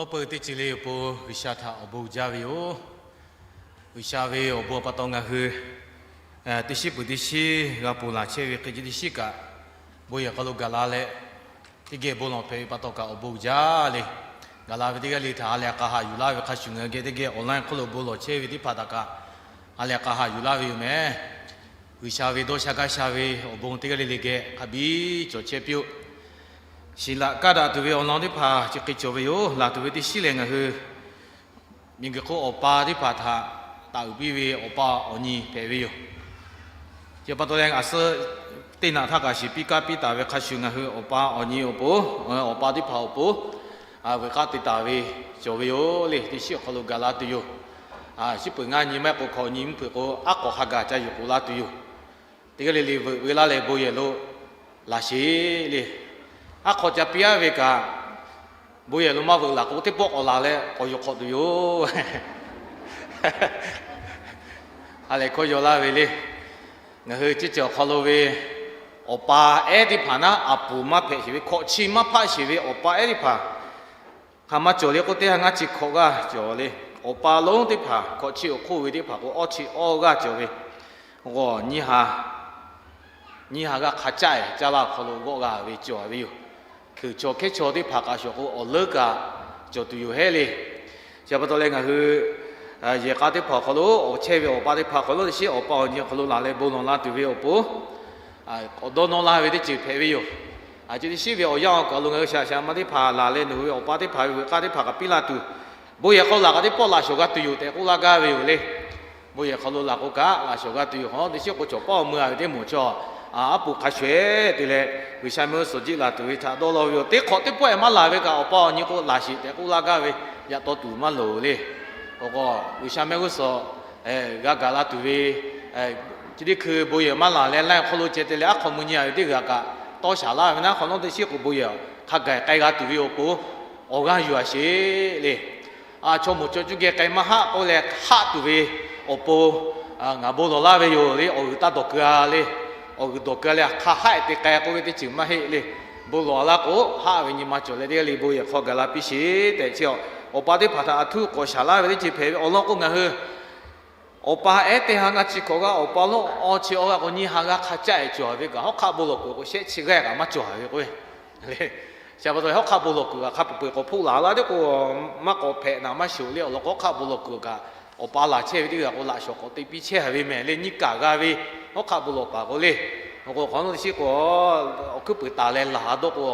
Peuˬ teˇ ceuˬ le awˬ pon G'uiˬsha htaꞈ awˬ bon jaˇ ve yoˬ. G'uiˬsha ve awˬ bon pa taw ngaˬ hui teˇ shiˉ peuˬ teˇ shiˉ g'a ponˬ laˬ chehˇ ve hk'e ce teˇ shiˉ kaꞈ, bon yehˬ hk'aw lo gaˬ la leh, teˇ geh bon lawˬ hpehꞈ ve pa taw kaꞈ awˬ bon jaˇ le. Gaˬ la ve teˇ g'aˇ le htaꞈ ha lehˬ k'a haꞈ yuˬ laˇ ve hk'a shuˍ, ngaˬ hui geh teˇ geh online hk'oˆ lo bon lawˬ chehˇ ve teˇ hpaˍ htaꞈ kaꞈ ha lehˬ k'a haꞈ yuˬ laˇ ve yoˬ mehˍ. G'uiˬsha ve dawˇ sha gaˇ sha ve awˬ bon teˇ g'aˇ le le geh hk'a biˇ cawˬ chehˇ piˇ-oˆ. Shiˍ laꞈ kaˇ daꞈ tuˬ ve awˬ lawn teˇ hpaˍ chi hk'e cawˬ ve yoˬ. Laˬ tuˬ ve teˇ shiˉ lehˬ, ngaˬ hui miˬguiˬ hk'oˆ awˬ pa teˇ hpaˍ htaꞈ taˍ uiˍ piˇ ve awˬ pa awˬ nyi hpehꞈ ve yoˬ. Chi pa taw leh, a suhˉ teˇ naꞈ htaˇ kaꞈ shiˍ piˇ kaˇ piˇ taˍ ve hk'a shuˍ, ngaˬ hui awˬ pa awˬ nyi awˬ pon, awˬ pa teˇ hpaˍ awˬ pon veuꞈ k'aˇ te taˍ ve cawˬ ve yoˬ le. Teˇ shiˉ awˬ hk'aw lo gaˬ la tuˬ yoˬ. Shiˉ peuˬ ngaˇ nyi maˇ k'o, hkawꞈ nyi mvuhˇ hpeuꞈ k'o, aˉ hk'awꞈ hk'a gaˬ ca yuˬ k'oꞈ laˇ tuˬ yoˬ. Teˇ g'aˇ le le veuꞈ ve laˇ leh bon yehˬ lo laˬ sheˍ le. Aˉ hk'awꞈ ca piˇ aˉ ve kaꞈ, bon yehˬ lo maˇ veuꞈ laˬ k'o, teˇ pawˆ k'awꞈ laˬ leh k'awꞈ yuˬ hk'awꞈ tuˬ yoˬ. Ha lehˬ hkawˇ yaw laˇ ve le. Ngaˬ hui ceˇ cawˬ awˬ hk'aw lo ve awˬ pa ehˉ teˇ hpaˍ naˉ, a puˍ maˇ hpehꞈ sheˍ ve, hkawꞈ chi maˇ hpaˆ sheˍ ve awˬ pa ehˉ teˇ hpaˍ hk'a maˇ cawˬ le k'o, teˇ ha ngaˇ chi hkawꞈ g'aˇ cawˬ le. Awˬ pa lonˉ teˇ hpaˍ hkawꞈ chi awˬ hk'oˆ ve teˇ hpaˍ k'o, awˇ chi awˇ g'aˇ cawˬ ve, g'awˬ nyiˇ ha, nyiˇ ha g'aˇ hk'a caˆ-e caˇ laˇ awˬ hk'aw lo g'awˆ g'a ve cawˬ ve yoˬ. Hkeuꞈ chaw hkehˉ chaw teˇ hpaˍ k'a shuˍ k'o, awˬ leuˉ kaꞈ cawˬ tuˬ yoˬ hehˉ le. Chi pa taw leh, ngaˬ hui yehˬ k'a teˇ hpaˍ awˬ hk'aw lo awˬ chehˇ ve awˬ pa teˇ hpaˍ awˬ hk'aw lo teˇ shiˉ awˬ pa awˬ nyi awˬ hk'aw lo laˬ leh bon lawˬ la tuˬ ve awˬ pon, awˬ dawˇ nawˇ laˇ ve teˇ ceuˬ hpehꞈ ve yoˬ. Chi teˇ shiˉ ve awˬ yanˇ awˬ kaˬ lo ngaˬ hui shaꞈ shaꞈ ma teˇ hpaˍ laˬ leh, nawˬ hui ve awˬ pa teˇ hpaˍ ve veuꞈ k'aˇ teˇ hpaˍ kaꞈ piˇ laˇ tuˬ, bon yehˬ hk'aw lo laˬ kaꞈ teˇ pawˆ laꞈ shawˍ g'a tuˬ yoˬ tehꞈ k'oˆ laˇ gaˇ ve yoˬ le. Bon yehˬ hk'aw lo laˬ k'o kaꞈ laꞈ shawˍ g'a tuˬ yoˬ. Hk'awꞈ nawˉ teˇ shiˉ k'o, cawˬ pawˆ meuˇ ve teˇ moˍ chaw aˉ poꞈ hk'a shuˍ-eˬ te leh, G'uiˬsha mehˆ g'uˇ suhˍ jiˆ laˬ tuˬ ve htaꞈ dawˇ law ve yoˬ. Teˇ hk'awꞈ teˇ pawˆ-eˬ maˇ laˬ ve kaꞈ, awˬ pa awˬ nyi k'o laˬ sheˍ tehꞈ k'oˆ laˇ gaˇ ve, yaꞈ taw tuˬ maˇ loˍ le. Awˬ k'o, G'uiˬsha mehˆ g'uˇ suhˍ g'a gaˬ la tuˬ ve, chi teˇ hkui bon yehˬ maˇ laˬ leh, laiˉ hk'aw lo ceh te leh aˉ hk'awꞈ mui nyi-a ve teˇ g'aˇ kaꞈ tawˇ shaˍ laˇ ve naˉ, hk'awꞈ nawˉ teˇ shiˉ k'o bon yehˬ hk'a gaˬ k'ai g'a tuˬ ve awˬ pon awˬ g'aˇ yuˬ-a sheˍ le. Chaw moˍ chaw cuˇ geh k'ai maˇ haˆ k'oˆ leh, haˆ tuˬ ve awˬ pon ngaˬ bon lawˬ laˇ ve yoˬ le. Awˬ g'uiˬ taˇ dawˬ keu-a le. Awˬ g'uiˬ dawˬ keu-a leh, hk'a haˆ-e te k'ai k'oˆ ve teˇ ceuˬ maˇ heˆ le. Bon lawˬ-a laˇ k'o, haˆ ve nyi ma cawˬ leh, teˇ g'aˇ le bon yehˬ hk'aw gaˬ la piˇ sheˍ tehꞈ, chi awˬ pa teˇ hpaˍ htaꞈ a htuˇ k'awꞈ shaˍ laˇ ve teˇ ceuˬ hpehꞈ ve awˬ lawn k'o, ngaˬ hui awˬ pa ehˉ teˇ ha ngaˇ chi hkawꞈ g'aˇ, awˬ pa lonˉ awˇ chi awˇ g'aˇ k'o, nyiˇ ha g'aˇ hk'a caˆ-e cawˬ ve kaꞈ, hawˉ hk'aˆ bon lawˬ kuiˬ k'o, shehˆ chi g'aˇ kaꞈ maˇ cawˬ ve k'o, chi pa taw hawˉ hk'aˆ bon lawˬ kuiˬ kaꞈ hk'a peu-eˬ k'awꞈ hpoˆ laˬ laˇ teˇ k'o, maˇ k'awꞈ hpehꞈ naˍ maˇ shoˍ le. Awˬ lawn k'o, hawˉ hk'aˆ bon lawˬ kuiˬ kaꞈ, awˬ pa laˬ chehˇ ve teˇ g'aˇ k'o, laꞈ shawˍ k'awꞈ te piˇ chehˇ ve mehˍ le. Nyiˇ kaˬ g'a ve hawˉ hk'aˆ bon lawˬ paˍ k'o le. Awˬ k'o, hk'awꞈ nawˉ teˇ shiˉ k'o, awˬ hkuiˉ puiˍ taˍ leh laˬ dawˇ k'o,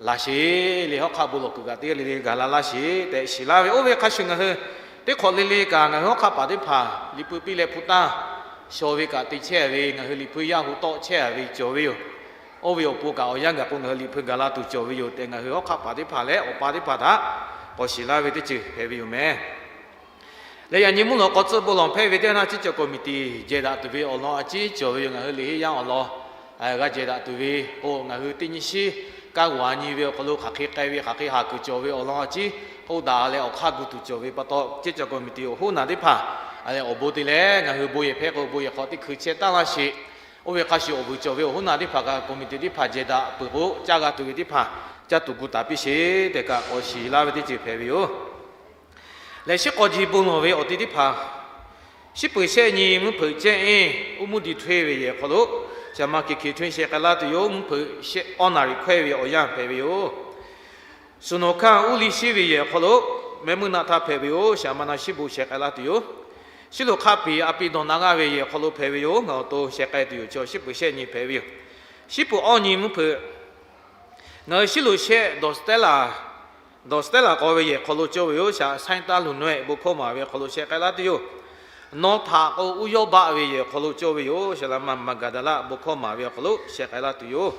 laˬ sheˍ le. Hawˉ hk'aˆ bon lawˬ kuiˬ kaꞈ teˇ g'aˇ le le gaˬ la laˇ sheˍ tehꞈ shiˍ laˇ ve. Oˇ ve hk'a shuˍ ngaˬ hui teˇ hk'awꞈ le le kaꞈ, ngaˬ hui hawˉ hk'aˆ paˍ teˇ hpaˍ Liꞈ hpu piˇ leh hpu tanˇ shaw ve kaꞈ te chehˇ ve, ngaˬ hui Liꞈ hpu yaˇ hu tawˆ chehˇ ve cawˬ ve yoˬ. Oˇ ve awˬ pon kaꞈ, awˬ yanˇ gaˬ k'o ngaˬ hui Liꞈ hpu gaˬ la tuˬ cawˬ ve yoˬ tehꞈ, ngaˬ hui hawˉ hk'aˆ paˍ teˇ hpaˍ leh awˬ pa teˇ hpaˍ htaꞈ k'awꞈ shiˍ laˇ ve teˇ ceuˬ hpehꞈ ve yoˬ mehˍ. Leh yaꞈ nyi mvuhˇ lawꞈ k'aw tcuhˆ bon lawˬ hpehˇ ve teˇ yanˇ, ciˉ cawˬ committee jehˬ daꞈ tuˬ ve awˬ lawn a ciˉ cawˬ ve yoˬ. Ngaˬ hui liꞈ heˆ yaˇ awˬ lawn g'a jehˬ daꞈ tuˬ ve k'o, ngaˬ hui teˇ nyi shiˉ kaˇ g'aw nyi ve awˬ hk'aw lo hk'aˬ hk'e k'ai ve, hk'aˬ hk'e haˍ kuiˬ cawˬ ve awˬ lawn a ciˉ k'oˆ daꞈ leh awˬ hk'aˇ gu tuˬ cawˬ ve pa taw, ciˉ cawˬ committee awˬ hoˉ naˬ teˇ hpaˍ leh awˬ bon te leh, ngaˬ hui bon yehˬ hpehˇ k'o, bon yehˬ hk'aw teˇ hkui chehˇ taˍ laˇ sheˍ. Oˇ ve hk'a shuˍ awˬ vuiˬ cawˬ ve awˬ hoˉ naˬ teˇ hpaˍ kaꞈ committee teˇ hpaˍ jehˬ daꞈ peuˬ k'o, caˇ g'a tuˬ ve teˇ hpaˍ caˇ tuˬ gu taˍ piˇ sheˍ tehꞈ kaꞈ k'awꞈ shiˍ laˇ ve teˇ ceuˬ hpehꞈ ve yoˬ. Leh shiˉ k'aw ji bon lawˬ ve awˬ te teˇ hpaˍ, shiˉ peuˬ shehˆ nyi mvuhˇ hpeuꞈ cehˇ-e, uˉ muˇ di htawehˇ ve yehˬ hk'aw lo, shaˍ ma Keˍ Hkeˍ Htun sheh k'ai laˇ tuˬ yoˬ. Mvuhˇ hpeuꞈ shehˆ awˇ naˍ riˍ hkawehˇ ve awˬ yanˇ hpehꞈ ve yoˬ. Suˍ nawˬ hkanˇ uˉ liˇ shiˉ ve yehˬ hk'aw lo, mehˆ muˇ naˆ htaˇ hpehꞈ ve yoˬ. Shaˍ ma na shiˉ bon sheh k'ai laˇ tuˬ yoˬ. Shiˉ loꞈ hk'aˆ piˍ a piˇ dawˬ na g'aˇ ve yehˬ hk'aw lo hpehꞈ ve yoˬ. Ngaˬ awˬ to sheh k'ai tuˬ yoˬ. Chi shiˉ peuˬ shehˆ nyi hpehꞈ ve yoˬ. Shiˉ peuˬ awˇ nyi mvuhˇ hpeuꞈ, ngaˬ hui shiˉ loꞈ shehˆ dawˬ stehˉ laˬ, dawˬ stehˉ laˬ k'aw ve yehˬ hk'aw lo cawˇ ve yoˬ. Shaˍ saiˉ taˇ luˬ nawehˆ bon hkawˇ maˍ ve hk'aw lo sheh k'ai laˇ tuˬ yoˬ. Nawˬ htaꞈ k'o uˉ yawˇ baˆ ve yehˬ hk'aw lo cawˇ ve yoˬ. Shaˍ laꞈ ma Maˍgaˍdaˍlaˆ bon hkawˇ maˍ ve awˬ hk'aw lo sheh k'ai laˇ tuˬ yoˬ.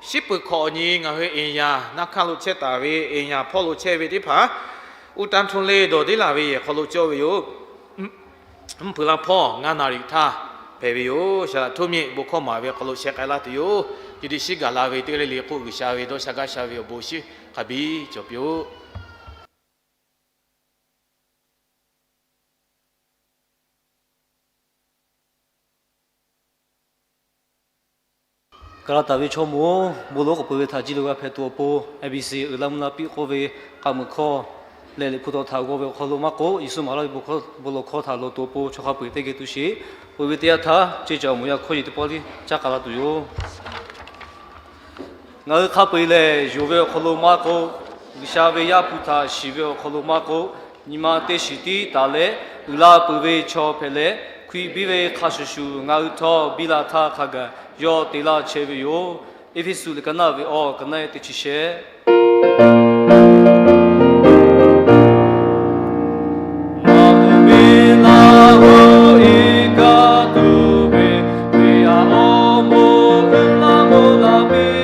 Shiˉ peuˬ hkawꞈ nyi ngaˬ hui eˍ yaˍ naˇ hkanˇ lo chehˇ taˍ ve, eˍ yaˍ hpawˇ lo chehˇ ve teˇ hpaˍ, uˉ tanˇ htuˇ le dawˬ deˇ laˬ ve yehˬ hk'aw lo cawˇ ve yoˬ. Mvuhˇ hpeuꞈ laˇ hpawˇ ngaˇ naˍ riˍ htaˇ hpehꞈ ve yoˬ. Shaˍ laꞈ htoˇ miˆ bon hkawˇ maˍ ve awˬ hk'aw lo sheh k'ai laˇ tuˬ yoˬ. Chi teˇ shiˉ gaˬ la ve teˇ g'aˇ le le k'o, G'uiˬsha ve dawˇ sha gaˇ sha ve awˬ bon shiˉ hk'a biˇ cawˬ piˇ-oˆ. Kaˍ laˍ taˍ ve chaw moˍ-oˬ, bon lawˬ k'oˍ peuˬ ve htaꞈ jiˇ lo g'a hpehꞈ tuˬ awˬ pon, A B C uiˍ la mvuh la piˇ k'oˆ ve k'a muiˬ hkawˇ Lehˬ, Liꞈ hpu tawˇ htaꞈ g'aw ve awˬ hk'aw lo maˇ k'oˆ, Yeˍsuˆ maˍ laˇ ve bon lawˬ hkawˇ htaꞈ lawˬ tuˬ awˬ pon chaw hk'a peu-eˬ teˇ geh tu sheˍ. Peuˬ ve teˇ yanˇ htaˇ, ceˇ caˬ awˬ moˍ yaˇ hkawˇ yeˬ teˇ pawˆ tiˉ caˇ k'ai la tuˬ yoˬ. Ngaˬ hui hk'a peu-eˬ lehˬ, yonˍ ve awˬ hk'aw lo maˇ k'oˆ, G'uiˬsha ve Yaˇ hpu htaꞈ shiˍ ve awˬ hk'aw lo maˇ k'oˆ, nyi ma teˇ shiˍ tiˉ taˍ leh, uiˍ la peuˬ ve chaw hpehꞈ leh, hkui biˇ ve hk'a shuˍ shuˍ ngaˬ hui htawˇ biˇ la htaˇ hk'a gaˬ yawˇ te laˇ chehˇ ve yoˬ. Eˇfeˇsuꞈ liꞈ ka naˆ ve awˬ ka naˆ teˇ chi shehˆ. Maˇ hu ve laˇ g'awˇ iˉ kaˆ tuˬ ve, Hkriꞈ yaˇ awˬ moˍ uiˍ la mvuh la piˇ.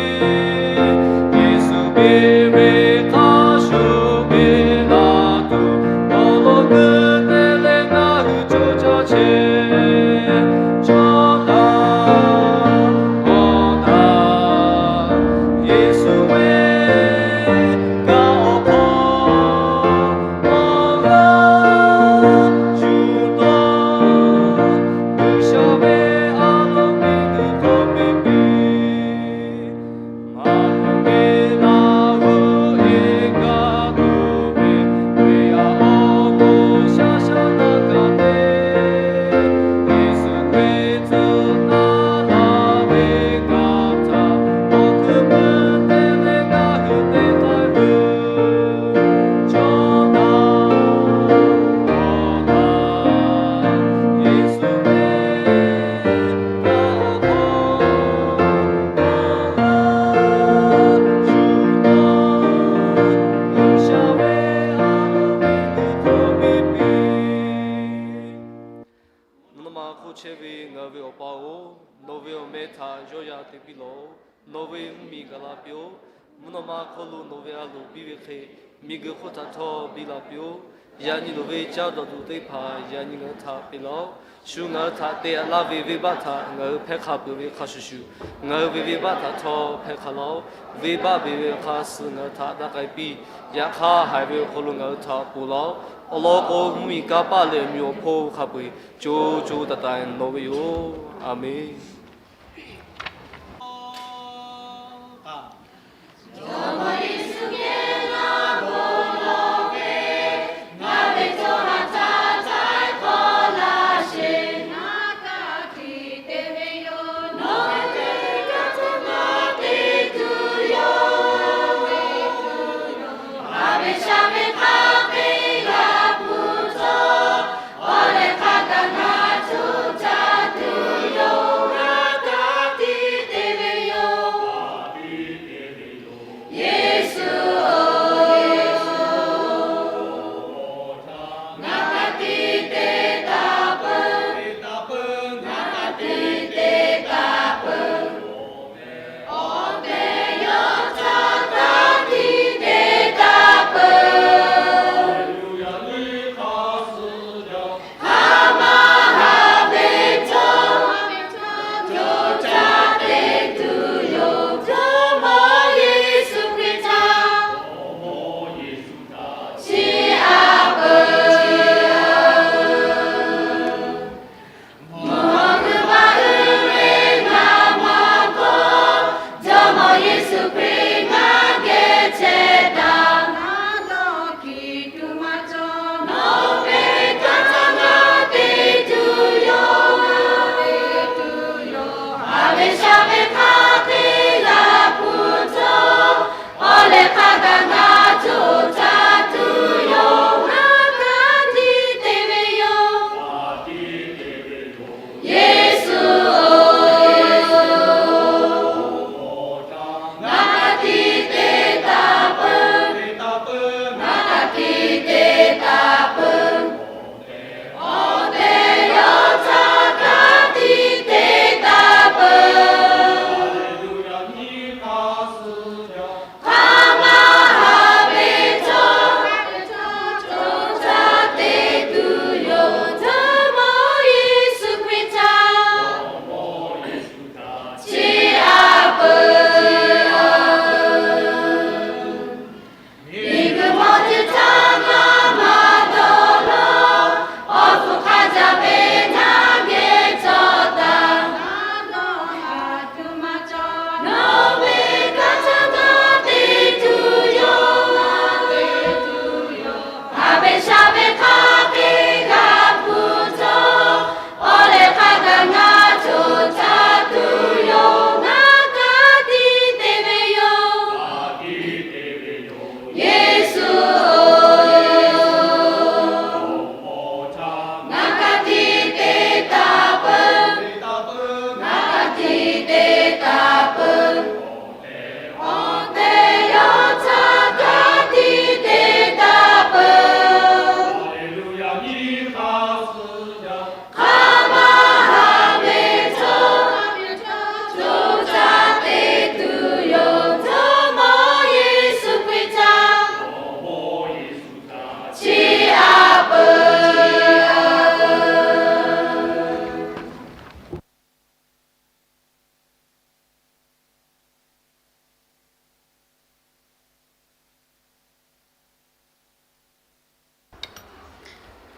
Yeˍsuˆ ve hk'a shuˍ ve laˇ tuˬ, awˬ lawn g'uiˇ te leh ngaˬ hui co caˇ chehˇ. Chaw htaꞈ hk'awꞈ htaˇ, Yeˍsuˆ ve kaꞈ awˬ hk'aw maˇ g'a shuˍ taw, G'uiˬsha ve a loˍ miˬguiˬ hk'aw piˇ piˇ. Maˇ hu ve laˇ g'awˇ iˉ kaˆ tuˬ ve, Hkriꞈ yaˇ awˬ moˍ shaˉ shaˉ naˆ kaꞈ te. Yeˍsuˆ Hkriꞈ tcuh taˍ laˇ ve kaꞈ htaꞈ awˬ hkuiˉ puiˉ te leh ngaˬ hui te k'ai ve. Chaw htaꞈ hk'awꞈ htaˇ, Yeˍsuˆ ve kaꞈ awˬ hk'aw maˇ g'a shuˍ taw, G'uiˬsha ve a loˍ miˬguiˬ hk'aw piˇ piˇ. Mvuhˇ naw ma hk'oˆ chehˇ ve ngaˬ hui ve Awˬ pa-oˬ, nawˬ ve awˬ meh htaꞈ yawˇ yaˇ te piˇ lawˬ. Nawˬ ve mvuhˇmiˬ gaˬ la piˇ-oˆ. Mvuhˇ naw ma hk'oˆ lo nawˬ ve a loˍ biˇ ve hk'e, miˬguiˬ hk'oˆ htaꞈ htawˇ biˇ la piˇ-oˆ. Yaꞈ nyi loˍ ve caˇ dawˬ tuˬ teˇ hpaˍ yaꞈ nyi ngaˬ hui htaꞈ piˇ laˇ-oˆ. Shu ngaˬ hui htaꞈ te aꞈ laˇ ve venˇbaˆ htaꞈ ngaˬ hui hpehˇ hk'a peuˬ ve hk'a shuˍ shuˍ, ngaˬ hui ve venˇbaˆ htaꞈ htawˇ hpehˇ hk'a laˇ-oˆ. Venˇbaˆ beˬ ve awˬ hk'aˇ suh ngaˬ hui htaꞈ daꞈ k'ai piˇ. Yaꞈ hk'aˇ, haiˬ ve awˬ hk'aw lo ngaˬ hui htaꞈ ponˬ laˇ-oˆ. Awˬ lawn k'o, mvuhˇmiˬ kanˇ paˆ leh awˬ meꞈ awˬ hponˇ hk'a peu-eˬ co co taiˍ taiˍ nawˬ ve yoˬ. A menˬ.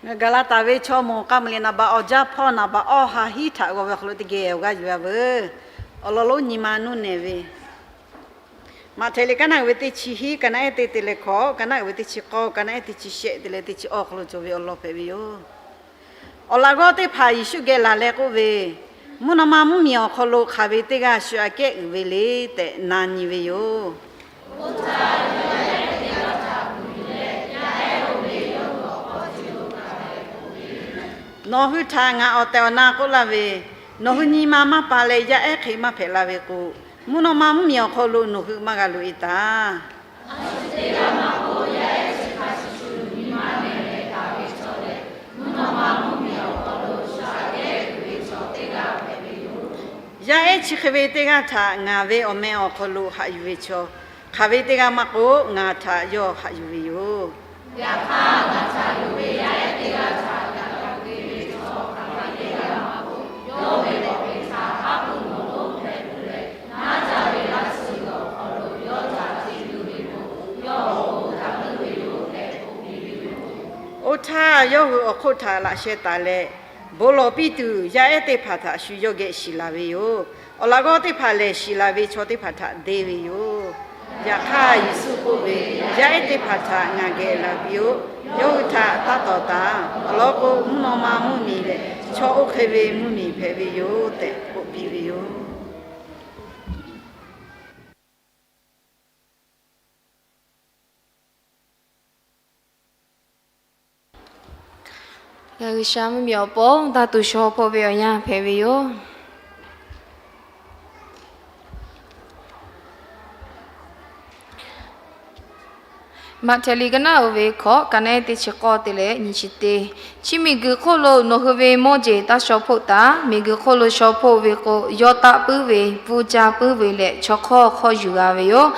Gaˍlaˍtaˍ ve chaw moˍ k'a mvuh liꞈ naˍ baꞈ awˬ jaˇ hpawˇ naˍ baꞈ awˇ ha hiˉ htaꞈ g'aw ve awˬ hk'aw lo teˇ geh awˬ g'aˇ yuˬ-a veuˬ. Awˬ lawn lonˉ nyi ma nuˇ nehˬ ve, Maꞈhtehˍ liꞈ ka naˆ uiˍ ve teˇ chi hiˉ, ka naˆ ehˉ teˇ te leh hkawꞈ, ka naˆ uiˍ ve teˇ chi k'awˇ, ka naˆ ehˉ teˇ chi shehˆ te leh teˇ chi awˇ hk'aw lo cawˬ ve awˬ lawn hpehꞈ ve yoˬ. Awˬ laꞈ g'awˇ teˇ hpaˍ Yeˍsuˆ geh laˬ leh k'oˆ ve, Mvuhˇ naw ma mvuhˇmiˬ awˬ hk'aw lo hk'aˬ ve teˇ g'aˇ shu aꞈ kehˉ uiˍ ve le tehꞈ na nyi ve yoˬ. Nawˬ hui htaꞈ ngaˬ awˬ tehˬ awˬ na k'oˆ laˇ ve, nawˬ hui nyi ma maˇ pa leh yaˇ ehˉ hk'e maˇ hpehꞈ la ve k'o, mvuhˇ naw ma mvuhˇmiˬ awˬ hk'aw lo nawˬ hui maˇ g'a loꞈ-e taˍ. Yaˇ ehˉ chi hk'e ve teˇ g'aˇ htaꞈ ngaˬ ve awˬ meh awˬ hk'aw lo haꞈ yuˬ ve chaw, hk'aˬ ve teˇ g'aˇ maˇ k'oˆ, ngaˬ htaꞈ yawˇ haꞈ yuˬ ve yoˬ. Oˇ htaˇ yawˇ hui awˬ hk'oˆ htaꞈ laꞈ sheh taˍ leh, bon lawˬ piˇ tuˬ yaˇ ehˉ teˇ hpaˍ htaꞈ shu yawˇ geh shiˍ laˬ ve yoˬ. Awˬ laꞈ g'awˇ teˇ hpaˍ lehˬ, shiˍ laˬ ve chaw teˇ hpaˍ htaꞈ deˇ ve yoˬ. Yaꞈ hk'aˇ Yeˍsuˆ k'oˆ ve, Yaˇ ehˉ teˇ hpaˍ htaꞈ ngaˬ geh laˬ piˇ-oˆ. Yawˇ hui htaꞈ taˇ tawˍ taˍ. Awˬ lawn k'o, mvuhˇ naw ma mvuhˇmiˬ lehˬ, chaw oˇ hk'e ve mvuhˇmiˬ hpehꞈ ve yoˬ tehꞈ k'oˆ piˇ ve yoˬ. G'uiˬsha mvuhˇmiˬ awˬ pon taˇ tuˬ shaw hpawˇ ve awˬ yanˇ hpehꞈ ve yoˬ. Maꞈhtehˍ liꞈ ka naˆ uiˍ ve hkawꞈ, ka naˆ ehˉ teˇ chi k'awˇ te leh nyi chi teˇ. Chi miˬguiˬ hk'oˆ lo nawˬ hui ve mawˇ jeˬ taˇ shaw hpoˆ taˍ. Miˬguiˬ hk'oˆ lo shaw hpoˆ ve k'o, yawˇ taˆ puiˉ ve, pfuhˇ caˇ puiˉ ve leh chaw hk'awˇ hk'awˇ yuˬ g'a ve yoˬ.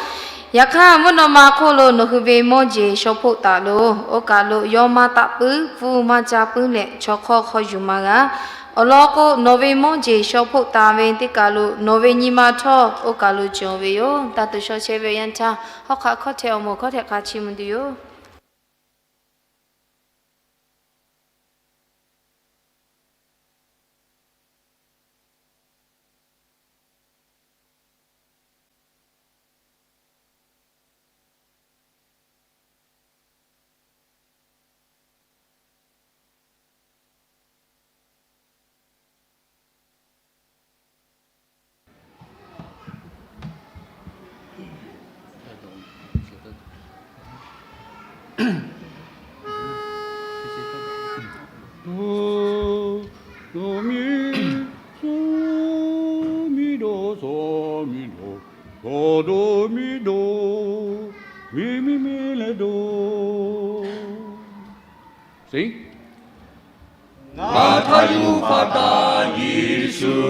Yaꞈ hk'aˇ, mvuhˇ naw ma hk'oˆ lo nawˬ hui ve mawˇ jeˬ shaw hpoˆ taˍ loˬ. Oˇ kaˬ lo yawˇ maˇ taˆ puiˉ, pfuhˇ maˇ caˇ puiˉ leh chaw hk'awˇ hk'awˇ yuˬ maˇ g'a. Awˬ lawn k'o, nawˬ ve mawˇ jeˬ shaw hpoˆ taˍ ve teˇ kaˬ lo nawˬ ve nyi ma htawˇ oˇ kaˬ lo cawˬ ve yoˬ. Taˇ tuˬ shaw chehˇ ve yanˇ htaˇ, hawˉ hk'aˆ hkawˇ hteh awˬ moˍ hkawˇ hteh hk'a chi mvuh tuˬ yoˬ. Do, do, mi, so, mi, do, so, mi, do, so, do, mi, do, mi, mi, mi, leh do. Ngaˬ htaꞈ yuˬ hpaˍ taˍ Yeˍsuˆ-oˬ,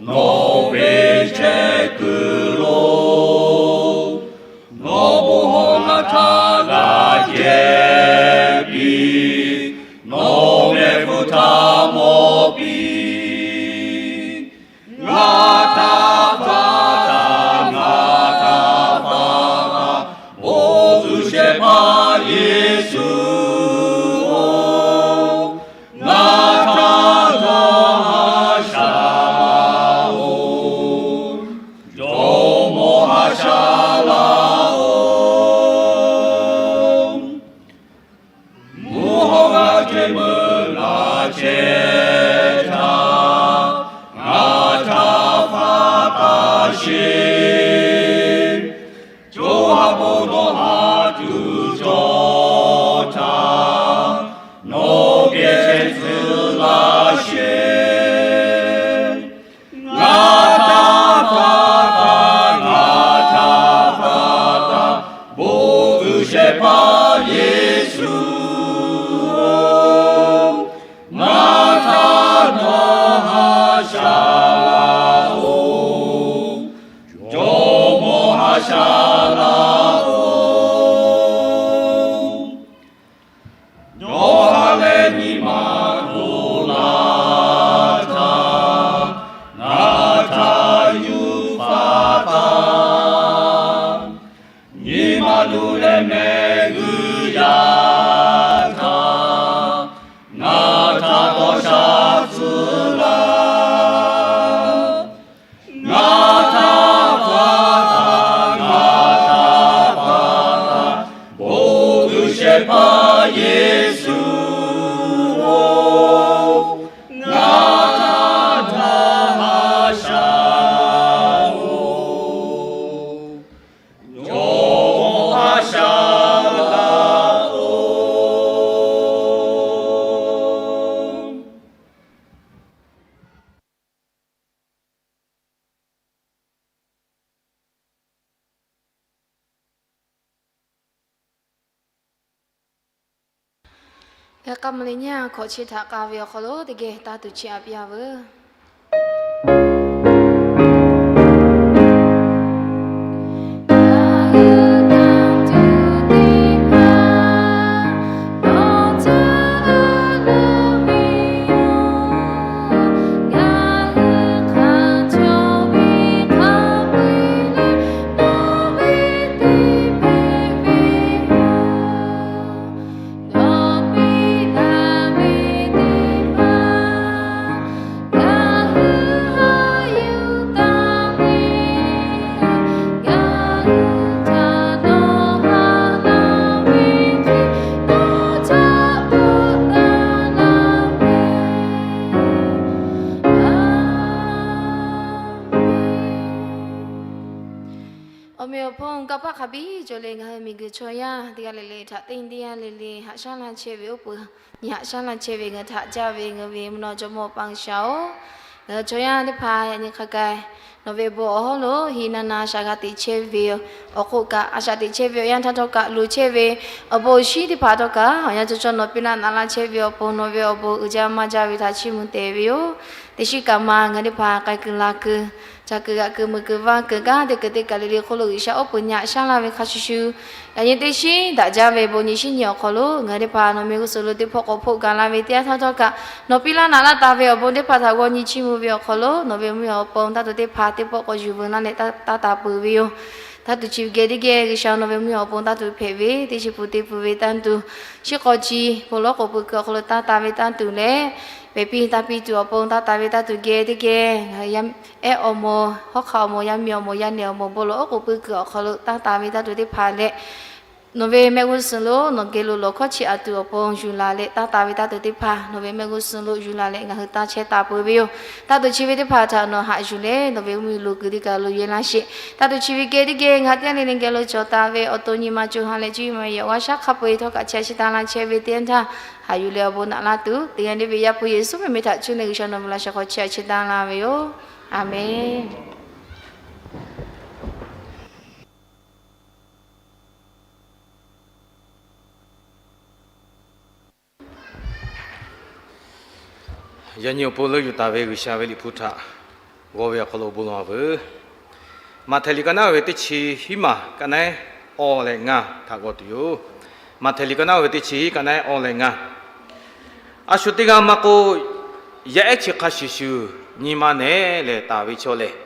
nawˬ ve chehˇ kuiˬ lo nawˬ bon hawˉ ngaˬ htaꞈ g'a chehˇ piˇ, nawˬ mehˆ hpu htaꞈ mawˬ piˇ. Ngaˬ htaꞈ hpaˍ taˍ, ngaˬ htaꞈ hpaˍ taˍ, bon uiˍ shehˍ hpaˇ Yeˍsuˆ-oˬ, ngaˬ htaꞈ hpaˍ Yaꞈ hk'aˇ, mvuhˇ leh nyiˇ k'awꞈ chi htaꞈ k'aˍ ve awˬ hk'aw lo teˇ geh taˇ tuˬ chiˇ aꞈ piˇ a veuˬ. Awˬ meꞈ awˬ hponˇ kanˇ paˆ hk'a biˇ cawˬ leh, ngaˬ hui miˬguiˬ chaw yaˇ teˇ g'aˇ le le htaꞈ teˇ nyi teˇ yanˇ le le haꞈ shaˉ laˇ chehˇ ve oˇ peuˬ, nyi haꞈ shaˉ laˇ chehˇ ve ngaˬ hui htaꞈ caˇ ve ngaˬ hui ve mvuhˇ naw jawˇmawˇ Paˍ G'uiˬsha-oˬ, ngaˬ hui chaw yaˇ teˇ hpaˍ yaꞈ nyi hk'a gaˬ nawˬ ve bon awˬ hawˉ lo hiˍ na na shaˍ g'a teꞈ chehˇ ve awˬ hk'oˆ kaꞈ, a shaꞈ teꞈ chehˇ ve awˬ yanˇ htaˇ htawˇ kaꞈ, loˍ chehˇ ve awˬ bon awˬ shinˉ teˇ hpaˍ htawˇ kaꞈ awˬ yanˇ cawˇ cawˇ nawˬ piˇ laˇ naꞈ laˇ chehˇ ve awˬ pon nawˬ ve awˬ bon uiˍ jaˇ maˇ jaˇ ve htaꞈ chiˇ mvuh tehꞈ ve yoˬ. Teˇ shiˉ kaꞈ ma ngaˬ hui teˇ hpaˍ k'ai kuiˬ la kuiˬ, ca kuiˬ g'aꞈ kuiˬ mui kuiˬ vaˇ kuiˬ kanˉ teˇ kuiˬ teˇ kaˬ le le hk'oˆ lo G'uiˬsha oˉ peunˍ nyi haꞈ shaˉ laˇ ve hk'a shuˍ shuˍ, yaꞈ nyi teˇ shiˉ daꞈ jaˇ ve bon nyi shiˉ nyi awˬ hk'aw lo ngaˬ hui teˇ hpaˍ nawˬ mehˆ g'uˇ suhˍ lo teˇ pawˆ k'awꞈ hpoˆ gaˬ la ve teˇ yanˇ htawˇ htawˇ kaꞈ, nawˬ piˇ laˇ naꞈ laˇ taˍ ve awˬ bon teˇ hpaˍ htaꞈ g'aw nyi chiˇ mvuh ve awˬ hk'aw lo nawˬ ve mvuhˇ miˬ awˬ pon taˇ tuˬ teˇ hpaˍ teˇ pawˆ k'awꞈ yuˬ veu laˇ leh taˇ taˍ peuˬ ve yoˬ. Taˇ tuˬ chi ve geh teˇ geh G'uiˬsha nawˬ ve mvuhˇ miˬ awˬ pon taˇ tuˬ hpehꞈ ve teˇ chi pun teˇ pun ve taˇ tuˬ, chi k'awꞈ chi bon lawˉ k'oˍ pui kuiˬ awˬ hk'aw lo taˇ taˍ ve taˇ tuˬ leh, pehˬ piˇ taˇ piˇ tuˬ awˬ pon taˇ taˍ ve taˇ tuˬ geh teˇ geh, ehˉ awˬ moˍ, hawˉ hk'aˆ awˬ moˍ, yaˇ miˇ awˬ moˍ, yaˇ nehˬ awˬ moˍ, bon lawˉ k'oˍ pui kuiˬ awˬ hk'aw lo taˇ taˍ ve taˇ tuˬ teˇ hpaˍ leh, nawˬ ve mehˆ g'uˇ suhˍ lo nawˬ geh lo lawˬ hkawˇ chi a tuˬ awˬ pon yuˬ laˬ leh taˇ taˍ ve taˇ tuˬ teˇ hpaˍ nawˬ ve mehˆ g'uˇ suhˍ lo yuˬ laˬ leh ngaˬ hui taˇ chehˇ taˍ peuˬ ve yoˬ. Taˇ tuˬ chi ve teˇ hpaˍ htaꞈ nawˬ haꞈ yuˬ leh nawˬ ve mvuhˇ miˬ lo kuiˬ teˇ kaˬ lo yehˇ laˇ sheˍ. Taˇ tuˬ chi ve geh teˇ geh ngaˬ hui teˇ g'aˇ le le geh lo cawˬ taˍ ve awˬ to nyi ma co ha leh cuˇ yiˍ ma yehˬ awˬ g'aˇ shaˉ hk'a peu-eˬ htawˇ kaꞈ chi a chi taˇ laˇ chehˇ ve teˇ yanˇ htaˇ, haꞈ yuˬ leh awˬ bon naꞈ laˇ tuˬ teˇ g'aˇ le ve Yaˇ hpu Yeˍsuˆ ve meh htaꞈ cuˇ leh G'uiˬsha nawˬ ve laꞈ sheh hk'aw chi a chi taˇ laˇ ve yoˬ. Aˍmenˍ. Yaꞈ nyi awˬ pon leuˆ yuˬ taˍ ve G'uiˬsha ve Liꞈ hpu htaꞈ g'aw ve awˬ hk'aw lo bon lawˬ a veuˬ. Maꞈhtehˍ liꞈ ka naˉ ve teˇ chi hiˉ maˬ ka naˉ awˇ leh ngaˇ htaꞈ g'aw tuˬ yoˬ. Maꞈhtehˍ liꞈ ka naˉ ve teˇ chi hiˉ ka naˉ awˇ leh ngaˇ. A shu teˇ g'aˇ maˇ k'oˆ, yaˇ ehˉ chi hk'a shuˍ shuˍ nyi ma nehˬ leh taˍ ve chaw lehˬ,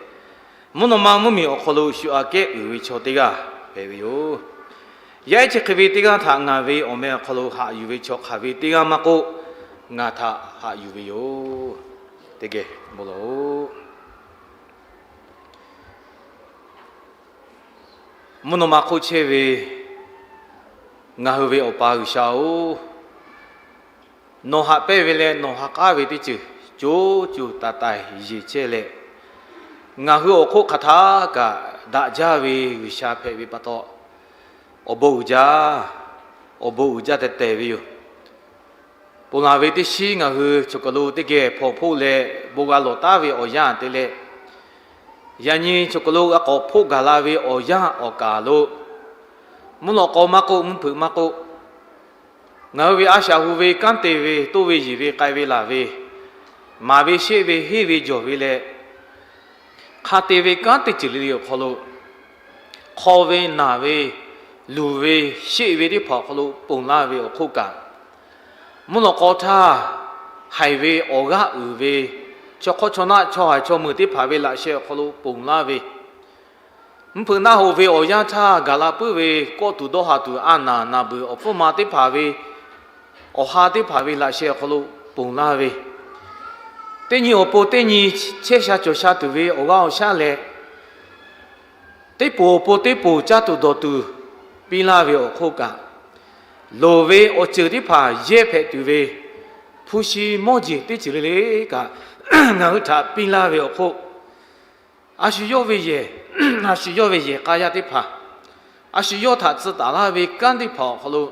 mvuhˇ naw ma mvuhˇ miˬ awˬ hk'aw lo shu aꞈ kehˉ uiˍ ve chaw teˇ g'aˇ hpehꞈ ve yoˬ. Yaˇ ehˉ chi hk'e ve teˇ g'aˇ htaꞈ ngaˬ ve awˬ meh awˬ hk'aw lo haꞈ yuˬ ve chaw hk'aˬ ve teˇ g'aˇ maˇ k'oˆ, ngaˬ htaꞈ haꞈ yuˬ ve yoˬ. Teˇ geh bon lawˬ-oꞈ. Mvuhˇ naw ma hk'oˆ chehˇ ve ngaˬ hui ve Awˬ pa G'uiˬsha-oˬ, nawˬ haꞈ pehnˇ ve leh nawˬ ha k'aˉ ve teˇ ceuˬ co co taiˍ taiˍ yeˬ chehˇ leh, ngaˬ hui awˬ hk'oˆ hk'aˬ htaˇ kaꞈ daꞈ jaˇ ve G'uiˬsha hpehꞈ ve pa taw, awˬ bon uiˍ jaˇ, awˬ bon uiˍ jaˇ tehꞈ tehˬ ve yoˬ. Ponˬ laˬ ve teˇ shiˉ ngaˬ hui choˬ kaˬ lo teˇ geh hpawnˬ hpoˆ leh bon g'a lawˬ taˉ ve awˬ yanˇ te leh, yaꞈ nyi choˬ kaˬ lo g'a k'awꞈ hpoˆ gaˬ la ve awˬ yanˇ awˬ kaˬ lo, mvuhˇ lawꞈ k'aw maˇ k'oˆ, mvuhˇ hpeuꞈ maˇ k'oˆ, ngaˬ hui ve a shaꞈ hu ve kanˉ te ve, toˇ ve yeˬ ve, k'ai ve laˬ ve, maˍ ve sheˆ ve, henˇ ve jawˬ ve leh, hk'a te ve kanˉ teˇ ceuˬ le le awˬ hk'aw lo, hk'aw ve, naˬ ve, luˬ ve, sheˆ ve teˇ hpaˍ awˬ hk'aw lo ponˬ laˇ ve awˬ hk'oˆ kaꞈ, mvuhˇ lawꞈ k'aw htaˇ haiˬ ve awˬ g'aˇ uiˍ ve, chaw hk'awˇ chaw naˆ chaw haiˬ chaw meuˬ teˇ hpaˍ ve laꞈ sheh awˬ hk'aw lo ponˬ laˇ ve, mvuhˇ hpeuꞈ naˆ hoꞈ ve awˬ yanˇ htaˇ gaˬ la puiˉ ve kawˆ tuˬ dawˇ ha tuˬ a naˬ naˬ beuˬ awˬ hpfuhˇ ma teˇ hpaˍ ve, awˬ ha teˇ hpaˍ ve laꞈ sheh awˬ hk'aw lo ponˬ laˇ ve, teˇ nyi awˬ pon teˇ nyi chehˇ sha cawˬ sha tuˬ ve awˬ g'aˇ awˬ shaˉ leh, teˇ poˬ awˬ pon teˇ poˬ caˇ tuˬ dawˬ tuˬ piˇ laˇ ve awˬ hk'oˆ kaꞈ, loˍ ve awˬ ceuˬ teˇ hpaˍ yehˇ hpehꞈ tuˬ ve hpu shi mawˇ jeˬ teˇ ceuˬ le le kaꞈ ngaˬ hui htaꞈ piˇ laˇ ve awˬ hk'oˆ, a shu yawˇ ve yehˬ, a shu yawˇ ve yehˬ k'a yaˇ teˇ hpaˍ, a shu yawˇ htaꞈ tcuh taˍ laˇ ve kanˉ teˇ hpaˍ awˬ hk'aw lo,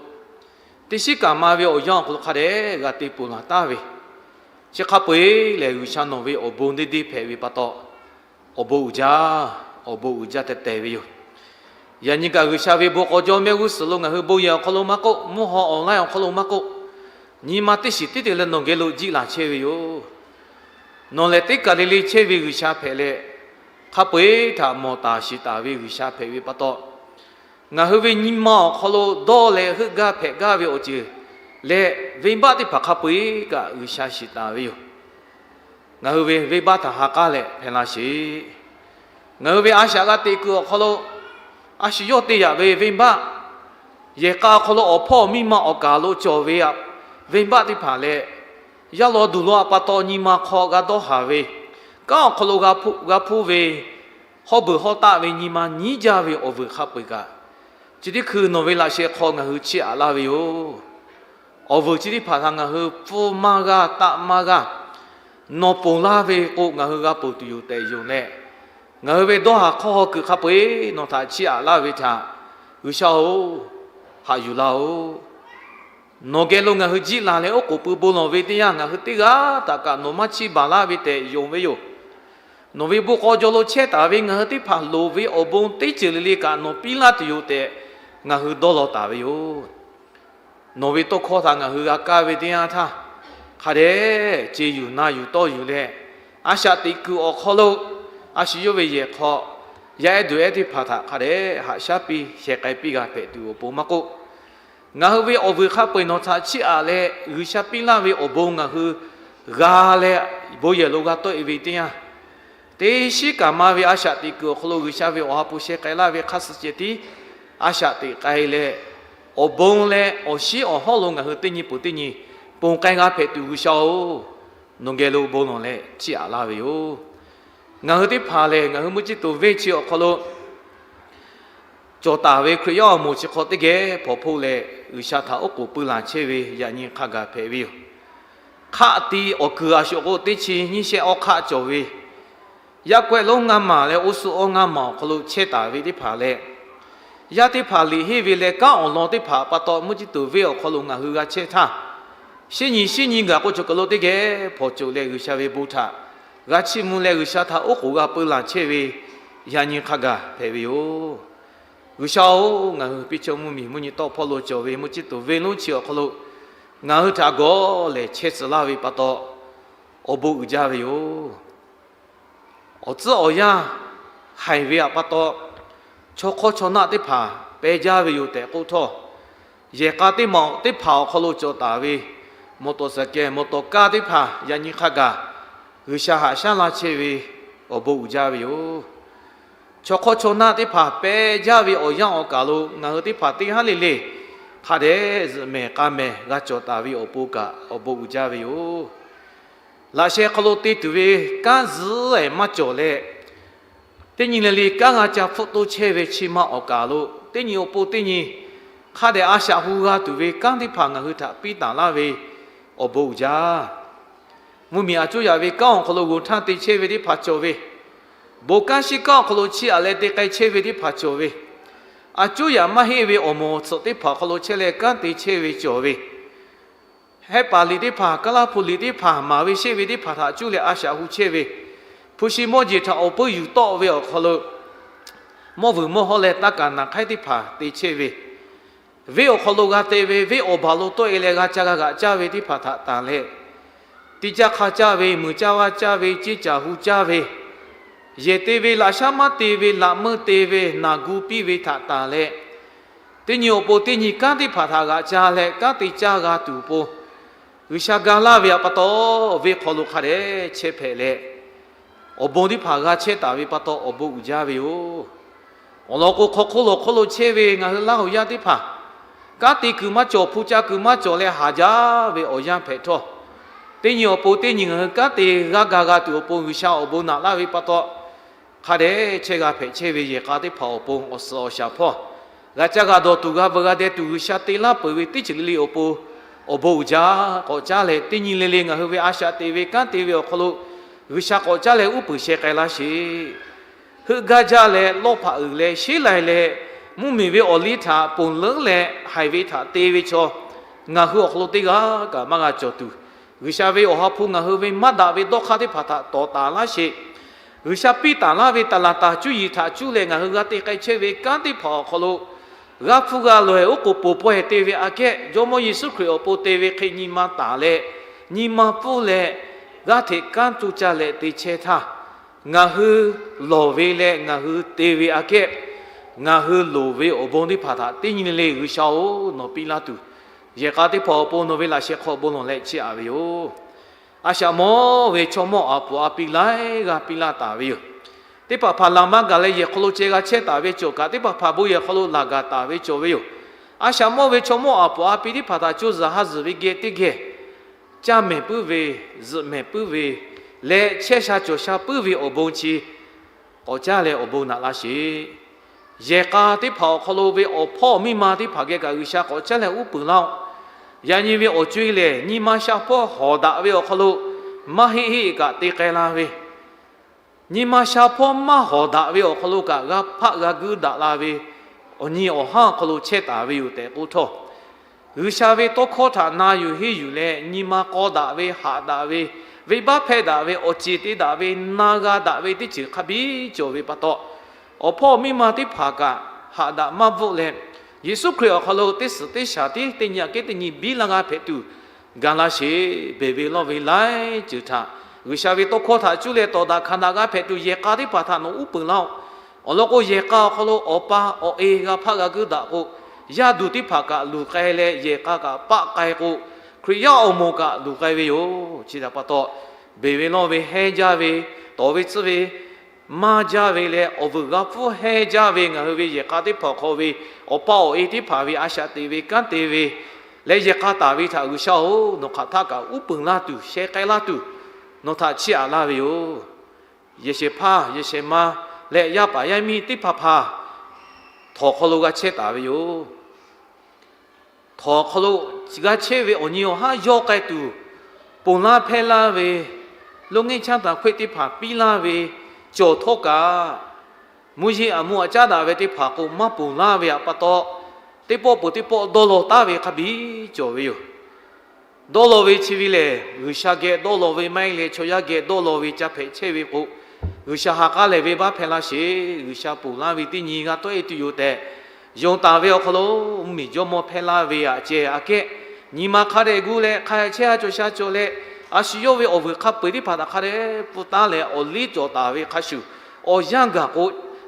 teˇ shiˉ kaꞈ ma ve awˬ yanˇ awˬ hk'aw lo hk'a dehꞈ g'a te ponˬ laˬ taˍ ve, chi hk'a peu-eˬ lehˬ G'uiˬsha nawˬ ve awˬ bon deˇ deˇ hpehꞈ ve pa taw, awˬ bon uiˍ jaˇ, awˬ bon uiˍ jaˇ tehꞈ tehˬ ve yoˬ. Yaꞈ nyi kaꞈ G'uiˬsha ve bon k'aw jawˇ mehˆ g'uˇ suhˍ lo ngaˬ hui bon yehˬ awˬ hk'aw lo maˇ k'oˆ, mvuhˇ haw online awˬ hk'aw lo maˇ k'oˆ, Nyi ma teˇ shiˍ tiˉ te leh nawˬ geh lo jiˆ laˬ chehˇ ve yoˬ. Nawˬ lehˬ teˇ kaˬ le le chehˇ ve G'uiˬsha hpehꞈ leh, hk'a peu-eˬ htaꞈ mawˬ taˍ shiˍ taˍ ve G'uiˬsha hpehꞈ ve pa taw, ngaˬ hui ve nyi ma awˬ hk'aw lo dawˇ leh heuˆ gaˇ hpehꞈ gaˇ ve awˬ ceuˬ leh, venˇbaˆ teˇ hpaˍ hk'a peu-eˬ kaꞈ G'uiˬsha shiˍ taˍ ve yoˬ. Ngaˬ hui ve venˇbaˆ htaꞈ ha k'aˉ leh hpehꞈ la sheˍ. Ngaˬ hui ve a shaꞈ g'a teꞈ kuiˬ awˬ hk'aw lo, a shu yawˇ te yaꞈ ve venˇbaˆ, yehˬ k'a awˬ hk'aw lo awˬ hpawˇ miˇ ma awˬ kaˍ lo cawˬ ve venˇbaˆ teˇ hpaˍ leh, yaˇ law duˬ law pa taw nyi ma hk'aw g'a dawˇ haˍ ve, kanˉ awˬ hk'aw lo g'a hpuˇ ve, hawˉ beuˬ hawˉ taˆ ve nyi ma nyiˉ jaˇ ve awˬ vuiˬ hk'a peu-eˬ kaꞈ, chi teˇ hkui nawˬ ve laꞈ sheh hk'aw ngaˬ hui chiˇ aꞈ laˇ ve yoˬ. Awˬ vuiˬ chi teˇ hpaˍ htaꞈ ngaˬ hui pfuhˇ maˇ g'aˇ taˆ maˇ g'aˇ, nawˬ ponˬ laˇ ve k'o ngaˬ hui g'a ponˬ tuˬ yoˬ tehꞈ yonˍ leh, ngaˬ hui ve dawˇ haˍ hk'awˇ haw kuiˬ hk'a peu-eˬ nawˬ htaꞈ chiˇ aꞈ laˇ ve htaꞈ, G'uiˬsha-oˬ, haꞈ yuˬ laˇ-oˆ. Nawˬ geh lo ngaˬ hui jiˆ laˬ leh oˉ k'oˍ pui bon lawˬ ve teˇ yanˇ, ngaˬ hui teˇ g'aˇ htaꞈ kaꞈ nawˬ maˇ chiˇ baˬ laˇ ve tehꞈ yonˍ ve yoˬ. Nawˬ ve bon k'aw jaw lo chehˇ taˍ ve ngaˬ hui teˇ hpaˍ loˍ ve awˬ bon teˇ ceuˬ le le kaꞈ nawˬ piˇ laˇ tuˬ yoˬ tehꞈ ngaˬ hui dawˇ law taˍ ve yoˬ. Nawˬ ve tawˇ hkawˇ htaꞈ ngaˬ hui g'a kaˇ ve teˇ yanˇ htaˇ, hk'a dehꞈ ce yuˬ na yuˬ tawˇ yuˬ leh, a shaꞈ teꞈ kuiˬ awˬ hk'aw lo, a shu yawˇ ve yehˬ hk'aw, yaˇ ehˉ duˬ ehˉ teˇ hpaˍ htaꞈ hk'a dehꞈ haꞈ shaˉ piˇ sheh k'ai piˇ g'a hpehꞈ tuˬ awˬ pon maˇ k'oˆ, ngaˬ hui ve awˬ vuiˬ hk'a peu-eˬ nawˬ htaꞈ chiˇ aꞈ leh G'uiˬsha piˇ laˇ ve awˬ bon ngaˬ hui g'a leh, bon yehˬ lo g'a tawˆ e ve teˇ yanˇ, teˇ shiˉ kaꞈ ma ve a shaꞈ teꞈ kuiˬ awˬ hk'aw lo G'uiˬsha ve awˬ ha hpu sheh k'ai laˇ ve hk'a suh ceh tiˉ a shaꞈ teꞈ k'ai leh, awˬ bon leh awˬ shiˉ awˬ hawˉ lo ngaˬ hui teˇ nyi peuˬ teˇ nyi ponˬ k'ai g'a hpehꞈ tuˬ G'uiˬsha-oˬ, nawˬ geh lo bon lawˬ leh chiˇ aꞈ laˇ ve yoˬ. Ngaˬ hui teˇ hpaˍ lehˬ, ngaˬ hui mvuhˇ ciˇ tuˬ venˇ chi awˬ hk'aw lo cawˬ taˍ ve Hkriꞈ yaˇ awˬ moˍ chi hk'aw teˇ geh hpawnˬ hpoˆ leh G'uiˬsha htaꞈ oˉ k'oˍ pui laˬ chehˇ ve yaꞈ nyi hk'a gaˬ hpehꞈ ve yoˬ. Hk'aˆ ti awˬ kuiˬ a shu k'o teˇ chi nyiˇ shehˆ awˇ hk'aˆ cawˬ ve, yaˇ kawehˆ lonˉ ngaˇ maˬ leh oˇ suh awˇ ngaˇ maˬ awˬ hk'aw lo chehˇ taˍ ve teˇ hpaˍ leh, yaˇ teˇ hpaˍ liꞈ henˇ ve leh kanˉ awˬ lawn teˇ hpaˍ pa taw mvuhˇ ciˇ tuˬ venˇ awˬ hk'aw lo ngaˬ hui g'a chehˇ htaˇ, shinˉ nyi shinˉ nyi gaˬ k'o cawˬ kuiˬ lo teˇ geh hpawnˬ coˬ leh G'uiˬsha ve bon htaꞈ g'a chiˇ mvuh leh G'uiˬsha htaꞈ oˉ k'oˍ g'a pui laˬ chehˇ ve yaꞈ nyi hk'a gaˬ hpehꞈ ve yoˬ. G'uiˬsha-oˬ, ngaˬ hui piˇ chaw mvuhˇmiˬ mvuhˇ nyi tawˆ hpawˇ lo cawˬ ve mvuhˇ ciˇ tuˬ venˇ lonˉ chi awˬ hk'aw lo ngaˬ hui htaꞈ gawˬ lehˬ chehˇ tcuh laˇ ve pa taw, awˬ bon uiˍ jaˇ ve yoˬ. Awˬ tcuhˉ awˬ yanˇ haiˬ ve pa taw, chaw hk'awˇ chaw naˆ teˇ hpaˍ peh jaˇ ve yoˬ tehꞈ k'oˆ htawˇ, yehˬ k'a teˇ maˬ teˇ hpaˍ awˬ hk'aw lo cawˬ taˍ ve mawˬ tawˍ saˍ kehˬ mawˬ tawˍ kaˇ teˇ hpaˍ yaꞈ nyi hk'a gaˬ G'uiˬsha haꞈ shaˉ laˇ chehˇ ve awˬ bon uiˍ jaˇ ve yoˬ. Chaw hk'awˇ chaw naˆ teˇ hpaˍ peh jaˇ ve awˬ yanˇ awˬ kaˬ lo ngaˬ hui teˇ hpaˍ teˇ haˉ le le hk'a dehꞈ zuhꞈ mehˍ k'a mehˍ g'a cawˬ taˍ ve awˬ pon kaꞈ awˬ bon uiˍ jaˇ ve yoˬ. Laꞈ sheh hk'aw lo te tuˬ ve kanˉ zuhˉ ehˍ maˇ cawˬ leh, teˇ nyi le le kanˉ g'a ca hpfuhˆ toˇ chehˇ ve chi ma awˬ kaˬ lo teˇ nyi awˬ pon teˇ nyi hk'a dehꞈ a shaꞈ hu g'a tuˬ ve kanˉ teˇ hpaˍ ngaˬ hui htaꞈ piˇ taˍ laˇ ve awˬ bon uiˍ jaˇ. Mvuhˇmiˬ a cuˉ yaꞈ ve kanˉ awˬ hk'aw lo g'oˬ htaˇ te chehˇ ve teˇ hpaˍ cawˬ ve, bon kanˉ shiˉ kanˉ awˬ hk'aw lo chiˇ aꞈ leh te k'ai chehˇ ve teˇ hpaˍ cawˬ ve, a cuˉ yaꞈ maˇ heˆ ve awˬ moˍ awˬ tsuhꞈ teˇ hpaˍ awˬ hk'aw lo chehˇ leh kanˉ te chehˇ ve cawˬ ve, hehˉ paˍ liꞈ teˇ hpaˍ, Kaˇlaˇ hpu liꞈ teˇ hpaˍ, maˍ ve sheˆ ve teˇ hpaˍ htaꞈ cuˇ leh a shaꞈ hu chehˇ ve, hpu shi mawˇ jeˬ htaꞈ awˬ puiˉ yuˬ tawˆ ve awˬ hk'aw lo mawˇ vuiˬ mawˇ hawˉ leh taˇ kaˍ naˍ hk'aiˉ teˇ hpaˍ te chehˇ ve, venˇ awˬ hk'aw lo g'a te ve, venˇ awˬ baˬ lo tawˆ e leh g'a ca g'a g'aꞈ caˇ ve teˇ hpaˍ htaꞈ tanˬ leh, teˇ caˇ hk'a caˇ ve, muiˬ caˇ vaˇ caˇ ve, ceˇ caˬ hu caˇ ve, yehˬ te ve, laꞈ shaˉ maˇ te ve, laꞈ meuˇ te ve, naˬ gu piˇ ve htaꞈ tanˬ leh, teˇ nyi awˬ pon teˇ nyi kanˉ teˇ hpaˍ htaꞈ g'aꞈ ca leh kanˉ te caˇ g'a tuˬ awˬ pon, G'uiˬsha ga laˇ ve pa taw, venˇ hk'aw lo hk'a dehꞈ chehˇ hpehꞈ leh, awˬ bon teˇ hpaˍ g'a chehˇ taˍ ve pa taw awˬ bon uiˍ jaˇ ve yoˬ. Awˬ lawn k'o, hk'aw hk'oˆ lawˬ hk'oˆ lo chehˇ ve ngaˬ hui Laˇ huˍ yaˇ teˇ hpaˍ, kanˉ te kuiˬ maˇ cawˬ, hpu ca kuiˬ maˇ cawˬ leh haˍ jaˇ ve awˬ yanˇ hpehꞈ htawˇ, teˇ nyi awˬ pon teˇ nyi ngaˬ hui kanˉ te g'a ga g'a tuˬ awˬ pon G'uiˬsha awˬ bon naꞈ laˇ ve pa taw, hk'a dehꞈ chehˇ g'a hpehꞈ chehˇ ve yehˬ k'a teˇ hpaˍ awˬ pon awˬ suhˍ awˬ shaˍ hpawˇ g'a caˇ g'a dawˬ tuˬ, g'a veuꞈ g'a deh tuˬ, G'uiˬsha te laˇ peuˬ ve teˇ ceuˬ le le awˬ pon awˬ bon uiˍ jaˇ k'awꞈ caˉ leh, teˇ nyi le le ngaˬ hui ve a shaꞈ teꞈ ve kanˉ te ve awˬ hk'aw lo G'uiˬsha k'awꞈ caˉ leh uˉ peunˍ sheh k'ai laˇ sheˍ. Heuˆ gaˇ jaˇ leh, lawˇ hpaꞈ uiˍ leh, sheˉ lai leh, mvuhˇmiˬ ve awˬ liˇ htaꞈ ponˬ leuˉ leh haiˬ ve htaꞈ te ve chaw, ngaˬ hui awˬ hk'aw lo teˇ g'aˇ kaꞈ maˇ g'a cawˬ tuˬ, G'uiˬsha ve awˬ ha hpu ngaˬ hui ve maˇ daꞈ ve dawˇ hk'aˇ teˇ hpaˍ htaꞈ tawˍ taˍ laˇ sheˍ. G'uiˬsha piˇ taˍ laˇ ve taˍ laˍ taˍ cuˇ yiˍ htaꞈ cuˇ leh ngaˬ hui g'a te k'ai chehˇ ve kanˉ teˇ hpaˍ awˬ hk'aw lo g'aˇ hpfuhˇ g'a loꞈ-e oˉ k'oˍ poˬ pawehˇ te ve aꞈ kehˉ, Jawˇmawˇ Yeˍsuˆ Hkriꞈ awˬ pon te ve hk'e nyi ma taˍ leh, nyi ma pfuhˇ leh g'aˇ hteꞈ kanˉ tu ca leh te chehˇ htaˇ, ngaˬ hui lawˬ ve leh ngaˬ hui te ve aꞈ kehˉ, ngaˬ hui loˍ ve awˬ bon teˇ hpaˍ htaꞈ teˇ nyi le le G'uiˬsha-oˬ, nawˬ piˇ laˇ tuˬ, yehˬ k'a teˇ hpaˍ awˬ pon nawˬ ve laꞈ sheh hk'aw bon lawˬ leh chiˇ aꞈ ve yoˬ. A shaꞈ mawˇ ve chaw mawˇ aˬ puˍ a pi laiˉ g'aˇ piˇ laˇ taˍ ve yoˬ. Teˇ hpaˍ hpaˍ laˬ maˇ gaˬ leh yehˬ hk'aw lo ceh g'a chehˇ taˍ ve cawˬ kaꞈ, teˇ hpaˍ hpaˍ bon yehˬ hk'aw lo laˬ gaˬ taˍ ve cawˬ ve yoˬ. A shaꞈ mawˇ ve chaw mawˇ aˬ puˍ a pi teˇ hpaˍ htaꞈ co zuhˬ ha zuhˬ ve geh teˇ geh caˇ mehˍ puiˉ ve, zuhꞈ mehˍ puiˉ ve leh chehˇ sha cawˬ sha puiˉ ve awˬ bon chi k'awꞈ caˇ leh awˬ bon naꞈ laˇ sheˍ. Yehˬ k'a teˇ hpaˍ awˬ hk'aw lo ve awˬ hpawˇ miˇ ma teˇ hpaˍ geh kaꞈ G'uiˬsha k'awꞈ caˉ leh uˉ peunˍ laˇ-oˆ. Yaꞈ nyi ve awˬ co-e lehˬ, nyi ma sha hpawˇ hawˍ daꞈ ve awˬ hk'aw lo maˇ heˆ heˆ kaꞈ te k'ai la ve, nyi ma sha hpawˇ maˇ hawˍ daꞈ ve awˬ hk'aw lo kaꞈ g'a hpaˆ g'a guiˇ daꞈ la ve awˬ nyi awˬ haˉ awˬ hk'aw lo chehˇ taˍ ve yoˬ tehꞈ k'oˆ htawˇ, G'uiˬsha ve tawˇ hkawˇ htaꞈ na yuˬ henˇ yuˬ leh nyi ma k'aw daꞈ ve, haꞈ daꞈ ve, venˇbaˆ hpehˇ daꞈ ve, awˬ ceˬ te daꞈ ve, na g'a daꞈ ve teˇ ceuˬ hk'a biˇ cawˬ ve pa taw, awˬ hpawˇ miˇ ma teˇ hpaˍ kaꞈ haꞈ daꞈ maˇ bvuhˆ leh, Yeˍsuˆ Hkriꞈ awˬ hk'aw lo teˇ suhˍ teˇ shaˍ tiˉ teˇ nyi aꞈ kehˉ teˇ nyi biˇ laˇ g'a hpehꞈ tuˬ ga laˇ sheˍ. Beˬ ve lawˇ ve laiˉ ceuˬ htaꞈ G'uiˬsha ve tawˇ hkawˇ htaꞈ cuˇ leh tawˍ daꞈ hkanˍ daꞈ g'a hpehꞈ tuˬ yehˬ k'a teˇ hpaˍ htaꞈ nawˬ uˉ peunˍ laˇ-oˆ. Awˬ lawn k'o, yehˬ k'a awˬ hk'aw lo awˬ pa awˬ e g'a hpaˆ g'a guiˇ daꞈ k'o, yaˇ duˬ teˇ hpaˍ kaꞈ luˬ k'ai leh yehˬ k'a kaꞈ paˆ k'ai k'o, Hkriꞈ yaˇ awˬ moˍ kaꞈ luˬ k'ai ve yoˬ. Chi htaꞈ pa taw, beˬ ve lawˇ ve hehnˇ jaˇ ve, tawˍ ve tcuhˇ ve maˇ jaˇ ve leh awˬ vuiˬ g'a hpfuhˇ hehnˇ jaˇ ve ngaˬ hui ve yehˬ k'a teˇ hpaˍ awˬ hk'aw ve awˬ pa awˬ e teˇ hpaˍ ve a shaꞈ teꞈ ve kanˉ te ve leh yehˬ k'a taˍ ve htaꞈ G'uiˬsha-oˬ, nawˬ hk'aˬ htaˆ kaꞈ uˉ peunˍ laˇ tuˬ, sheh k'ai laˇ tuˬ, nawˬ htaꞈ chiˇ aꞈ laˇ ve yoˬ. Yehˬ shehˍ hpaˇ yehˬ shehˍ ma leh yaˇ paˍ yaˇ miˇ teˇ hpaˍ hpaˍ htawnˍ hk'aw lo g'a chehˇ taˍ ve yoˬ. Htawnˍ hk'aw lo g'a chehˇ ve awˬ nyi awˬ haˉ yawˇ k'ai tuˬ, ponˬ laˇ hpehˇ laˇ ve, loˇ ngehˇ chaˇ taˍ hkawehˆ teˇ hpaˍ piˇ laˇ ve, cawˬ htawˇ kaꞈ, mvuhˇ yeˇ aˬ mvuhˇ aꞈ caˉ daꞈ ve teˇ hpaˍ k'o maˇ ponˬ laˇ ve htaꞈ pa taw, teˇ pawˆ peuˬ teˇ pawˆ dawˇ law taˉ ve hk'a biˇ cawˬ ve yoˬ. Dawˇ law ve chi ve lehˬ, G'uiˬsha geh dawˇ law ve maˇ heˆ leh chaw yaˇ geh dawˇ law ve ca hpehꞈ chehˇ ve k'o, G'uiˬsha ha k'aˉ lehˬ venˇbaˆ hpehˇ laˇ sheˍ. G'uiˬsha ponˬ laˇ ve teˇ nyi g'a tawˆ-e tuˬ yoˬ tehꞈ, yonˍ taˍ ve awˬ hk'aw lo mvuhˇmiˬ jawˇmawˇ hpehˇ laˇ ve aꞈ ceh aꞈ kehˉ, nyi ma hk'a dehꞈ gu leh hk'a chehˇ ha cawˬ sha cawˬ leh, a shu yawˇ ve awˬ vuiˬ hk'a peu-eˬ teˇ hpaˍ htaꞈ hk'a dehꞈ pfuhˇ taˉ leh awˬ liˇ cawˬ taˍ ve hk'a shuˍ, awˬ yanˇ gaˬ k'o,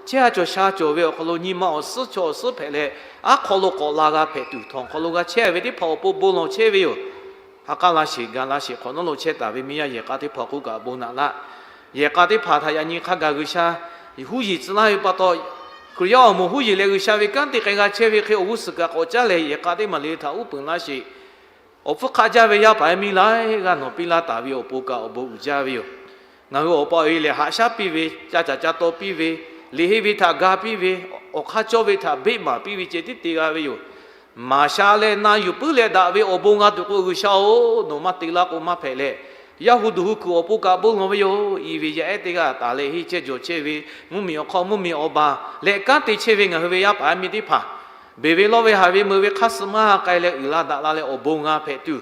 chehˇ ha cawˬ sha cawˬ ve awˬ hk'aw lo nyi ma awˬ suhˉ chaw awˬ suhˉ hpehꞈ leh, aˉ hk'aw lo k'awꞈ la g'a hpehꞈ tuˬ htawnˍ hk'aw lo g'a chehˇ ve teˇ hpaˍ awˬ pon bon lawˬ chehˇ ve yoˬ. Ha k'aˉ laˇ sheˍ, ga laˇ sheˍ, hk'awꞈ nawˉ lo chehˇ taˍ ve miˇ yaˇ yehˬ k'a teˇ hpaˍ k'oˆ kaꞈ bon naꞈ laˇ. Yehˬ k'a teˇ hpaˍ htaꞈ yaꞈ nyi hk'a gaˬ G'uiˬsha huˉ yeˬ tcuh laˇ ve pa taw, Hkriꞈ yaˇ awˬ moˍ huˉ yeˬ leh G'uiˬsha ve kanˉ te k'ai g'a chehˇ ve hk'e awˬ g'uˇ suhˍ kaꞈ k'awꞈ caˉ leh yehˬ k'a teˇ maˬ le le htaꞈ uˉ peunˍ laˇ sheˍ. Awˬ hpfuhˇ hk'aˆ jaˇ ve yaˇ paˍ yaˇ miˇ laiˉ g'aˇ nawˬ piˇ laˇ taˍ ve awˬ pon kaꞈ awˬ bon uiˍ jaˇ ve yoˬ. Ngaˬ hui awˬ pa awˬ e lehˬ haꞈ shaˉ piˇ ve, ca caˍ ca taw piˇ ve, liꞈ henˇ ve htaꞈ ga piˇ ve, awˬ hk'aˇ cawˇ ve htaꞈ beˆ maˍ piˇ ve ceh tiˉ te g'a ve yoˬ. Maˍ sha leh na yuˬ puiˉ leh daꞈ ve awˬ bon g'a tuˬ k'o, G'uiˬsha-oˬ, nawˬ maˇ te laˇ k'o maˇ hpehꞈ leh, yaˇ hu duˬ hu kuiˬ awˬ pon kaꞈ bon lawˬ ve yoˬ. I ve yaˇ ehˉ teˇ g'aˇ taˍ leh henˇ chehˇ jawˬ chehˇ ve, mvuhˇmiˬ awˬ hk'aw mvuhˇmiˬ awˬ baˬ leh kanˉ te chehˇ ve ngaˬ hui ve yaˇ paˍ yaˇ miˇ teˇ hpaˍ, beˬ ve lawˇ ve haꞈ ve meuꞈ ve hk'aˇ suh maˇ k'ai leh uiˍ la daꞈ la leh awˬ bon g'a hpehꞈ tuˬ,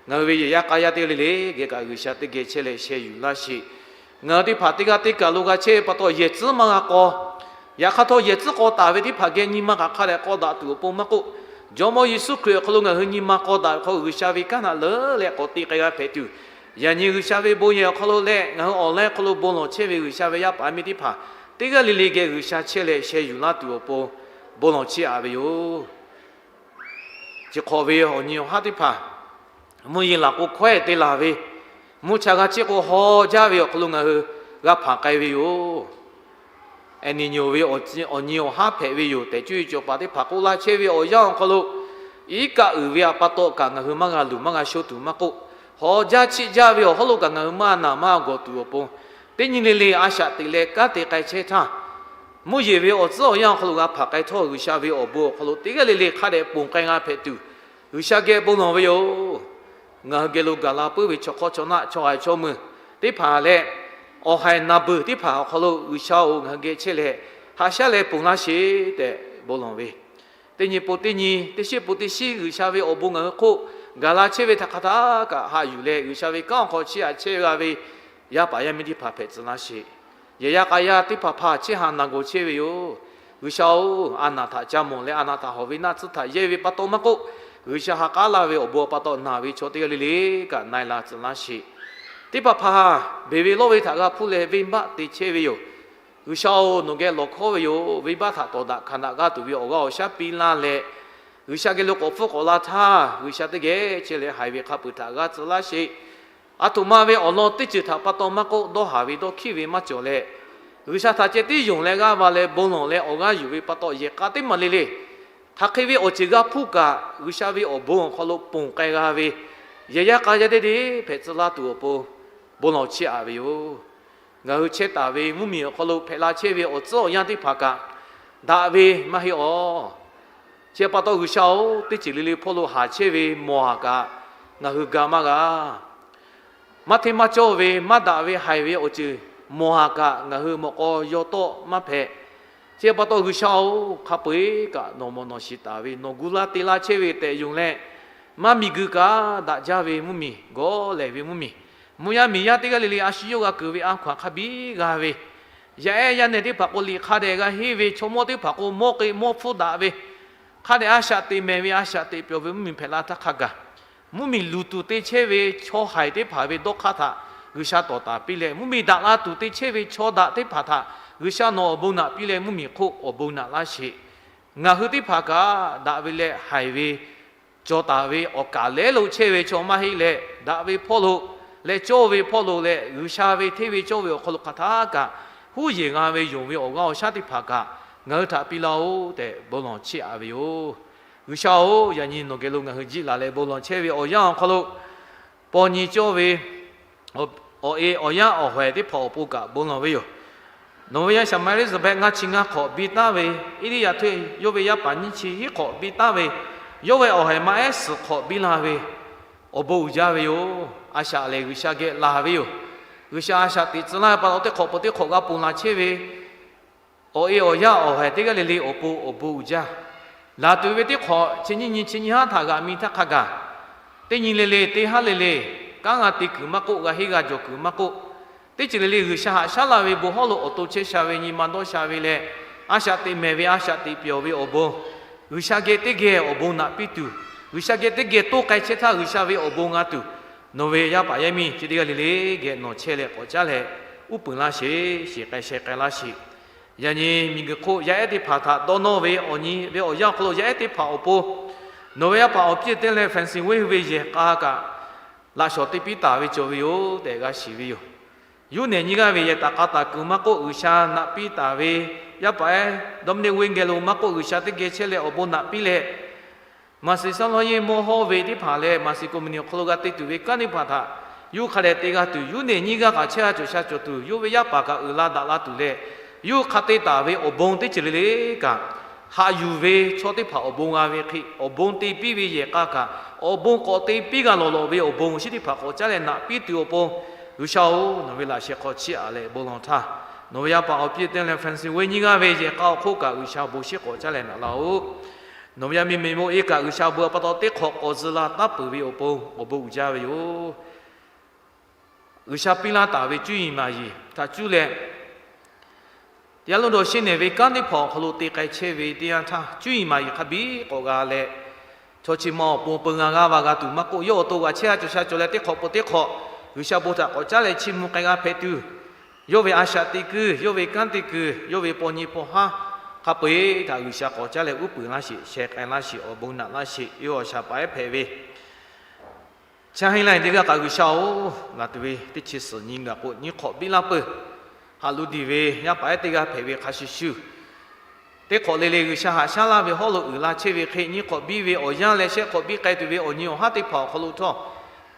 ngaˬ hui ve yehˬ yaˇ k'a yaˇ teˇ g'aˇ le le geh kaꞈ G'uiˬsha teˇ geh chehˇ leh sheh yuˬ laˇ sheˍ. Ngaˬ hui teˇ hpaˍ teˇ g'aˇ teˇ kaˬ lo g'a chehˇ ve pa taw yehˬ tcuhˉ maˇ g'a k'aw. Yaꞈ hk'aˇ htawˇ yehˬ tcuhˉ k'aw taˍ ve teˇ hpaˍ geh nyi ma kaꞈ hk'a dehꞈ k'aw daꞈ tuˬ awˬ pon maˇ k'oˆ, Jawˇmawˇ Yeˍsuˆ Hkriꞈ awˬ hk'aw lo ngaˬ hui nyi ma k'aw daꞈ ve hk'aw G'uiˬsha ve kanˉ htaꞈ leuˉ leh k'awꞈ te k'ai g'a hpehꞈ tuˬ, yaꞈ nyi G'uiˬsha ve bon yehˬ awˬ hk'aw lo leh ngaˬ hui awˬ lawn hk'aw lo bon lawˬ chehˇ ve G'uiˬsha ve yaˇ paˍ yaˇ miˇ teˇ hpaˍ teˇ g'aˇ le le geh G'uiˬsha chehˇ leh sheh yuˬ laˇ tuˬ awˬ pon bon lawˬ chiˇ aꞈ ve yoˬ. Chi hk'awꞈ ve awˬ nyi awˬ haˉ teˇ hpaˍ, mvuhˇ yeˬ laˬ k'o hkawehˇ te laˬ ve, mvuhˇ cha g'a cheˆ k'o haw jaˇ ve awˬ hk'aw lo ngaˬ hui g'a hpanˍ k'ai ve yoˬ. Eˍniˍ nyi-oˬ ve awˬ nyi awˬ haˉ hpehꞈ ve yoˬ tehꞈ cuˇ yiˍ cawˬ paˍ teˇ hpaˍ k'oˆ laˇ chehˇ ve awˬ yanˇ awˬ hk'aw lo, iˉ kaˆ uiˍ ve htaꞈ pa taw kaꞈ ngaˬ hui maˇ g'a luˬ maˇ g'a shoˉ tuˬ maˇ k'oˆ, haw jaˇ cheˆ jaˇ ve awˬ hawˉ lo kaꞈ ngaˬ hui maˇ naˬ maˇ gawˬ tuˬ awˬ pon, teˇ nyi le le a shaꞈ teꞈ leh kanˉ te k'ai chehˇ htaˇ, mvuhˇ yeˬ ve awˬ tcuhˉ awˬ yanˇ awˬ hk'aw lo g'a hpanˍ k'ai htawˇ, G'uiˬsha ve awˬ bon awˬ hk'aw lo teˇ g'aˇ le le hk'a dehꞈ ponˬ k'ai g'a hpehꞈ tuˬ, G'uiˬsha geh bon lawˬ ve yoˬ. Ngaˬ hui geh lo gaˬ la puiˉ ve chaw hk'awˇ chaw naˆ chaw haiˬ chaw meuˬ teˇ hpaˍ leh, awˬ haiˬ naˬ beuˬ teˇ hpaˍ awˬ hk'aw lo G'uiˬsha-oˬ, ngaˬ hui geh chehˇ leh haꞈ shaˉ leh ponˬ laˇ sheˍ tehꞈ bon lawˬ ve, teˇ nyi po teˇ nyi, teˇ shinˉ po teˇ shinˉ G'uiˬsha ve awˬ bon ngaˬ hui hk'oˆ gaˬ la chehˇ ve htaꞈ hk'a htaˇ kaꞈ haꞈ yuˬ leh G'uiˬsha ve kanˉ awˬ hk'aw chiˇ aꞈ chehˇ g'a ve yaˇ paˍ yaˇ miˇ teˇ hpaˍ hpehꞈ tcuh laˇ sheˍ. Yehˬ yaˇ k'a yaˇ teˇ hpaˍ hpaˍ chehˇ haꞈ naˬ gawˬ chehˇ ve yoˬ. G'uiˬsha-oˬ, a naˬ htaꞈ ca mawˬ leh a naˬ htaꞈ hawˬ ve naˆ tsuhˇ htaꞈ yehˇ ve pa taw maˇ k'oˆ, G'uiˬsha ha k'aˉ laˇ ve awˬ bon pa taw naˬ ve chaw teˇ g'aˇ le le kaꞈ na e la tcuh laˇ sheˍ. Teˇ hpaˍ hpaˍ beˬ ve lawˇ ve htaꞈ g'a hpuˇ leh venˇbaˆ te chehˇ ve yoˬ. G'uiˬsha-oˬ, nawˬ geh lawˬ hkawˉ ve yoˬ. Venˇbaˆ htaꞈ tawˍ daꞈ hkanˍ daꞈ g'a tuˬ ve awˬ g'aˇ awˬ shaˉ piˇ laˇ leh, G'uiˬsha geh lo k'awꞈ hpfuhˇ k'awꞈ la htaˇ, G'uiˬsha teˇ geh chehˇ leh haiˬ ve hk'a peu-eˬ htaꞈ g'a tcuh laˇ sheˍ. Aˬ htoꞈ ma ve awˬ lawn teˇ ceuˬ htaꞈ pa taw maˇ k'oˆ, dawˇ haˍ ve dawˇ hkiˆ ve maˇ cawˬ leh, G'uiˬsha htaꞈ ceh tiˉ yonˍ leh g'aˇ va leh bon lawˬ leh awˬ g'aˇ yuˬ ve pa taw yehˬ k'a teˇ maˬ le le, hk'aˬ hk'e ve awˬ ceuˬ g'a hpuˇ kaꞈ, G'uiˬsha ve awˬ bon awˬ hk'aw lo ponˬ k'ai g'a ve, yehˬ yaˇ k'a yaˇ teˇ deˇ hpehꞈ tcuh laˇ tuˬ awˬ pon bon lawˬ chiˇ aꞈ ve yoˬ. Ngaˬ hui chehˇ taˍ ve mvuhˇmiˬ awˬ hk'aw lo hpehꞈ la chehˇ ve awˬ tcuhˉ awˬ yanˇ teˇ hpaˍ kaꞈ daꞈ ve maˇ heˆ awˬ. Chi pa taw G'uiˬsha-oˬ, teˇ ceuˬ le le hpawˇ lo haˍ chehˇ ve mawˬ haˍ kaꞈ ngaˬ hui ga maˇ g'a. Maˇ hteˇ maˇ cawˇ ve, maˇ daꞈ ve haiˬ ve awˬ ceuˬ mawˬ haˍ kaꞈ ngaˬ hui mawꞈ k'aw yaw tawˆ maˇ hpehꞈ. Chi pa taw G'uiˬsha-oˬ, hk'a peu-eˬ kaꞈ nawˬ mawˬ nawˬ shiˍ taˍ ve, nawˬ gu laˇ te laˇ chehˇ ve tehꞈ yonˍ leh, maˇ miˬguiˬ kaꞈ daꞈ jaˇ ve mvuhˇmiˬ, gawˇ lehˬ ve mvuhˇmiˬ, mvuhˇ yaˇ miˬ yaˇ teˇ g'aˇ le le a shu yawˇ g'a keunˍ ve a hkaw anˬ hk'a biˇ g'a ve, yaˇ ehˉ yaˇ nehˬ teˇ hpaˍ k'o liꞈ hk'a dehꞈ g'a henˇ ve, chaw mawˇ teˇ hpaˍ k'o mawˇ k'e mawˇ hpfuhˇ daꞈ ve, hk'a dehꞈ a shaꞈ teꞈ mehˍ ve, a shaꞈ teꞈ pyawˬ ve mvuhˇmiˬ hpehꞈ la htaˇ hk'a gaˬ, mvuhˇmiˬ luˬ tuˬ te chehˇ ve chaw haiˬ teˇ hpaˍ ve dawˇ hk'aˇ htaꞈ G'uiˬsha tawˍ taˍ piˇ leh, mvuhˇmiˬ daꞈ la tuˬ te chehˇ ve chaw daꞈ teˇ hpaˍ htaꞈ G'uiˬsha nawˬ awˬ bon naꞈ piˇ leh mvuhˇmiˬ hk'oˆ awˬ bon naꞈ laˇ sheˍ. Ngaˬ hui teˇ hpaˍ kaꞈ daꞈ ve leh haiˬ ve, cawˬ taˍ ve awˬ kaˍ lehˉ lo chehˇ ve chaw maˇ heˆ leh, daꞈ ve hpawˇ lo leh cawˇ ve hpawˇ lo leh G'uiˬsha ve hteˇ ve cawˇ ve awˬ hk'aw lo hk'aˬ htaˇ kaꞈ huˉ yeˬ g'a ve yonˍ ve awˬ g'aˇ awˬ shaˉ teˇ hpaˍ kaꞈ ngaˬ hui htaꞈ piˇ laˇ-oˆ tehꞈ bon lawˬ chiˇ aꞈ ve yoˬ. G'uiˬsha-oˬ, yaꞈ nyi nawˬ geh lo ngaˬ hui jiˆ laˬ leh bon lawˬ chehˇ ve awˬ yanˇ awˬ hk'aw lo paw nyi cawˇ ve awˬ e awˬ yaˇ awˬ hawehˍ teˇ hpaˍ awˬ pon kaꞈ bon lawˬ ve yoˬ. Nawˬ ve yaˇ shaˍ ma Eˇliˇsaˍhbehˆ ngaˇ chi ngaˇ hk'awꞈ biˇ taˉ ve, Eˇliˇyaꞈ hteˇ yawˇ ve yaˇ paˍ nyiˇ chi hiˉ hk'awꞈ biˇ taˉ ve, yawˇ ve awˬ hawehˍ ma ehˉ suhˍ hk'awꞈ biˇ la ve, awˬ bon uiˍ jaˇ ve yoˬ. A shaꞈ lehˬ G'uiˬsha geh laˬ ve yoˬ. G'uiˬsha a shaꞈ teꞈ tcuh laˇ ve pa taw teˇ hk'awꞈ peuˬ teˇ hk'awꞈ g'a ponˬ laˬ chehˇ ve awˬ e awˬ yaˇ awˬ hawehˍ teˇ g'aˇ le le awˬ pon awˬ bon uiˍ jaˇ. Laˬ tuˬ ve teˇ hk'awꞈ chi nyiˇ nyi chi nyiˇ haˉ htaꞈ g'aꞈ mi htaˇ hk'a gaˬ, teˇ nyi le le teˇ haˉ le le kanˉ g'a te kuiˬ maˇ k'oˆ, g'a henˇ g'a jawˬ kuiˬ maˇ k'oˆ, teˇ ceuˬ le le G'uiˬsha haꞈ shaˉ laˇ ve bon hawˉ lo awˬ to chehˇ sha ve nyi ma dawˇ sha ve leh, a shaꞈ teꞈ mehˍ ve a shaꞈ teꞈ pyawˬ ve awˬ bon, G'uiˬsha geh teˇ geh awˬ bon naꞈ piˇ tuˬ, G'uiˬsha geh teˇ geh toˇ k'ai chehˇ htaˇ G'uiˬsha ve awˬ bon g'a tuˬ, nawˬ ve yaˇ paˍ yaˇ miˇ chi teˇ g'aˇ le le geh nawˬ chehˇ leh k'awꞈ caˉ leh uˉ peunˍ laˇ sheˍ, shiˍ k'ai sheh k'ai laˇ sheˍ. Yaꞈ nyi miˬguiˬ hk'oˆ yaˇ ehˉ teˇ hpaˍ htaꞈ dawˇ nawˇ ve awˬ nyi ve awˬ yanˇ awˬ hk'aw lo yaˇ ehˉ teˇ hpaˍ awˬ pon nawˬ ve yaˇ paˍ awˬ piˇ teˇ leh Francis Wei hui ve yehˬ k'a kaꞈ laꞈ shawˍ te piˇ taˍ ve cawˬ ve yoˬ tehꞈ g'a shiˍ ve yoˬ. Yuˇ nehˬ nyiˇ g'aˇ ve yehˬ taˍ k'a taˍ kuiˬ maˇ k'oˆ, G'uiˬsha naꞈ piˇ taˍ ve yaˇ paˍ ehˉ Dominic Wei geh lo maˇ k'oˆ, G'uiˬsha teˇ geh chehˇ leh awˬ bon naꞈ piˇ leh, Maˍsiˍ saˉ lawˇ yehˇ mawˇ hawˇ ve teˇ hpaˍ leh Maˍsiˍ community awˬ hk'aw lo g'a te tuˬ ve kanˉ teˇ hpaˍ htaꞈ yawˇ hk'a dehꞈ te g'a tuˬ, yuˇ nehˬ nyiˇ g'aˇ kaꞈ chehˇ g'a cawˬ sha cawˬ tuˬ, yawˇ ve yaˇ paˍ kaꞈ uiˍ la daꞈ la tuˬ leh, yawˇ hk'a te taˍ ve awˬ bon teˇ ceuˬ le le kaꞈ, haꞈ yuˬ ve chaw teˇ hpaˍ awˬ bon g'a ve hk'e, awˬ bon te piˇ ve yehˬ k'a kaꞈ, awˬ bon k'awꞈ te piˇ g'a lawˬ lawˬ ve awˬ bon awˬ shinˉ teˇ hpaˍ k'awꞈ caˉ leh naꞈ piˇ tuˬ awˬ pon, G'uiˬsha-oˬ, nawˬ ve laꞈ sheh hk'aw chiˇ aꞈ leh bon lawˬ htaˇ, nawˬ ve yaˇ paˍ awˬ piˇ teˇ leh Francis Wei nyiˇ g'aˇ ve yehˬ k'a awˬ hk'oˆ kaꞈ G'uiˬsha bon shinˉ k'awꞈ caˉ leh naꞈ laˇ-oˆ. Nawˬ ve yaˇ miˇ Meˍmoˆ Eˇkaꞈ G'uiˬsha bon pa taw teˇ hk'awꞈ k'awꞈ tzuh la taˉ peuˬ ve awˬ pon awˬ bon uiˍ jaˇ ve yoˬ. G'uiˬsha piˇ laˇ taˍ ve cuˇ yiˍ maˍ yiˍ htaꞈ cuˇ leh, yaˇ lonˉ dawˇ shinˉ nehˬ ve kanˉ teˇ hpaˍ awˬ hk'aw lo te k'ai chehˇ ve teˇ yanˇ htaˇ, cuˇ yiˍ maˍ yiˍ hk'a biˇ k'awꞈ g'a leh, chaw chi ma awˬ pon peu g'a g'aˇ va g'a tuˬ maˇ k'oˆ, yawˇ awˬ to g'a chehˇ g'a cawˬ sha cawˬ leh teˇ hk'awꞈ peuˬ teˇ hk'awꞈ G'uiˬsha bon htaꞈ k'awꞈ caˉ leh chiˇ mvuh k'ai g'a hpehꞈ tuˬ, yawˇ ve a shaꞈ teꞈ kuiˬ, yawˇ ve kanˉ te kuiˬ, yawˇ ve paw nyi paw haˉ hk'a peu-eˬ htaꞈ G'uiˬsha k'awꞈ caˉ leh uˉ peunˍ laˇ sheˍ, sheh k'ai laˇ sheˍ, awˬ bon naꞈ laˇ sheˍ, yawˇ awˬ shaˍ paˍ ehˉ hpehꞈ ve Chaˇ heˆ laˇ teˇ g'aˇ kaꞈ G'uiˬsha-oˬ, ngaˬ tuˬ ve teˇ chi suhˍ nyi gaˬ k'o nyi hk'awꞈ biˇ laˇ peuˬ. Haꞈ lu diˬ ve yaˇ paˍ ehˉ teˇ g'aˇ hpehꞈ ve hk'a shuˍ shuˍ, teˇ hk'awꞈ le le G'uiˬsha haꞈ shaˉ laˇ ve hawˉ lo uiˍ la chehˇ ve hk'e, nyi hk'awꞈ biˇ ve awˬ yanˇ leh shehˆ hk'awꞈ biˇ k'ai tuˬ ve awˬ nyi awˬ haˉ teˇ hpaˍ awˬ hk'aw lo htawˇ,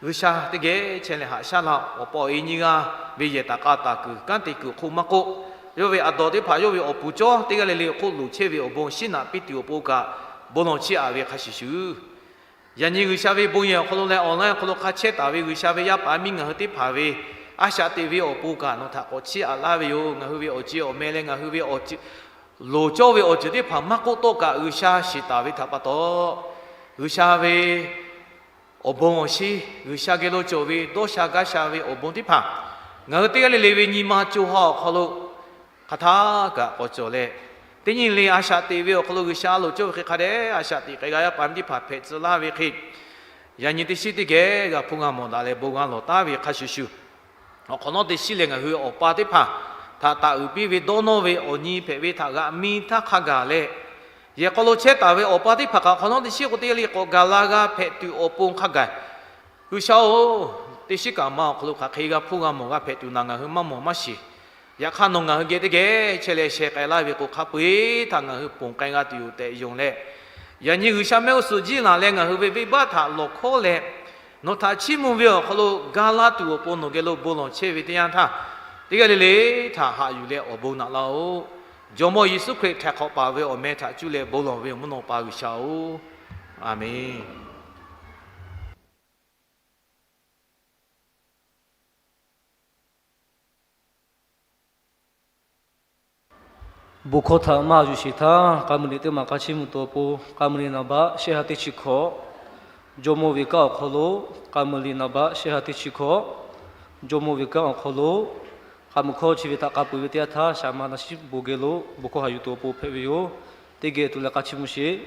G'uiˬsha teˇ geh chehˇ leh haꞈ shaˉ laˇ. Awˬ pa awˬ e nyiˇ g'aˇ ve yehˬ taˍ k'a taˍ kuiˬ, kanˉ te kuiˬ hk'oˆ maˇ k'oˆ, yawˇ ve aˬ dawˬ teˇ hpaˍ, yawˇ ve awˬ puˍ cawˇ teˇ g'aˇ le le awˬ hk'oˆ loˍ chehˇ ve awˬ bon shinˉ naꞈ piˇ tuˬ awˬ pon kaꞈ bon lawˬ chiˇ aꞈ ve hk'a shuˍ shuˍ, yaꞈ nyi G'uiˬsha ve bon yehˬ awˬ hk'aw lo leh awˬ laˇ awˬ hk'aw lo hk'a chehˇ taˍ ve G'uiˬsha ve yaˇ paˍ miˇ ngaˬ hui teˇ hpaˍ ve a shaꞈ teꞈ ve awˬ pon kaꞈ nawˬ htaꞈ k'awꞈ chiˇ aꞈ laˇ ve yoˬ. Ngaˬ hui ve awˬ ceˬ awˬ meh leh ngaˬ hui ve awˬ ceˬ loˍ cawˇ ve awˬ ceuˬ teˇ hpaˍ maˇ k'oˆ tawˆ kaꞈ, G'uiˬsha shiˍ taˍ ve htaꞈ pa taw, G'uiˬsha ve awˬ bon awˬ shinˉ, G'uiˬsha geh lo cawˬ ve dawˇ sha gaˇ sha ve awˬ bon teˇ hpaˍ ngaˬ hui teˇ g'aˇ le le ve nyi ma co ha awˬ hk'aw lo hk'aˬ htaˇ kaꞈ k'awꞈ cawˬ leh, Teˇ nyi le a shaꞈ teꞈ ve awˬ hk'aw lo G'uiˬsha a loˍ cawˇ ve hk'e hk'a dehꞈ a shaꞈ teꞈ k'ai g'a yaˇ paˍ miˇ teˇ hpaˍ hpehꞈ tcuh laˇ ve hk'e, yaꞈ nyi teˇ shiˉ teˇ geh g'a hpuˇ g'a mawˬ daꞈ leh bon g'a lawˬ taˉ ve hk'a shuˍ shuˍ, awˬ hk'awꞈ nawˉ teˇ shiˉ leh ngaˬ hui awˬ pa teˇ hpaˍ htaꞈ taˍ uiˍ piˇ ve dawˇ nawˇ ve awˬ nyi hpehꞈ ve htaꞈ g'aꞈ mi htaˇ hk'a gaˬ leh, yehˬ hk'aw lo chehˇ taˍ ve awˬ pa teˇ hpaˍ kaꞈ awˬ hk'awꞈ nawˉ teˇ shiˉ k'o teˇ g'aˇ le k'awꞈ gaˬ la g'a hpehꞈ tuˬ awˬ pon hk'a gaˬ, G'uiˬsha-oˬ, teˇ shiˉ kaꞈ ma awˬ hk'aw lo hk'aˬ hk'e g'a hpuˇ g'a mawˬ g'a hpehꞈ tuˬ naˬ ngaˬ hui maˇ mawˬ maˇ shiˍ. Yaꞈ hk'aˇ nawˬ ngaˬ hui geh teˇ geh chehˇ leh sheh k'ai laˇ ve k'o, hk'a peu-eˬ htaꞈ ngaˬ hui ponˬ k'ai g'a tuˬ yoˬ tehꞈ yonˍ leh, yaꞈ nyi G'uiˬsha mehˆ g'uˇ suhˍ jiˇ laˬ leh ngaˬ hui ve venˇbaˆ htaꞈ lawˬ hkawˉ leh, nawˬ htaꞈ chiˇ mvuh ve awˬ hk'aw lo ga laˇ tuˬ awˬ pon nawˬ geh lo bon lawˬ chehˇ ve teˇ yanˇ htaˇ, teˇ g'aˇ le le htaꞈ haꞈ yuˬ leh awˬ bon naꞈ laˇ-oˆ. Jawˇmawˇ Yeˍsuˆ Hkriꞈ htaiˍ hk'awꞈ paˍ ve awˬ meh htaꞈ cuˇ leh bon lawˬ ve awˬ mvuhˇ naw pa G'uiˬsha-oˬ, Aˍmenˬ. Bon hkawˇ htaꞈ maˇ yuˬ sheˍ htaˇ, k'a muiˬ liꞈ teˇ maˬ k'a chiˇ mvuh tuˬ awˬ pon, k'a muiˬ liꞈ naˍ baˆ shehˆ ha teˇ chi hkawꞈ, Jawˇmawˇ ve kanˉ awˬ hk'aw lo, k'a muiˬ liꞈ naˍ baˆ shehˆ ha teˇ chi hkawꞈ, Jawˇmawˇ ve kanˉ awˬ hk'aw lo, k'a muiˬ hkawˇ chi ve htaꞈ k'a peuˬ ve teˇ yanˇ htaˇ, shaˍ ma na shiˉ bon geh lo bon hkawˇ haꞈ yuˬ tuˬ awˬ pon hpehꞈ ve yoˬ. Teˇ geh tuˬ leh k'a chiˇ mvuh sheˍ.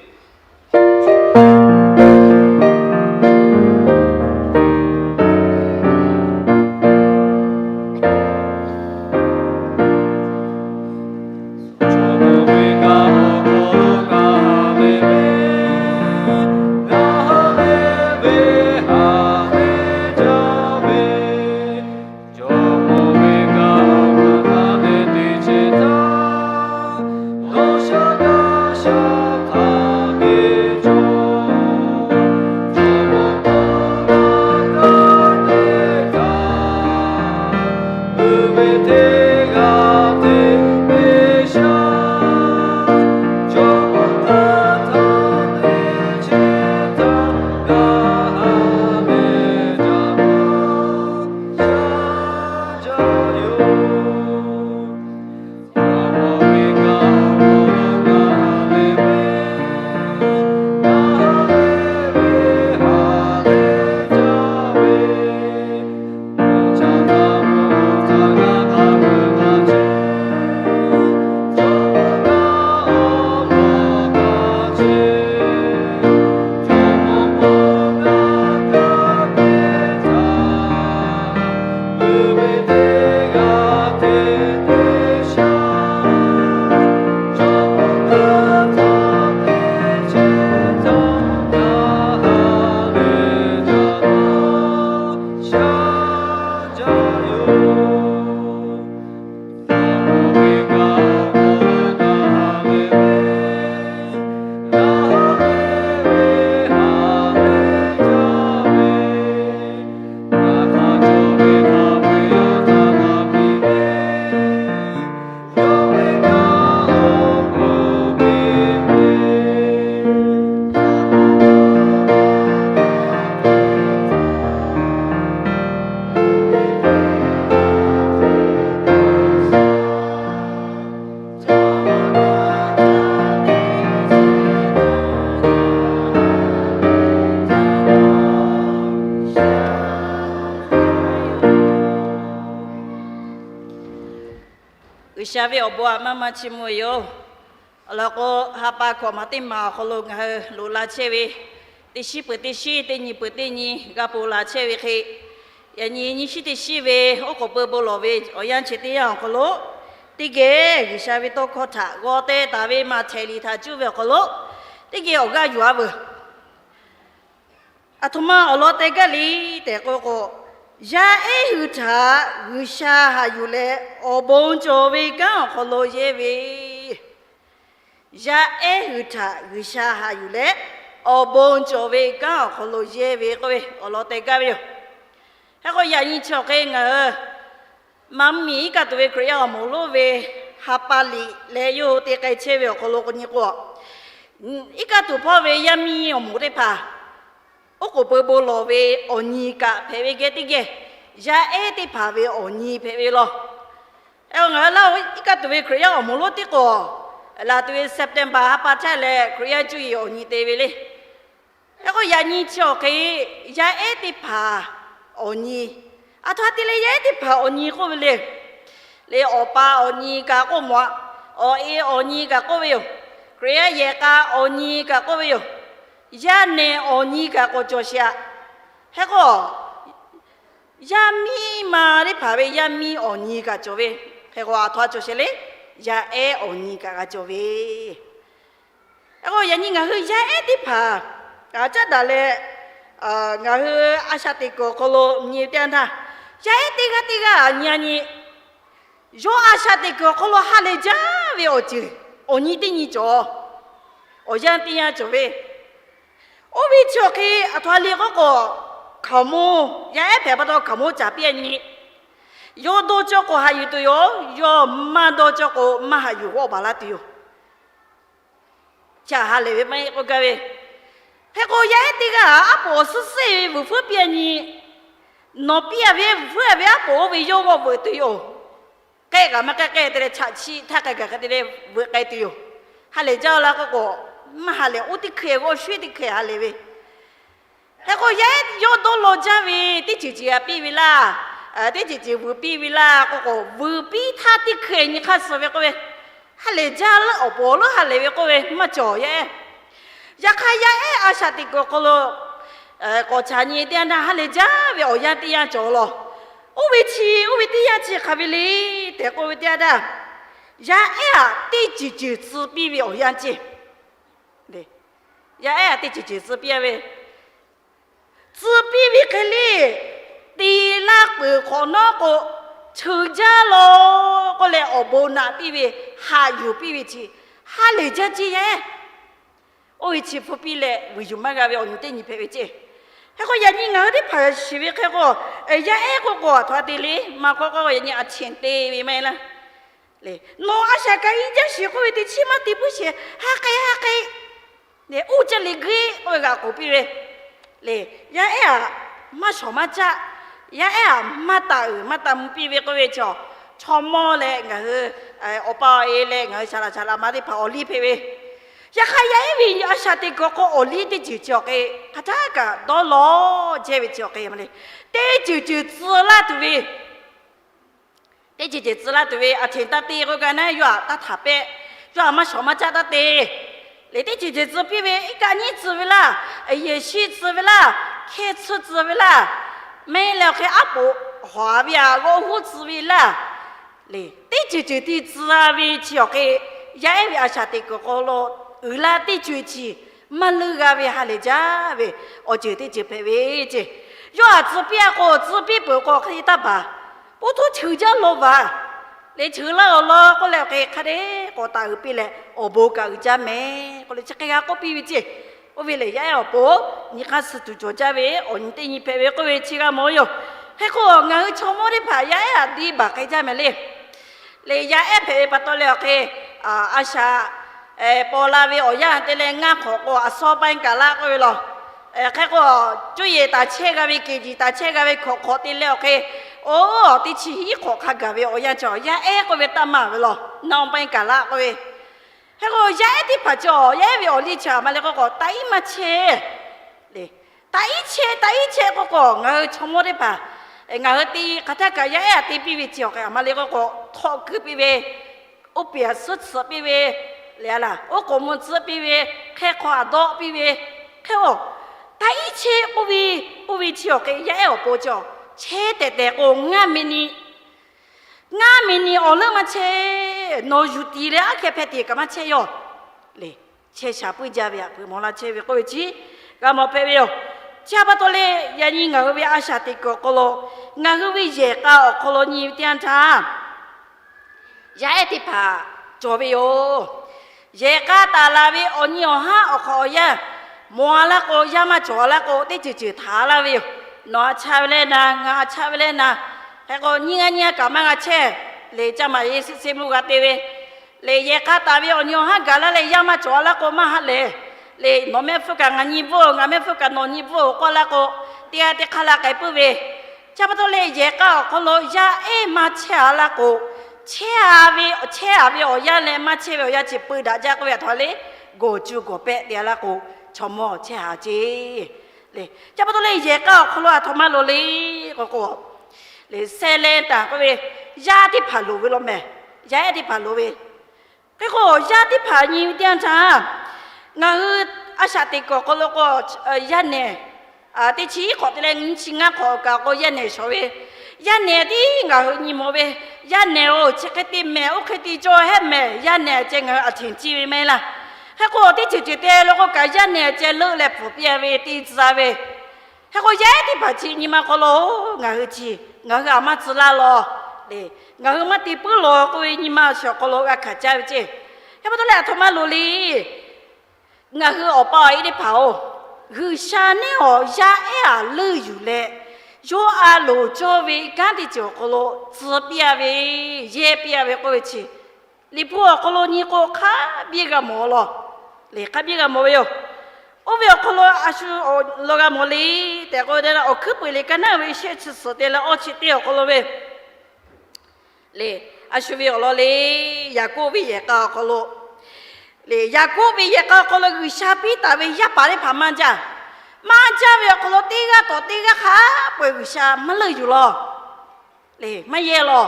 G'uiˬsha ve awˬ bon htaꞈ maˇ maˇ chiˇ mvuh ve yoˬ. Awˬ lawn k'o, ha pa hkawꞈ maˬ teˇ maˬ awˬ hk'aw lo ngaˬ hui loꞈ la chehˇ ve, teˇ shiˉ peuˬ teˇ shiˉ, teˇ nyi peuˬ teˇ nyi g'a ponˬ la chehˇ ve hk'e, yaꞈ nyi nyiˇ shiˉ teˇ shiˉ ve oˉ k'oˍ pui bon lawˬ ve awˬ yanˇ chi teˇ yanˇ awˬ hk'aw lo, teˇ geh G'uiˬsha ve tawˇ hkawˇ htaꞈ g'aw teh taˍ ve Maꞈhtehˍ liꞈ htaꞈ cuˇ ve awˬ hk'aw lo, teˇ geh awˬ g'aˇ yuˬ-a veuˬ. Aˬ htoꞈ ma awˬ lawn teh gaˇ le tehꞈ k'oˆ k'o, yaˇ ehˉ hui htaꞈ G'uiˬsha haꞈ yuˬ leh awˬ bon cawˬ ve kanˉ awˬ hk'aw lo yehˇ ve, yaˇ ehˉ hui htaꞈ G'uiˬsha haꞈ yuˬ leh awˬ bon cawˬ ve kanˉ awˬ hk'aw lo yehˇ ve k'oˆ ve awˬ lawn teh gaˇ ve yoˬ. Hk'e k'o, yaꞈ nyi chi awˬ hk'e ngaˬ hui Maˇ mvuhˇmiˬ iˉ kaˆ tuˬ ve Hkriꞈ yaˇ awˬ moˍ lonˉ ve ha pa liꞈ leh yawˇ hui te k'ai chehˇ ve awˬ hk'aw lo k'o nyi k'o, iˉ kaˆ tuˬ hpawˇ ve yaˇ miˇ awˬ moˍ teˇ hpaˍ oˉ k'oˍ pui bon lawˬ ve awˬ nyi kaꞈ hpehꞈ ve geh teˇ geh, yaˇ ehˉ teˇ hpaˍ ve awˬ nyi hpehꞈ ve law. Hk'e k'o, ngaˬ hui Laˇ huˍ iˉ kaˆ tuˬ ve Hkriꞈ yaˇ awˬ moˍ lonˉ tiˉ k'o, laˬ tuˬ ve September ha pa htaˇ leh Hkriꞈ yaˇ cuˇ yiˍ awˬ nyi te ve le. Hk'e k'o, yaꞈ nyi chi awˬ hk'e yaˇ ehˉ teˇ hpaˍ awˬ nyi, aˬ htoꞈ ma te leh yaˇ ehˉ teˇ hpaˍ awˬ nyi k'oˆ ve le. Le awˬ pa awˬ nyi kaꞈ k'oˆ mawˬ-a. awˬ e awˬ nyi kaꞈ k'oˆ ve yoˬ. Hkriꞈ yaˇ yehˬ k'a awˬ nyi kaꞈ k'oˆ ve yoˬ. Yaˇ nehˬ awˬ nyi kaꞈ k'awꞈ cawˬ sheˍ aꞈ. Hk'e k'o, yaˇ miˇ ma teˇ hpaˍ ve yaˇ miˇ awˬ nyi kaꞈ cawˬ ve. Hk'e k'o, aˬ htoꞈ ma cawˬ sheˍ le. Yaˇ ehˉ awˬ nyi kaꞈ g'a cawˬ ve. Hk'e k'o, yaꞈ nyi ngaˬ hui yaˇ ehˉ teˇ hpaˍ caˉ daꞈ leh, ngaˬ hui a shaꞈ teꞈ kuiˬ awˬ hk'aw lo nyi teˇ yanˇ htaˇ, yaˇ ehˉ teˇ g'aˇ teˇ g'aˇ nyi a nyi, yawˇ a shaꞈ teꞈ kuiˬ awˬ hk'aw lo ha lehˬ jaˇ ve awˬ ceuˬ awˬ nyi teˇ nyi cawˬ. Awˬ yanˇ teˇ yanˇ cawˬ ve. Oˇ ve chi awˬ hk'e aˬ htoꞈ ma le k'oˆ k'o, hkaoˍmonˇ, yaˇ ehˉ hpehꞈ pa taw hkaoˍmonˇ caˍ piˇ a nyi. Yawˇ dawˇ cawˇ k'o haꞈ yuˬ tuˬ yoˬ. Yawˇ maˇ dawˇ cawˇ k'o maˇ haꞈ yuˬ g'awˆ baˬ laˇ tuˬ yoˬ. Chi htaꞈ ha lehˬ ve maˇ heˆ k'oˆ gaˇ ve. Hk'e k'o, yaˇ ehˉ teˇ g'aˇ aˉ poꞈ awˬ suhˉ suhˉ ve vuiˬ hpfuhˇ piˇ a nyi. Nawˬ piˇ a ve vuiˬ hpfuhˇ a ve aˉ poꞈ oˇ ve yawˇ g'awˇ veuꞈ tuˬ yoˬ. K'ehˆ kaꞈ maˇ k'ehˆ k'ehˆ te leh chaꞈ chiˆ htaˇ k'ai gaˬ hk'e te leh veuꞈ k'ai tuˬ yoˬ. Ha lehˬ jaˇ laˇ k'oˆ k'o, maˇ ha lehˬ, oˇ teˇ hkeh g'awˇ shuˉ teˇ hkeh ha lehˬ ve. Hk'e k'o, yaˇ ehˉ yawˇ dawˇ law jaˇ ve teˇ ceuˬ ceuˬ htaꞈ piˇ ve laˇ. Teˇ ceuˬ ceuˬ vuiˬ piˇ ve laˇ k'oˆ k'o, vuiˬ piˇ htaˇ teˇ hkeh nyi hk'aˇ suh ve k'oˆ ve, ha lehˬ jaˇ laˇ, awˬ poˍ awˬ leuˉ ha lehˬ ve k'oˆ ve maˇ cawˬ yaˇ ehˉ. Yaꞈ hk'aˇ, yaˇ ehˉ a shaꞈ teꞈ kuiˬ awˬ hk'aw lo k'awꞈ caˍ nyi teˇ yanˇ htaˇ, ha lehˬ jaˇ ve awˬ yanˇ teˇ yanˇ cawˬ lawˬ. Oˇ ve chi, oˇ ve teˇ yanˇ chi hk'aˬ ve le tehꞈ k'oˆ ve teˇ yanˇ htaˇ, yaˇ ehˉ aꞈ teˇ ceuˬ ceuˬ tcuh piˇ ve awˬ yanˇ ceˇ. Yaˇ ehˉ aꞈ teˇ ceuˬ ceuˬ tcuh piˇ ve, tcuh piˇ ve hk'e le, te laˇ peuˬ hk'awꞈ nawˉ k'o, cheuˬ jaˇ lawˬ k'oˆ leh awˬ bon naꞈ piˇ ve, haꞈ yuˬ piˇ ve chi, ha lehˬ jaˇ ceˇ yaˇ ehˉ. Oˇ ve chi hpfuhˇ piˇ leh vuiˬ yuˬ maˇ g'a ve awˬ nyi teˇ nyi hpehꞈ ve ceˇ. Hk'e k'o, yaꞈ nyi ngaˬ hui teˇ hpaˍ shiˍ ve hk'e k'o, yaˇ ehˉ k'oˆ k'o aˬ htoꞈ ma te le, maˇ k'oˆ k'o yaꞈ nyi a chehˇ te ve maˇ heˆ laˇ. Nawˬ a shaꞈ kaꞈ i jaˇ shiˍ k'oˆ ve teˇ chiˉ maˇ te puiˉ sheˍ, ha k'ai ha k'ai. Uˉ caˇ le g'eˆ k'oˆ ve g'a k'oˍ piˇ ve le. Yaˇ ehˉ aꞈ maˇ shawˍ maˇ caˆ, yaˇ ehˉ aꞈ maˇ taˍ uiˍ maˇ taˍ mvuh piˇ ve k'oˆ ve chaw, chaw mawˇ leh ngaˬ hui awˬ pa awˬ e leh ngaˬ hui shaˍ laꞈ shaˍ laꞈ ma teˇ hpaˍ awˬ liˇ hpehꞈ ve. Yaꞈ hk'aˇ, yaˇ ehˉ ve a shaꞈ teꞈ kuiˬ awˬ hk'aw awˬ liˇ teˇ ceuˬ chi awˬ hk'e hk'aˬ htaˇ kaꞈ dawˇ lawˬ jehˇ ve chi awˬ hk'e, teˇ ceuˬ ceuˬ tcuh laˇ tuˬ ve, teˇ ceuˬ ceuˬ tcuh laˇ tuˬ ve aˬ htiꞈ taˇ te k'oˆ gaˇ naˉ, yawˇ htaꞈ taˇ htaꞈ pehˆ. Yawˇ htaꞈ maˇ shawˍ maˇ caˆ taˇ te. Leh teˇ ceuˬ ceuˬ tcuh piˇ ve, iˉ kaˆ nyiˉ tcuh ve laˇ, yehˬ shiˉ tcuh ve laˇ, hkehˇ tsuhˇ tcuh ve laˇ, mehˇ leh awˬ hk'e aˉ poꞈ hawˍ ve aꞈ g'awˇ huˉ tcuh ve laˇ. Leh teˇ ceuˬ ceuˬ te tcuh ve chi awˬ hk'e, yaˇ ehˉ ve a shaꞈ teꞈ kuiˬ hk'aw lo uiˍ laˇ teˇ co e chi maˇ leuˇ g'a ve ha lehˬ jaˇ ve awˬ ceuˬ teˇ ceuˬ hpehꞈ ve ceˇ. Yawˇ htaꞈ tcuh piˇ a k'o, tcuh piˇ peuˬ k'o hk'e taˇ baˬ. Oˇ htoˇ cheuˬ jaˇ lawˬ vaˬ. Leh cheuˬ laˇ awˬ lawn k'oˆ leh awˬ hk'e hk'a dehꞈ k'awꞈ taˍ uiˍ piˇ leh awˬ bon kaꞈ uiˍ jaˇ mehˍ k'oˆ leh chi hk'e g'a k'oˆ piˇ ve ceˇ. Oˇ ve lehˬ, yaˇ ehˉ awˬ pon nyi hk'aˇ suh tuˬ cawˬ jaˇ ve awˬ nyi teˇ nyi hpehꞈ ve k'oˆ ve chi g'a mawˬ ve yoˬ. Hk'e k'o, ngaˬ hui chaw mawˇ teˇ hpaˍ yaˇ ehˉ htaꞈ te baˬ hk'e jaˇ mehˍ le. Leh yaˇ ehˉ hpehꞈ ve pa taw leh awˬ hk'e, a shaꞈ paw la ve awˬ yanˇ te leh ngaˇ hk'awꞈ k'o, a sawˉ paˇ kaˬ laˇ k'oˆ ve lawˬ. Hk'e k'o, cuˇ yiˍ taˍ chehˇ g'a ve, kehˬ jiˍ taˍ chehˇ g'a ve hkawꞈ hk'awꞈ te leh awˬ hk'e, oˇ teˇ chi hiˉ hk'awꞈ hk'a gaˬ ve awˬ yanˇ chi yaˇ ehˉ k'oˆ ve taˇ maˇ ve lawˬ. Naˆ paˇ kaˬ laˇ k'oˆ ve, hk'e k'o, yaˇ ehˉ teˇ hpaˍ chi yaˇ ehˉ ve awˬ liˇ chi aˬ ma le k'oˆ k'o, taꞈ iˉ maˇ chehˇ. Leh taꞈ iˉ chehˇ, taꞈ iˉ chehˇ k'oˆ k'o, ngaˬ hui chaw mawˇ teˇ hpaˍ ngaˬ hui te hk'aˬ htaˇ kaꞈ yaˇ ehˉ aꞈ te piˇ ve chi awˬ hk'e aˬ ma le k'oˆ k'o, htawˆ keu piˇ ve, oˇ peˬ aˬ suhˉ tsuhꞈ piˇ ve, leh a laˬ oˉ k'oˍ mvuh tsuhꞈ piˇ ve, hk'e hk'aw aˬ dawˆ piˇ ve, hk'e-o, taꞈ iˉ chehˇ k'oˆ ve, oˇ ve chi awˬ hk'e yaˇ ehˉ awˬ pon chi chehˇ tehꞈ tehꞈ k'o, ngaˇ miˬ ni ngaˇ miˬ ni awˬ leuˉ maˇ chehˇ. Nawˬ yuˬ tiˍ leh aˉ hkeh hpeh tiˍ kaꞈ maˇ chehˇ yoˬ. Leh chehˇ sha puiˉ jaˇ ve aꞈ peuˬ mawˬ la chehˇ ve k'oˆ ve chi g'a mawˬ hpehꞈ ve yoˬ. Chi pa taw leh, yaꞈ nyi ngaˬ hui ve a shaꞈ teꞈ kuiˬ awˬ hk'aw lo ngaˬ hui ve yehˬ k'a awˬ hk'aw lo nyi ve teˇ yanˇ htaˇ, yaˇ ehˉ teˇ hpaˍ cawˬ ve yoˬ. Yehˬ k'a taˍ laˬ ve awˬ nyi awˬ haˉ awˬ hk'awꞈ awˬ yanˇ, mawˬ a laˇ k'o, yaˇ maˇ cawˬ a laˇ k'o, teˇ ceuˬ ceuˬ htaꞈ laˇ ve yoˬ. Nawˬ a chaˇ ve leh na, ngaˬ a chaˇ ve leh na, hk'e k'o nyiˇ g'aˇ nyiˇ g'aˇ kaꞈ maˇ g'a chehˇ. Leh caˇ maˍ yeˇ suhˆ seˇ mvuhˇ g'a te ve, leh yehˬ k'a taˍ ve awˬ nyi awˬ haˉ gaˬ laˇ leh yaˇ maˇ cawˬ a laˇ k'o maˇ haˆ lehˬ. Leh nawˬ mehˆ hpfuhˇ kaꞈ ngaˬ nyi bvuhˆ, ngaˬ mehˆ hpfuhˇ kaꞈ nawˬ nyi bvuhˆ k'oˆ laˇ k'o, teˇ g'aˇ teˇ hk'aˇ la k'ai puiˉ ve. Chi pa taw leh, yehˬ k'a awˬ hk'aw lo yaˇ ehˉ maˇ chehˇ a laˇ k'o, chehˇ a ve, chehˇ a ve awˬ yanˇ leh maˇ chehˇ ve awˬ yanˇ chi peu daꞈ jaˇ k'oˆ ve aˬ htoꞈ ma le. Gawˬ cu gawˬ pehˆ te a laˇ k'o, chaw mawˇ chehˇ a ceˇ. Leh chi pa taw leh, yehˬ k'a awˬ hk'aw lo aˬ htoꞈ ma loˍ le k'o k'o, leh seh leh taˍ k'oˆ ve, yaˇ teˇ hpaˍ loˍ ve law mehˬ. Yaˇ ehˉ teˇ hpaˍ loˍ ve, Hk'e k'o, yaˇ teˇ hpaˍ nyi ve teˇ yanˇ htaˇ, ngaˬ hui a shaꞈ teꞈ kuiˬ awˬ hk'aw lo k'o, yaˇ nehˬ teˇ chi iˉ hk'awꞈ te leh nyiˇ chi ngaˇ hk'awꞈ kaꞈ k'o yaˇ nehˬ shawˍ ve, yaˇ nehˬ tiˉ ngaˬ hui nyi mawˬ ve, yaˇ nehˬ-oˬ, chi hk'e te mehˍ, oˇ hk'e te cawˇ hehˉ mehˍ, yaˇ nehˬ ceh ngaˬ hui a htenˍ ciˇ ve maˇ heˆ laˇ. Hk'e k'o, teˇ ceuˬ ceuˬ te lo k'o kaꞈ yaˇ nehˬ ceh leuˆ leh pfuhˍ piˇ ve, te tcuh ve. Hk'e k'o, yaˇ ehˉ teˇ hpaˍ chi nyi ma hk'aw lo ngaˬ hui chi, ngaˬ hui a maˇ tcuh laˇ law le, ngaˬ hui maˇ te puiˉ law k'oˆ ve nyi ma shaˍ awˬ hk'aw lo g'a hkanˍ caˇ ve ceˇ. Hk'e pa taw leh aˬ htoꞈ ma loˍ le. Ngaˬ hui awˬ pa awˬ e teˇ hpaˍ-oˬ, G'uiˬsha neˉ awˬ yaˇ ehˉ aꞈ leuˆ yuˬ leh, yawˇ a loˍ cawˇ ve kanˉ teˇ ceuˬ awˬ hk'aw lo tcuh piˇ-a ve, yehˇ piˇ-a ve k'oˆ ve chi, Liꞈ hpu awˬ hk'aw lo nyi k'o hk'a biˇ g'a mawˬ law. Le hk'a biˇ g'a mawˬ ve yoˬ. Oˇ ve awˬ hk'aw lo a shu law g'a mawˬ le tehꞈ k'oˆ ve, awˬ hkuiˉ puiˍ liꞈ ka naˉ ve shehˆ chi suhˍ te leh awˇ chi teˇ awˬ hk'aw lo ve le, a shu ve awˬ lawn le, Yaˍkoˆ ve yehˬ k'a awˬ hk'aw lo, le Yaˍkoˆ ve yehˬ k'a awˬ hk'aw lo G'uiˬsha piˇ taˍ ve yaˇ paˍ teˇ hpaˍ maˇ jaˇ. Maˇ jaˇ ve awˬ hk'aw lo teˇ g'aˇ tawꞈ teˇ g'aˇ hk'a peu-eˬ G'uiˬsha maˇ leuˆ yuˬ law. Le maˇ yehˇ law.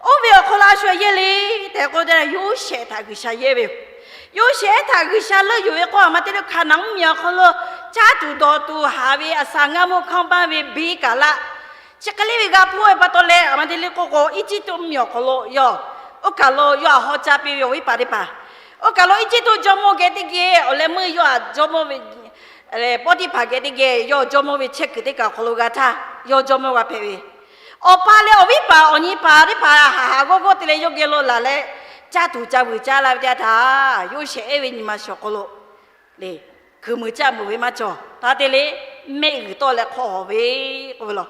Oˇ ve awˬ hk'aw lo a shu yehˇ le tehꞈ k'oˆ ve, Yoˇsehꞈ htaꞈ G'uiˬsha yehˇ ve yoˬ. Yoˇsehꞈ htaꞈ G'uiˬsha leuˆ yuˬ ve k'o, a ma te lo Hkaˍnanˍ mvuhˇmiˬ awˬ hk'aw lo caˇ tuˬ dawˬ tuˬ haˍ ve, a sha ngaˇ mvuhˇ hkawˇ baˇ ve, beˇ kaˬ laˆ chi hk'e le ve g'a hpuˇ ve pa taw leh, a ma te le k'oˆ k'o, Eˇjiˇtuꞈ mvuhˇmiˬ awˬ hk'aw lo yawˇ oˇ kaˬ lo yawˇ htaꞈ haw caˇ piˇ ve awˬ viˉ paˍ teˇ hpaˍ, oˇ kaˬ lo Eˇjiˇtuꞈ jawˇmawˇ geh teˇ geh awˬ leh meuˇ yawˇ htaꞈ jawˇmawˇ ve Pawˇtiˇhpaˍ geh teˇ geh yawˇ jawˇmawˇ ve chehˇ kuiˬ teˇ kaˬ awˬ hk'aw lo g'a htaˇ, yawˇ jawˇmawˇ g'a hpehꞈ ve. Awˬ pa leh awˬ viˉ paˍ awˬ nyi paˍ teˇ hpaˍ haˍ haˍ g'awˇ g'awˇ te leh yawˇ geh lo laˬ leh, caˇ tuˬ ca vuiˬ caˇ la ve teˇ yanˇ htaˇ, Yoˇsehꞈ ehˉ ve nyi ma shaˍ awˬ hk'aw lo le, kuiˬ muiˬ caˆ muiˬ ve maˇ cawˬ. Hk'aˬ hk'e te le, mehˆ g'uiˬ tawˆ leh hk'aw hawˍ ve k'oˆ ve law.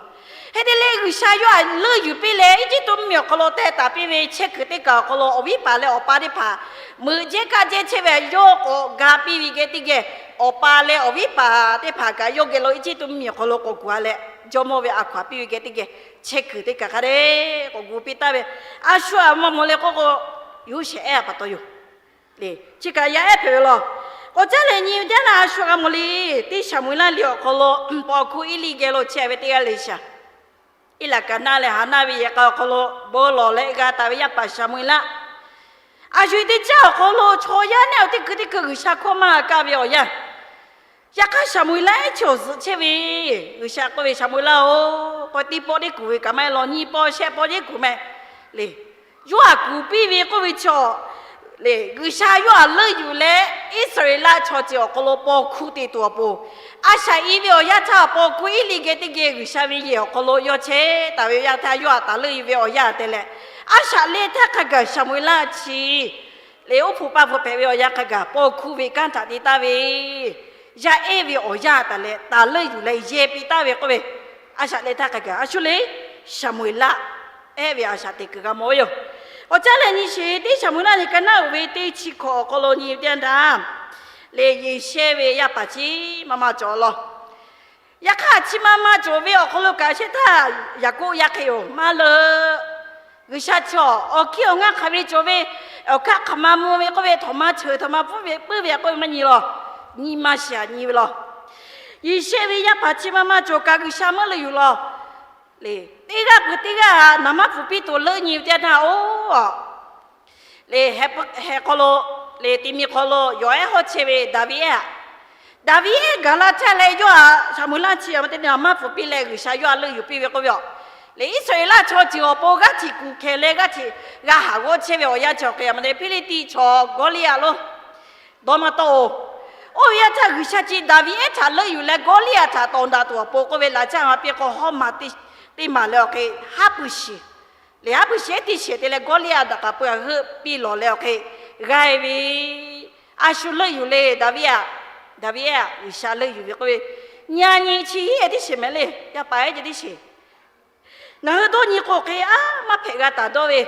Hk'e te leh G'uiˬsha yawˇ htaꞈ leuˆ yuˬ piˇ leh Eˇjiˇtuꞈ mvuhˇmiˬ awˬ hk'aw lo teh taˍ piˇ ve chehˇ kuiˬ teˇ kaˬ awˬ hk'aw lo awˬ viˉ paˍ leh awˬ pa teˇ hpaˍ meuꞈ jehˇ kaˇ jehˇ chehˇ ve yawˇ k'awꞈ ga piˇ ve geh teˇ geh, awˬ pa leh awˬ viˉ paˍ teˇ hpaˍ kaꞈ yawˇ geh lo Eˇjiˇtuꞈ mvuhˇmiˬ awˬ hk'aw lo k'awꞈ kuˬ-a leh, jawˇmawˇ ve a hkaw-anˬ piˇ ve geh teˇ geh, chehˇ kuiˬ teˇ kaˬ hk'a dehꞈ k'awꞈ gu piˇ taˍ ve, a shu aꞈ maˇ mawˬ le k'oˆ k'o, Yoˇsehꞈ ehˉ a pa taw yoˬ. Le chi kaꞈ yaˇ ehˉ hpehꞈ ve law. K'awꞈ caˉ leh nyi ve teˇ yanˇ htaˇ a shu g'a mawˬ le, teˇ Saˍmo-eˍlaˆ liꞈ awˬ hk'aw lo paw hkuˇ Eˇliˇ geh lo chehˇ ve teˇ g'aˇ le shaˍ. Eˇlaˍkaˍnaˆ leh Haˍnaˆ ve yehˬ k'a awˬ hk'aw lo bon lawˬ leh g'a taˍ ve yaˇ paˍ Saˍmo-eˍlaˆ, a shu teˇ caˇ awˬ hk'aw lo chaw yaˇ neˉ awˬ teˇ hkui teˇ hkui G'uiˬsha hkawˇ maˇ g'a kaˇ ve awˬ yanˇ, yaꞈ hk'aˇ Saˍmo-eˍlaˆ ehˉ chi awˬ zuhꞈ chehˇ ve, G'uiˬsha k'oˆ ve, Saˍmo-eˍlaˆ-oˬ, k'o teˇ pawˆ teˇ kuˬ ve kaꞈ maˇ heˆ law, nyiˇ pawˆ shehˆ pawˆ teˇ kuˬ meh le. Yawˇ htaꞈ kuˬ piˇ ve k'oˆ ve chaw le, G'uiˬsha yawˇ htaꞈ leuˆ yuˬ leh Iˉsaˍreˍlaˆ chaw ceuˬ awˬ hk'aw lo paw hkuˇ te tuˬ awˬ pon, a shaꞈ i ve awˬ yanˇ htaˇ paw hkuˇ Eˇliˇ geh teˇ geh G'uiˬsha ve yehˬ awˬ hk'aw lo yawˇ chehˇ taˍ ve awˬ yanˇ htaˇ yawˇ htaꞈ taˍ leuˆ yuˬ ve awˬ yanˇ te leh, a shaꞈ leh htaˇ hk'a gaˬ Saˍmo-eˍlaˆ chi le, oˇ hpu paˇ hpu hpehꞈ ve awˬ yanˇ hk'a gaˬ paw hkuˇ ve kanˉ htaꞈ te taˍ ve, yaˇ ehˉ ve awˬ yanˇ taˍ leh taˍ leuˆ yuˬ leh yehˬ piˇ taˍ ve k'oˆ ve, a shaꞈ leh htaˇ hk'a gaˬ a shu le, Saˍmo-eˍlaˆ ehˉ ve a shaꞈ teꞈ kuiˬ g'a mawˬ ve yoˬ. K'awꞈ caˉ leh nyi sheˍ, teˇ Saˍmo-eˍlaˆ liꞈ ka naˉ uiˍ ve teˇ chi hkawꞈ awˬ hk'aw lo nyi ve teˇ yanˇ htaˇ, le Yeˍsehˇ ve yaˇ paˍ chi maˇ maˇ cawˬ law. Yaꞈ hk'aˇ chi maˇ maˇ cawˬ ve awˬ hk'aw lo kaꞈ shehˇ htaˇ Yaˍkoˆ yaˇ hk'e yoˬ maˇ leuˆ. G'uiˬsha chi awˬ hkiˇ awˬ ngaˇ hk'aˬ ve cawˬ ve, awˬ hkaˆ hk'aˬ ma mvuh ve k'oˆ ve, htawnˍ ma cheuˬ htaꞈ ma pfuhˇ ve puiˉ ve k'oˆ ve maˇ nyi law. Nyi ma shiˍ-aꞈ nyi ve law. Yeˍsehˇ ve yaˇ paˍ chi maˇ maˇ cawˬ kaꞈ G'uiˬsha maˇ leuˆ yuˬ law. Le, teˇ g'aˇ peuˬ teˇ g'aˇ naˍ manˇ pfuhˍ piˇ tuˬ leuˆ nyi ve teˇ yanˇ htaˇ, oˬ le, heh hk'aw lo, le, ti mi hk'aw lo yawˬ ehˉ hawˉ chehˇ ve Daˍviˆ ehˉ-aꞈ, Daˍviˆ ehˉ gaˬ la caˇ leh yawˇ htaꞈ Saˍmo-eˍlaˆ chi a ma te naˍ manˇ pfuhˍ piˇ leh G'uiˬsha yawˇ htaꞈ leuˆ yuˬ piˇ ve k'oˆ ve yoˬ. Le, Iˉsaˍreˍlaˆ chaw ceuˬ awˬ pon g'aˇ hteꞈ kuˬ hkeh leh g'aˇ hteꞈ g'a haˍ g'awˇ chehˇ ve awˬ yanˇ chi awˬ hk'e a ma te Hpiˇliˇtiˆ chaw Gawˇliˇaꞈ lo dawˇ maˇ tawˆ-oˬ. Oˇ ve yaˇ htaˇ G'uiˬsha chi Daˍviˆ ehˉ htaꞈ leuˆ yuˬ leh Gawˇliˇaꞈ htaꞈ tawˍ daꞈ tuˬ awˬ pon k'oˆ ve laꞈ caˇ ma piˇ k'o, hawˉ ma teˇ maˬ leh awˬ hk'e haˉ pui shiˍ le, haˉ pui shiˍ ehˉ teˇ shehˍ te leh Gawˇliˇaꞈ daꞈ k'aꞈ peu-eˬ heuˆ piˇ lawˬ leh awˬ hk'e g'aˇ ve, a shu leuˆ yuˬ le Daˍviˆ-aꞈ, Daˍviˆ ehˉ-aꞈ G'uiˬsha leuˆ yuˬ ve k'oˆ ve, nyi-a nyi chi hiˉ-ehˍ teˇ shehˍ mehˍ le, yaˇ paˍ ehˉ ceh teˇ shehˍ. Ngaˬ hui dawˇ nyi k'o hk'e aˉ maˇ hpehꞈ g'a taˍ dawˇ ve,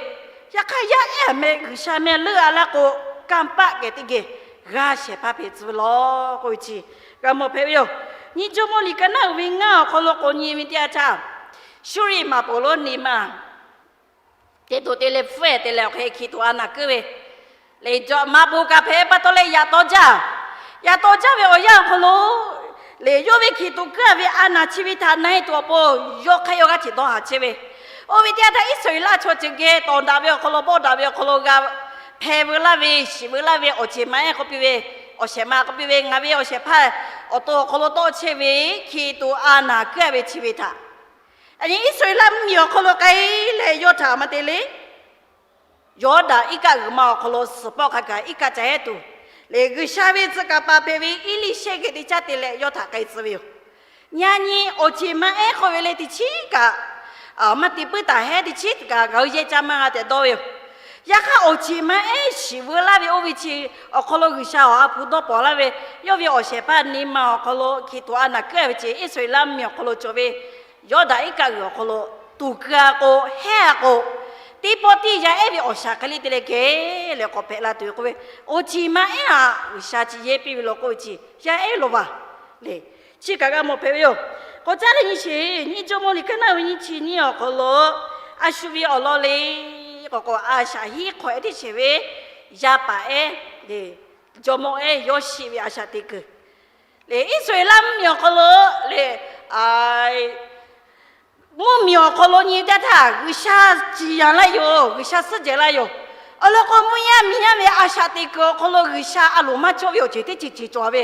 yaꞈ hk'aˇ yaˇ ehˉ meh G'uiˬsha meh leuˆ a laˇ k'o, kanˇ paˆ geh teˇ geh g'a shehˍ hpaˇ hpehꞈ tcuh ve law k'oˆ ve chi g'a mawˬ hpehꞈ ve yoˬ. Nyi Jawˇmawˇ liꞈ ka naˉ uiˍ ve ngaˇ awˬ hk'aw lo k'awꞈ nyi ve teˇ yanˇ htaˇ, Suˇriˆ maꞈ poˍ lonˉ Neˍmaꞈ teˇ to te leh hpfuhˇ-ehˍ te leh awˬ hk'e hkiˬ tuꞈ a naˬ keuˆ ve, le, maꞈ poˍ kaꞈ hpehꞈ pa taw leh yaꞈ taw jaˇ. Yaꞈ taw jaˇ ve awˬ yanˇ awˬ hk'aw lo, le, yawˇ ve hkiˬ tuꞈ keuˆ-a ve a naˬ chi ve htaꞈ na-e tuˬ awˬ pon yawˇ hk'aˇ yawˇ g'aˇ hteꞈ dawˇ haˍ chehˇ ve. Oˇ ve teˇ yanˇ htaˇ Iˉsaˍreˍlaˆ chaw ceuˬ geh tawˍ daꞈ ve awˬ hk'aw lo, bawˆ daꞈ ve awˬ hk'aw lo g'a hpeh veu laˇ ve, shiˍ veu laˇ ve awˬ ceˬ ma ehˉ k'oˆ piˇ ve, awˬ shehˍ ma k'oˆ piˇ ve, ngaˬ ve awˬ shehˍ hpaˇ awˬ to awˬ hk'aw lo tawˇ chehˇ ve, hkiˬ tuꞈ a naˍ kuiˉ a ve chi ve htaꞈ, yaꞈ nyi Iˉsaˍreˍlaˆ mvuhˇmiˬ awˬ hk'aw lo k'ai leh yawˇ htaꞈ maˇ te le. Yawˇdanˍ iˉ kaˆ g'uiˬ ma awˬ hk'aw lo suhˍ pawˆ hk'a gaˬ iˉ kaˆ ca hehˉ tuˬ, lehˬ G'uiˬsha ve tcuh kaˍ paˍ hpehꞈ ve Eˇliˇshehˇ geh teˇ caˉ te leh yawˇ htaꞈ k'ai tcuh ve yoˬ. Yaꞈ nyi awˬ ceˬ ma ehˉ k'oˆ ve le teˇ chiˉ kaꞈ maˇ te puiˉ taˍ hehˉ, teˇ chiˉ kaꞈ ngaˬ hui yehˇ caˇ maˇ g'a tehꞈ dawˇ ve yoˬ. Yaꞈ hk'aˇ awˬ ceˬ ma ehˉ shiˍ veu laˇ ve oˇ ve chi awˬ hk'aw lo G'uiˬsha awˬ ha hpu dawˇ pawnˍ laˇ ve, yawˇ ve awˬ shehˍ hpaˇ neˇ ma awˬ hk'aw lo hkiˬ tuꞈ a naˍ kuiˉ a ve chi Iˉsaˍreˍlaˆ mvuhˇmiˬ awˬ hk'aw lo cawˬ ve Yawˇdanˍ iˉ kaˆ g'uiˬ awˬ hk'aw lo tuˍ keu a k'o, hehˉ a k'o, teˇ pawˆ tiˉ yaˇ ehˉ ve awˬ shaˍ hk'e le te leh geh leh k'awꞈ hpehꞈ la tuˬ ve k'oˆ ve, awˬ ceˬ ma ehˉ aꞈ G'uiˬsha chi yehˇ piˇ ve law k'oˆ ve chi yaˇ ehˉ lo vaˬ le. Chi kaꞈ g'a mawˬ hpehꞈ ve yoˬ. K'awꞈ caˉ leh nyi sheˍ, nyiˇ Jawˇmawˇ liꞈ kaˉ naˆ ve nyiˇ chi nyiˇ awˬ hk'aw lo, a shu ve awˬ lawn le k'o k'o, a shaꞈ hiˉ hk'awꞈ e teˇ shehˍ ve yaˇ paˍ ehˉ le, jawˇmawˇ ehˉ Yawˇsheˆ ve a shaꞈ teꞈ kuiˬ le, Iˉsaˍreˍlaˆ mvuhˇmiˬ awˬ hk'aw lo le, mvuhˇmiˬ awˬ hk'aw lo nyi teˇ htaˇ G'uiˬsha ciˍ yanˍ laˇ yoˬ, G'uiˬsha suhˉ jehˬ laˇ yoˬ. Awˬ lawn k'o, mvuhˇ yaˇ miˬ yaˇ ve a shaꞈ teꞈ kuiˬ awˬ hk'aw lo G'uiˬsha a loˍ maˇ cawˇ ve awˬ ceuˬ teˇ ceuˬ ceuˬ cawˬ ve,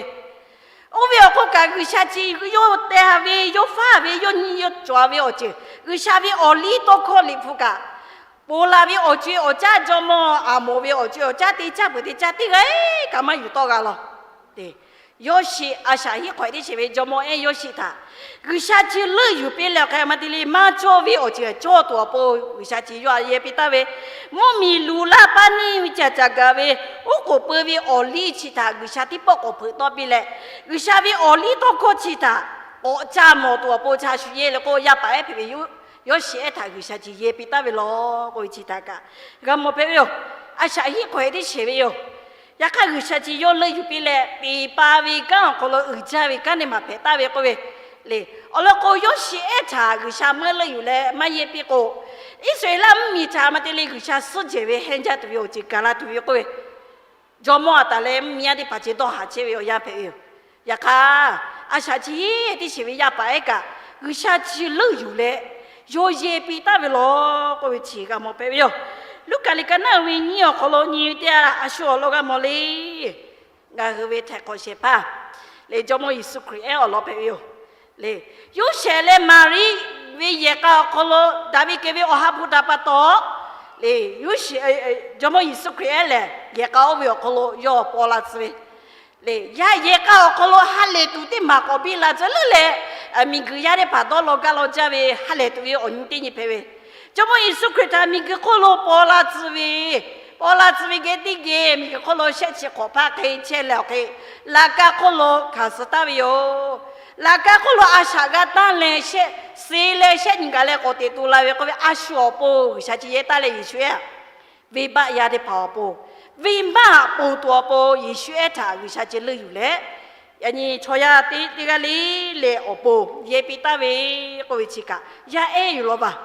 oˇ ve awˬ hk'oˆ kaꞈ G'uiˬsha chi yawˇ teh ve, yawˇ faˉ ve, yawˇ nyi yawˇ cawˬ ve awˬ ceuˬ, G'uiˬsha ve awˬ liˇ tawˇ hkawˇ liꞈ hpu kaꞈ, ponˬ laˬ ve awˬ co e awˬ caˉ jawˇmawˇ aˬ mawˬ ve awˬ co e awˬ caˉ teˇ caˉ peuˬ teˇ caˉ teˇ g'aˇ kaꞈ maˇ yuˬ tawˆ g'a law. Yawˇsheˆ a shaꞈ hiˉ hk'awꞈ e teˇ shehˍ ve jawˇmawˇ ehˉ Yawˇsheˆ htaꞈ G'uiˬsha chi leuˆ yuˬ piˇ leh awˬ hk'e maˇ te le maˇ cawˇ ve awˬ ceuˬ cawˇ tuˬ awˬ pon G'uiˬsha chi yawˇ a yehˇ piˇ taˍ ve, mvuhˇmiˬ luˬ laˇ paˇ neˇ ve ca caꞈ gaˬ ve, oˉ k'oˍ peu ve awˬ liˇ chi htaꞈ G'uiˬsha teˇ pawˆ k'awꞈ hpeuꞈ tawˆ piˇ leh, G'uiˬsha ve awˬ liˇ tawˇ hkawˇ chi htaꞈ k'awꞈ ca mawˬ tuˬ awˬ pon ca shu yehˇ le k'o, yaˇ paˍ ehˉ hpehꞈ ve Yawˇsheˆ ehˉ htaꞈ G'uiˬsha chi yehˇ piˇ taˍ ve law k'oˆ ve chi htaꞈ kaꞈ g'a mawˬ hpehꞈ ve yoˬ. A shaꞈ hiˉ hk'awꞈ e teˇ shehˍ ve yoˬ. Yaꞈ hk'aˇ G'uiˬsha chi yawˇ leuˆ yuˬ piˇ leh, peˍ pa ve kanˉ awˬ hk'aw lo uiˍ jaˇ ve kanˉ teˇ maˬ hpehꞈ taˍ ve k'oˆ ve le. Awˬ lawn k'o, Yawˇsheˆ ehˉ htaꞈ G'uiˬsha meuˇ leuˆ yuˬ leh maˇ yehˇ piˇ k'o, Iˉsaˍreˍlaˆ mvuhˇmiˬ htaꞈ maˇ te le G'uiˬsha suhˉ jehˬ ve hehnˇ jaˇ tuˬ ve awˬ ceuˬ gaˬ la tuˬ ve k'oˆ ve, jawˇmawˇ aˬ taˍ leh mvuhˇmiˬ yaˇ teˇ hpaˍ ceh dawˇ haˍ chehˇ ve awˬ yanˇ hpehꞈ ve yoˬ. Yaꞈ hk'aˇ, a shaꞈ chi teˇ shehˍ ve yaˇ paˍ ehˉ kaꞈ G'uiˬsha chi leuˆ yuˬ leh yawˇ yehˇ piˇ taˍ ve law k'oˆ ve chi g'a mawˬ hpehꞈ ve yoˬ. Luˉkaꞈ liꞈ ka naˆ ve nyiˇ awˬ hk'aw lo nyi ve teˇ yanˇ, a shu awˬ lawn g'a mawˬ le. Ngaˬ hui ve htaiˍ hk'awꞈ shehˍ hpaˇ le, Jawˇmawˇ Yeˍsuˆ Hkriꞈ ehˉ awˬ lawn hpehꞈ ve yoˬ. Le, Yoˇsehꞈ leh Maˍriˆ ve yehˬ k'a awˬ hk'aw lo daꞈ ve kehˬ ve awˬ ha hpu htaꞈ pa taw, le, Yoˇsehꞈ, Jawˇmawˇ Yeˍsuˆ Hkriꞈ ehˉ lehˬ yehˬ k'a oˇ ve awˬ hk'aw lo yawˇ paw la tcuh ve le. Yaˇ yehˬ k'a awˬ hk'aw lo ha lehˬ tuˬ teˇ maˬ k'awꞈ biˇ la tcuh leuˉ leh, miˬguiˬ yaˇ teˇ hpaˍ dawˇ law gaˇ law jaˇ ve ha lehˬ tuˬ ve awˬ nyi teˇ nyi hpehꞈ ve, Jawˇmawˇ Yeˍsuˆ Hkriꞈ htaꞈ miˬguiˬ hk'oˆ lo paw la tcuh ve, paw la tcuh ve geh teˇ geh miˬguiˬ hk'oˆ lo shehˆ chi hk'awꞈ hpaˇ hk'e chehˇ leh awˬ hk'e, laꞈ ka hk'oˆ lo hkanˍ suh taˍ ve yoˬ. Laꞈ ka hk'oˆ lo a shaꞈ g'a tanˇ leh shehˆ, suh leh shehˆ nyi gaˬ leh k'awꞈ teꞈ tu la ve k'oˆ ve, a shu awˬ pon G'uiˬsha chi yehˇ taˍ leh Yeˍsuˆ ehˉ venˇbaˆ yaˇ teˇ hpaˍ awˬ pon, venˇbaˆ ponˬ tuˬ awˬ pon Yeˍsuˆ ehˉ htaꞈ G'uiˬsha ceh leuˆ yuˬ leh, yaꞈ nyi chaw yaˇ teˇ teˇ g'aˇ le le awˬ pon yehˇ piˇ taˍ ve k'oˆ ve chi kaꞈ yaˇ ehˉ yuˬ law vaˬ.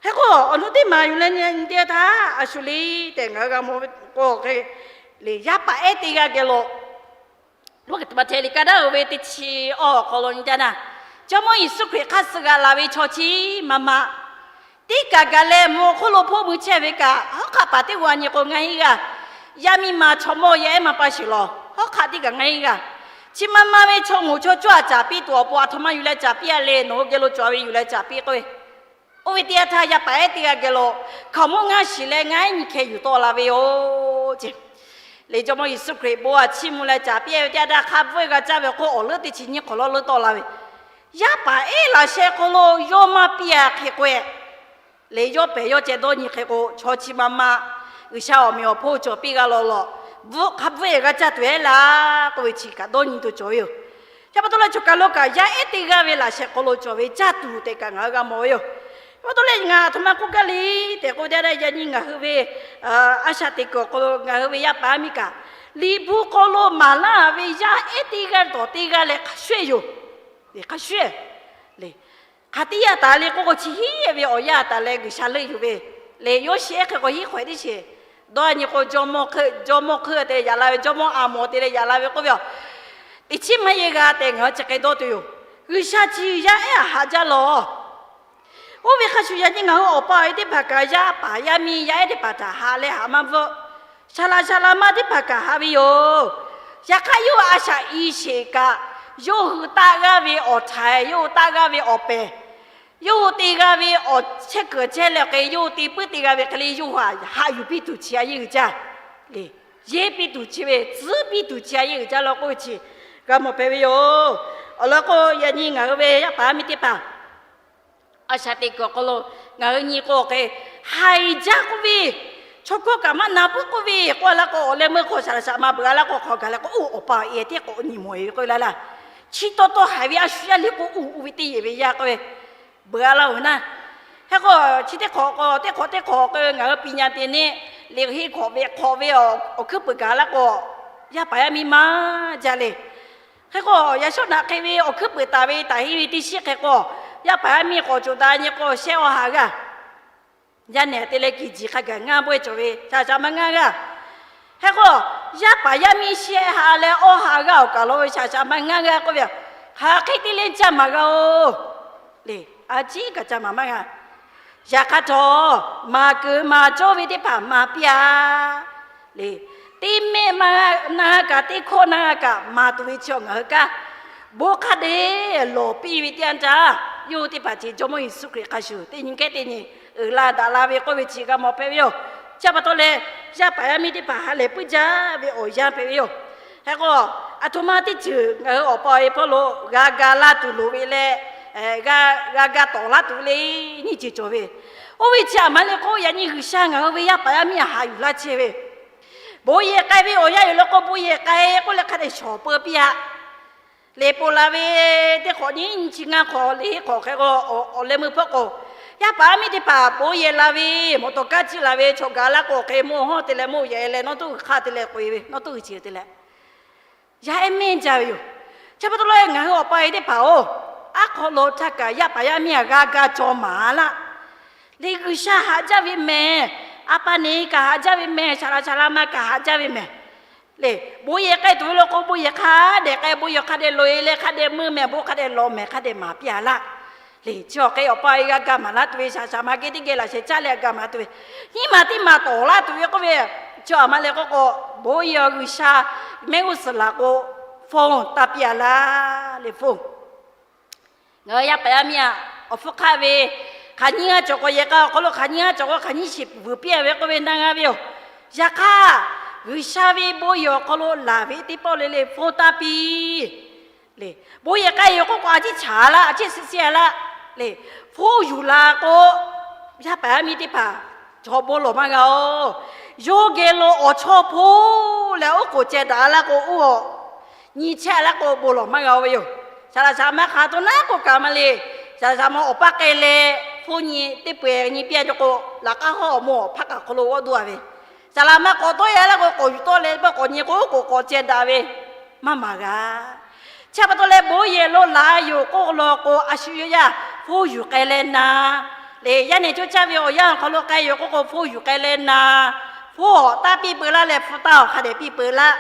Hk'e k'o, awˬ nu teˇ maˬ yuˬ leh nyi teˇ htaˇ a shu le tehꞈ ngaˬ hui g'a mawˬ ve k'o, hk'e le yaˇ paˍ ehˉ teˇ g'aˇ geh lo, Maꞈhtehˍ liꞈ ka daˇ uiˍ ve teˇ chi awˬ hk'aw lo nyi jaˇ naˇ, Jawˇmawˇ Yeˍsuˆ Hkriꞈ hk'aˇ suh g'a la ve chaw chi ma ma teˇ kaˬ gaˬ leh mvuhˇ hk'oˆ lo hpoˆ mui chehˇ ve kaꞈ, hawˉ hk'aˆ paˍ teˇ g'aˇ nyi k'o ngaˬ heˆ g'aˇ. Yaˇ miˇ ma chaw mawˇ yaˇ ehˉ maˇ pa sheˍ lawˬ, hawˉ hk'aˆ teˇ kaˬ ngaˬ heˆ g'aˇ. Chi ma ma ve chaw moˍ chaw cawˇ aꞈ caˍ piˇ tuˬ awˬ pon aˬ htoꞈ ma yuˬ leh caˍ piˇ a le, nawˬ hui geh lo cawˬ ve yuˬ leh caˍ piˇ k'oˆ ve, oˇ ve teˇ yanˇ htaˇ yaˇ paˍ ehˉ teˇ g'aˇ geh lo hkaoˍmonˇ ngaˇ shiˍ leh ngaˇ ehˉ nyi hkeh yuˬ tawˆ la ve yoˬ ce. Le Jawˇmawˇ Yeˍsuˆ Hkriꞈ bon aꞈ chiˇ mvuh leh caˍ piˇ ve teˇ yanˇ htaˇ hk'a bvuhˆ g'a caˇ ve awˬ hk'oˆ awˬ leuˉ teˇ chi nyiˇ hk'awꞈ lawˉ leuˉ tawˆ la ve, yaˇ paˍ ehˉ laꞈ sheh hk'aw lo yawˇ maˇ piˇ a hk'e k'o e, le yawˇ pehˬ yawˇ ceh dawˇ nyi hk'e k'o, chaw chi ma ma G'uiˬsha awˬ meꞈ awˬ hponˇ cawˬ piˇ g'a law law, bvuhˆ hk'a bvuhˆ e g'a caˇ tuˬ ehˉ laˇ k'oˆ ve chi kaꞈ dawˇ nyi tuˬ cawˬ ve yoˬ. Chi pa taw leh choˬ kaˬ lo kaꞈ yaˇ ehˉ teˇ g'aˇ ve laꞈ sheh hk'aw lo cawˬ ve caˇ tuˬ tehꞈ kaꞈ ngaˬ hui g'a mawˬ ve yoˬ. Chi pa taw leh ngaˬ aˬ htoꞈ ma k'oˆ gaˇ le tehꞈ k'oˆ ve teˇ yanˇ, yaꞈ nyi ngaˬ hui ve a shaꞈ teꞈ kuiˬ awˬ hk'aw lo ngaˬ hui ve yaˇ paˍ yaˇ miˇ kaꞈ, liꞈ hpu hk'aw lo maˍ laˇ ve yaˇ ehˉ teˇ g'aˇ tawˍ teˇ g'aˇ leh hk'a shuˍ yoˬ. Hk'a shuˍ le, hk'aˬ teˇ yanˇ taˍ le k'oˆ k'o, chi hiˉ ve awˬ yanˇ taˍ leh G'uiˬsha leuˆ yuˬ ve le, Yoˇsheˆ ehˉ hk'e k'o hiˉ hk'awꞈ e teˇ sheˍ, dawˇ nyi k'o, jawˇmawˇ hk'euˆ te leh yaꞈ la ve, jawˇmawˇ aˬ mawˬ te leh yaꞈ la ve k'oˆ ve yoˬ. Teˇ chiˉ maˇ yehˇ g'a tehꞈ ngaˬ hui chi hk'e dawˇ tuˬ yoˬ. G'uiˬsha chi yaˇ ehˉ aꞈ haꞈ jaˇ lawˬ. Oˇ ve hk'a shuˍ yaꞈ nyi ngaˬ hui awˬ pa awˬ e teˇ hpaˍ kaꞈ yaˇ paˍ yaˇ miˇ yaˇ ehˉ teˇ hpaˍ htaꞈ haꞈ leh haꞈ maˇ bvuhˆ. Saˍ laꞈ saˍ laꞈ ma teˇ hpaˍ kaꞈ haꞈ ve yoˬ. Yaꞈ hk'aˇ, yawˇ hui a shaꞈ i sheˍ kaꞈ, yawˇ hui taˆ g'aˇ ve awˬ htaiˍ, yawˇ hui taˆ g'aˇ ve awˬ pehˬ, yawˇ hui te g'a ve awˬ chehˇ kuiˬ chehˇ leh awˬ hk'e, yawˇ hui te puiˉ te g'a ve hk'e le, yawˇ hui haꞈ yuˬ piˇ tuˬ chi a yehˇ uiˍ jaˇ le. Yehˇ piˇ tuˬ chi ve, tcuhˉ piˇ tuˬ chi a yehˇ uiˍ jaˇ law k'oˆ ve chi g'a mawˬ hpehꞈ ve yoˬ. Awˬ lawn k'o, yaꞈ nyi ngaˬ hui ve yaˇ paˍ yaˇ miˇ teˇ hpaˍ a shaꞈ teꞈ kuiˬ awˬ hk'aw lo ngaˬ hui nyi k'o hk'e, haiˬ jaˇ k'oˆ ve, chaw hkawˇ kaꞈ maˇ na puiˉ k'oˆ ve k'oˆ laˇ k'o, awˬ leh meuˇ hk'aw shaˍ laꞈ shaˍ ma beuꞈ a laˇ k'o, hk'aw gaˬ leh k'o, oˇ awˬ pa awˬ e teˇ k'awꞈ nyi mawˬ e ve k'oˆ laˇ laˇ. Chi taw taw haiˬ ve a shu yaˇ liˇ k'o, uˬ uˬ ve teˇ yehˬ ve yaˇ k'oˆ ve beuꞈ a laˇ oˬ na. Hk'e k'o, chi teˇ hk'awꞈ k'o, teˇ hk'awꞈ teˇ hk'awꞈ k'o ngaˬ hui piˍ nyaˍ te neˇ, liꞈ heˆ hk'awꞈ ve hk'awꞈ ve awˬ hkuiˉ puiˍ gaˬ laˇ k'o, yaˇ paˍ yaˇ miˇ maˇ jaˇ le. Hk'e k'o, yaꞈ shawˉ naꞈ hk'e ve awˬ hkuiˉ puiˍ taˍ ve taˍ heˆ ve teˇ shiˉ hk'e k'o, yaˇ paˍ yaˇ miˇ k'awꞈ coˬ daꞈ nyi k'o, shehˆ awˇ ha g'aˇ. Yaˇ nehˬ te leh kiˬ jiˬ hk'a gaˬ ngaˇ bawehˇ cawˬ ve shaˍ shaˍ ma ngaˇ g'aˇ. Hk'e k'o, yaˇ paˍ yaˇ miˇ shehˆ ha leh awˇ ha g'aˇ awˬ kaˬ lo ve shaˍ shaˍ ma ngaˇ g'aˇ k'oˆ ve, hk'aˬ hk'e te leh caˇ maˍ g'a oˬ le. A ciˉ kaꞈ caˇ maˍ maˇ g'a. Yaꞈ hk'aˇ htawˇ, maˍ kuiˬ maˍ cawˇ ve teˇ hpaˍ maˍ piˇ a le. Teˇ mehˆ na g'a kaꞈ, teˇ hkawˇ na g'a kaꞈ maˍ tuˬ ve chi awˬ ngaˬ hui kanˉ bon hk'a dehꞈ lawˬ piˇ ve teˇ yanˇ htaˇ, yawˇ hui teˇ hpaˍ chi Jawˇmawˇ Yeˍsuˆ Hkriꞈ hk'a shuˍ teˇ nyi kehˉ teˇ nyi uiˍ la daꞈ la ve k'oˆ ve chi g'a mawˬ hpehꞈ ve yoˬ. Chi pa taw leh, yaˇ paˍ yaˇ miˇ teˇ hpaˍ ha lehˬ puiˉ jaˇ ve awˬ yanˇ hpehꞈ ve yoˬ. Hk'e k'o, aˬ htoꞈ ma teˇ ceuˬ ngaˬ hui awˬ pa awˬ e hpawˇ lo g'a ga laˇ tuˬ loˍ ve leh, g'a ga tawˍ laˇ tuˬ ve le, nyiˇ ceuˬ cawˬ ve. Oˇ ve chi aˬ ma le k'o, yaꞈ nyi G'uiˬsha ngaˬ hui ve yaˇ paˍ yaˇ miˇ a haꞈ yuˬ laˇ chehˇ ve, bon yehˬ k'ai ve awˬ yanˇ yoˬ law k'o, bon yehˬ k'ai k'oˆ leh hk'a dehꞈ shawˍ peu piˇ a. Liꞈ ponˬ la ve teˇ hk'awꞈ nyiˇ nyi chi ngaˇ hk'awꞈ liꞈ heˆ hk'awꞈ hk'e k'o, awˬ leh meuˇ hpawˇ k'o, yaˇ paˍ yaˇ miˇ teˇ hpaˍ bon yehˬ la ve, mawˬ tawˍ kaˇ ciˇ la ve, chaw gaˬ laˇ k'o hk'e mawˇ hawˇ te leh mawˇ yehˬ leh nawˇ tuˉ g'uiˬ hk'aˇ te leh k'oꞈ e ve, nawˇ tuˉ g'uiˬ chi te leh yaˇ ehˉ mehˇ jaˇ ve yoˬ. Chi pa taw leh ngaˬ hui awˬ pa e teˇ hpaˍ oˬ, aˉ hk'aw lo htaˇ kaꞈ yaˇ paˍ yaˇ miˇ a g'a ga cawˬ maˍ laˇ. Liꞈ G'uiˬsha haꞈ jaˇ ve mehˬ, a pa neˬ kaꞈ haꞈ jaˇ ve mehˬ, shaˍ laꞈ shaˍ laꞈ ma kaꞈ haꞈ jaˇ ve mehˬ. Lehˬ, bon yehˬ k'ai tuˬ ve law k'o, bon yehˬ hk'a dehꞈ k'ai, bon yehˬ hk'a dehꞈ loꞈ e leh hk'a dehꞈ meuˇ mehˬ, bon hk'a dehꞈ lawꞈ mehˬ, hk'a dehꞈ maˍ piˇ a laˇ. Lehˬ, chi awˬ hk'e awˬ pa e g'a ga maˍ laˇ tuˬ ve shaˍ shaˍ ma geh teˇ geh laꞈ sheh caˇ leh g'a maˍ tuˬ ve, nyiˇ maˬ teˇ maˬ tawˍ laˇ tuˬ ve k'oˆ ve, chi aˬ ma leh k'oˆ k'o, bon yehˬ awˬ G'uiˬsha mehˆ g'uˇ suhˍ laˬ k'o, hpon taˇ piˇ a laˇ. Lehˬ hpon Ngaˬ hui yaˇ paˍ yaˇ miˇ a, awˬ hpfuhˇ hk'aˆ ve hk'aˬ nyiˇ g'aˇ cawˬ k'o, yehˬ k'a awˬ hk'aw lo hk'aˬ nyiˇ g'aˇ cawˬ k'o, hk'aˬ nyiˇ shiˍ vuiˬ piˇ a ve k'oˆ ve na g'a ve yoˬ. Yaꞈ hk'aˇ, G'uiˬsha ve bon yehˬ awˬ hk'aw lo laˬ ve teˇ pawˆ le le hpon taˇ piˇ. Lehˬ, bon yehˬ k'ai yoˬ k'oˆ k'o, a ciˉ chaˍ laˇ, a ciˉ suh ciˉ a laˇ. Lehˬ, hpon yuˬ la k'o, yaˇ paˍ yaˇ miˇ teˇ hpaˍ chaw bon lawˬ maˇ g'a oˬ. Yawˇ geh lo awˬ chawˇ hpoˇ leh oˉ k'oˍ ceh daꞈ laˇ k'o, oˇ a nyi chehˇ laˇ k'o, bon lawˬ maˇ g'a oˬ ve yoˬ. Shaˍ laꞈ shaˍ ma hk'aˬ to naˉ k'o kaꞈ maˇ le. Shaˍ laꞈ shaˍ ma awˬ paˇ k'ai leh, hpon nyi teˇ peu-eˬ nyi piˇ a cawˬ k'o, laꞈ k'aˉ hawˉ awˬ mawˇ awˬ hpaˇ kaꞈ hk'aw lo g'awˇ duˇ a ve, shaˍ laꞈ ma k'awꞈ tawˆ e laˇ k'o, k'awꞈ yuˬ tawˆ leh, paˇ k'awꞈ nyi k'o, oˉ k'oˍ k'awꞈ ceh daꞈ ve, maˇ maˍ g'a. Chi pa taw leh, bon yehˬ lo laˬ yoˬ k'oˆ law k'o, a shu yawˇ yaˇ hpon yuˬ k'ai leh na. Lehˬ, yaˇ nehˬ cawˇ caˇ ve awˬ yanˇ awˬ hk'aw lo k'ai yoˬ k'oˆ k'o, hpon yuˬ k'ai leh na. Hpon awˬ taˇ piˇ peu laˇ leh, hpu taˇ awˬ hk'a dehꞈ piˇ peu laˇ.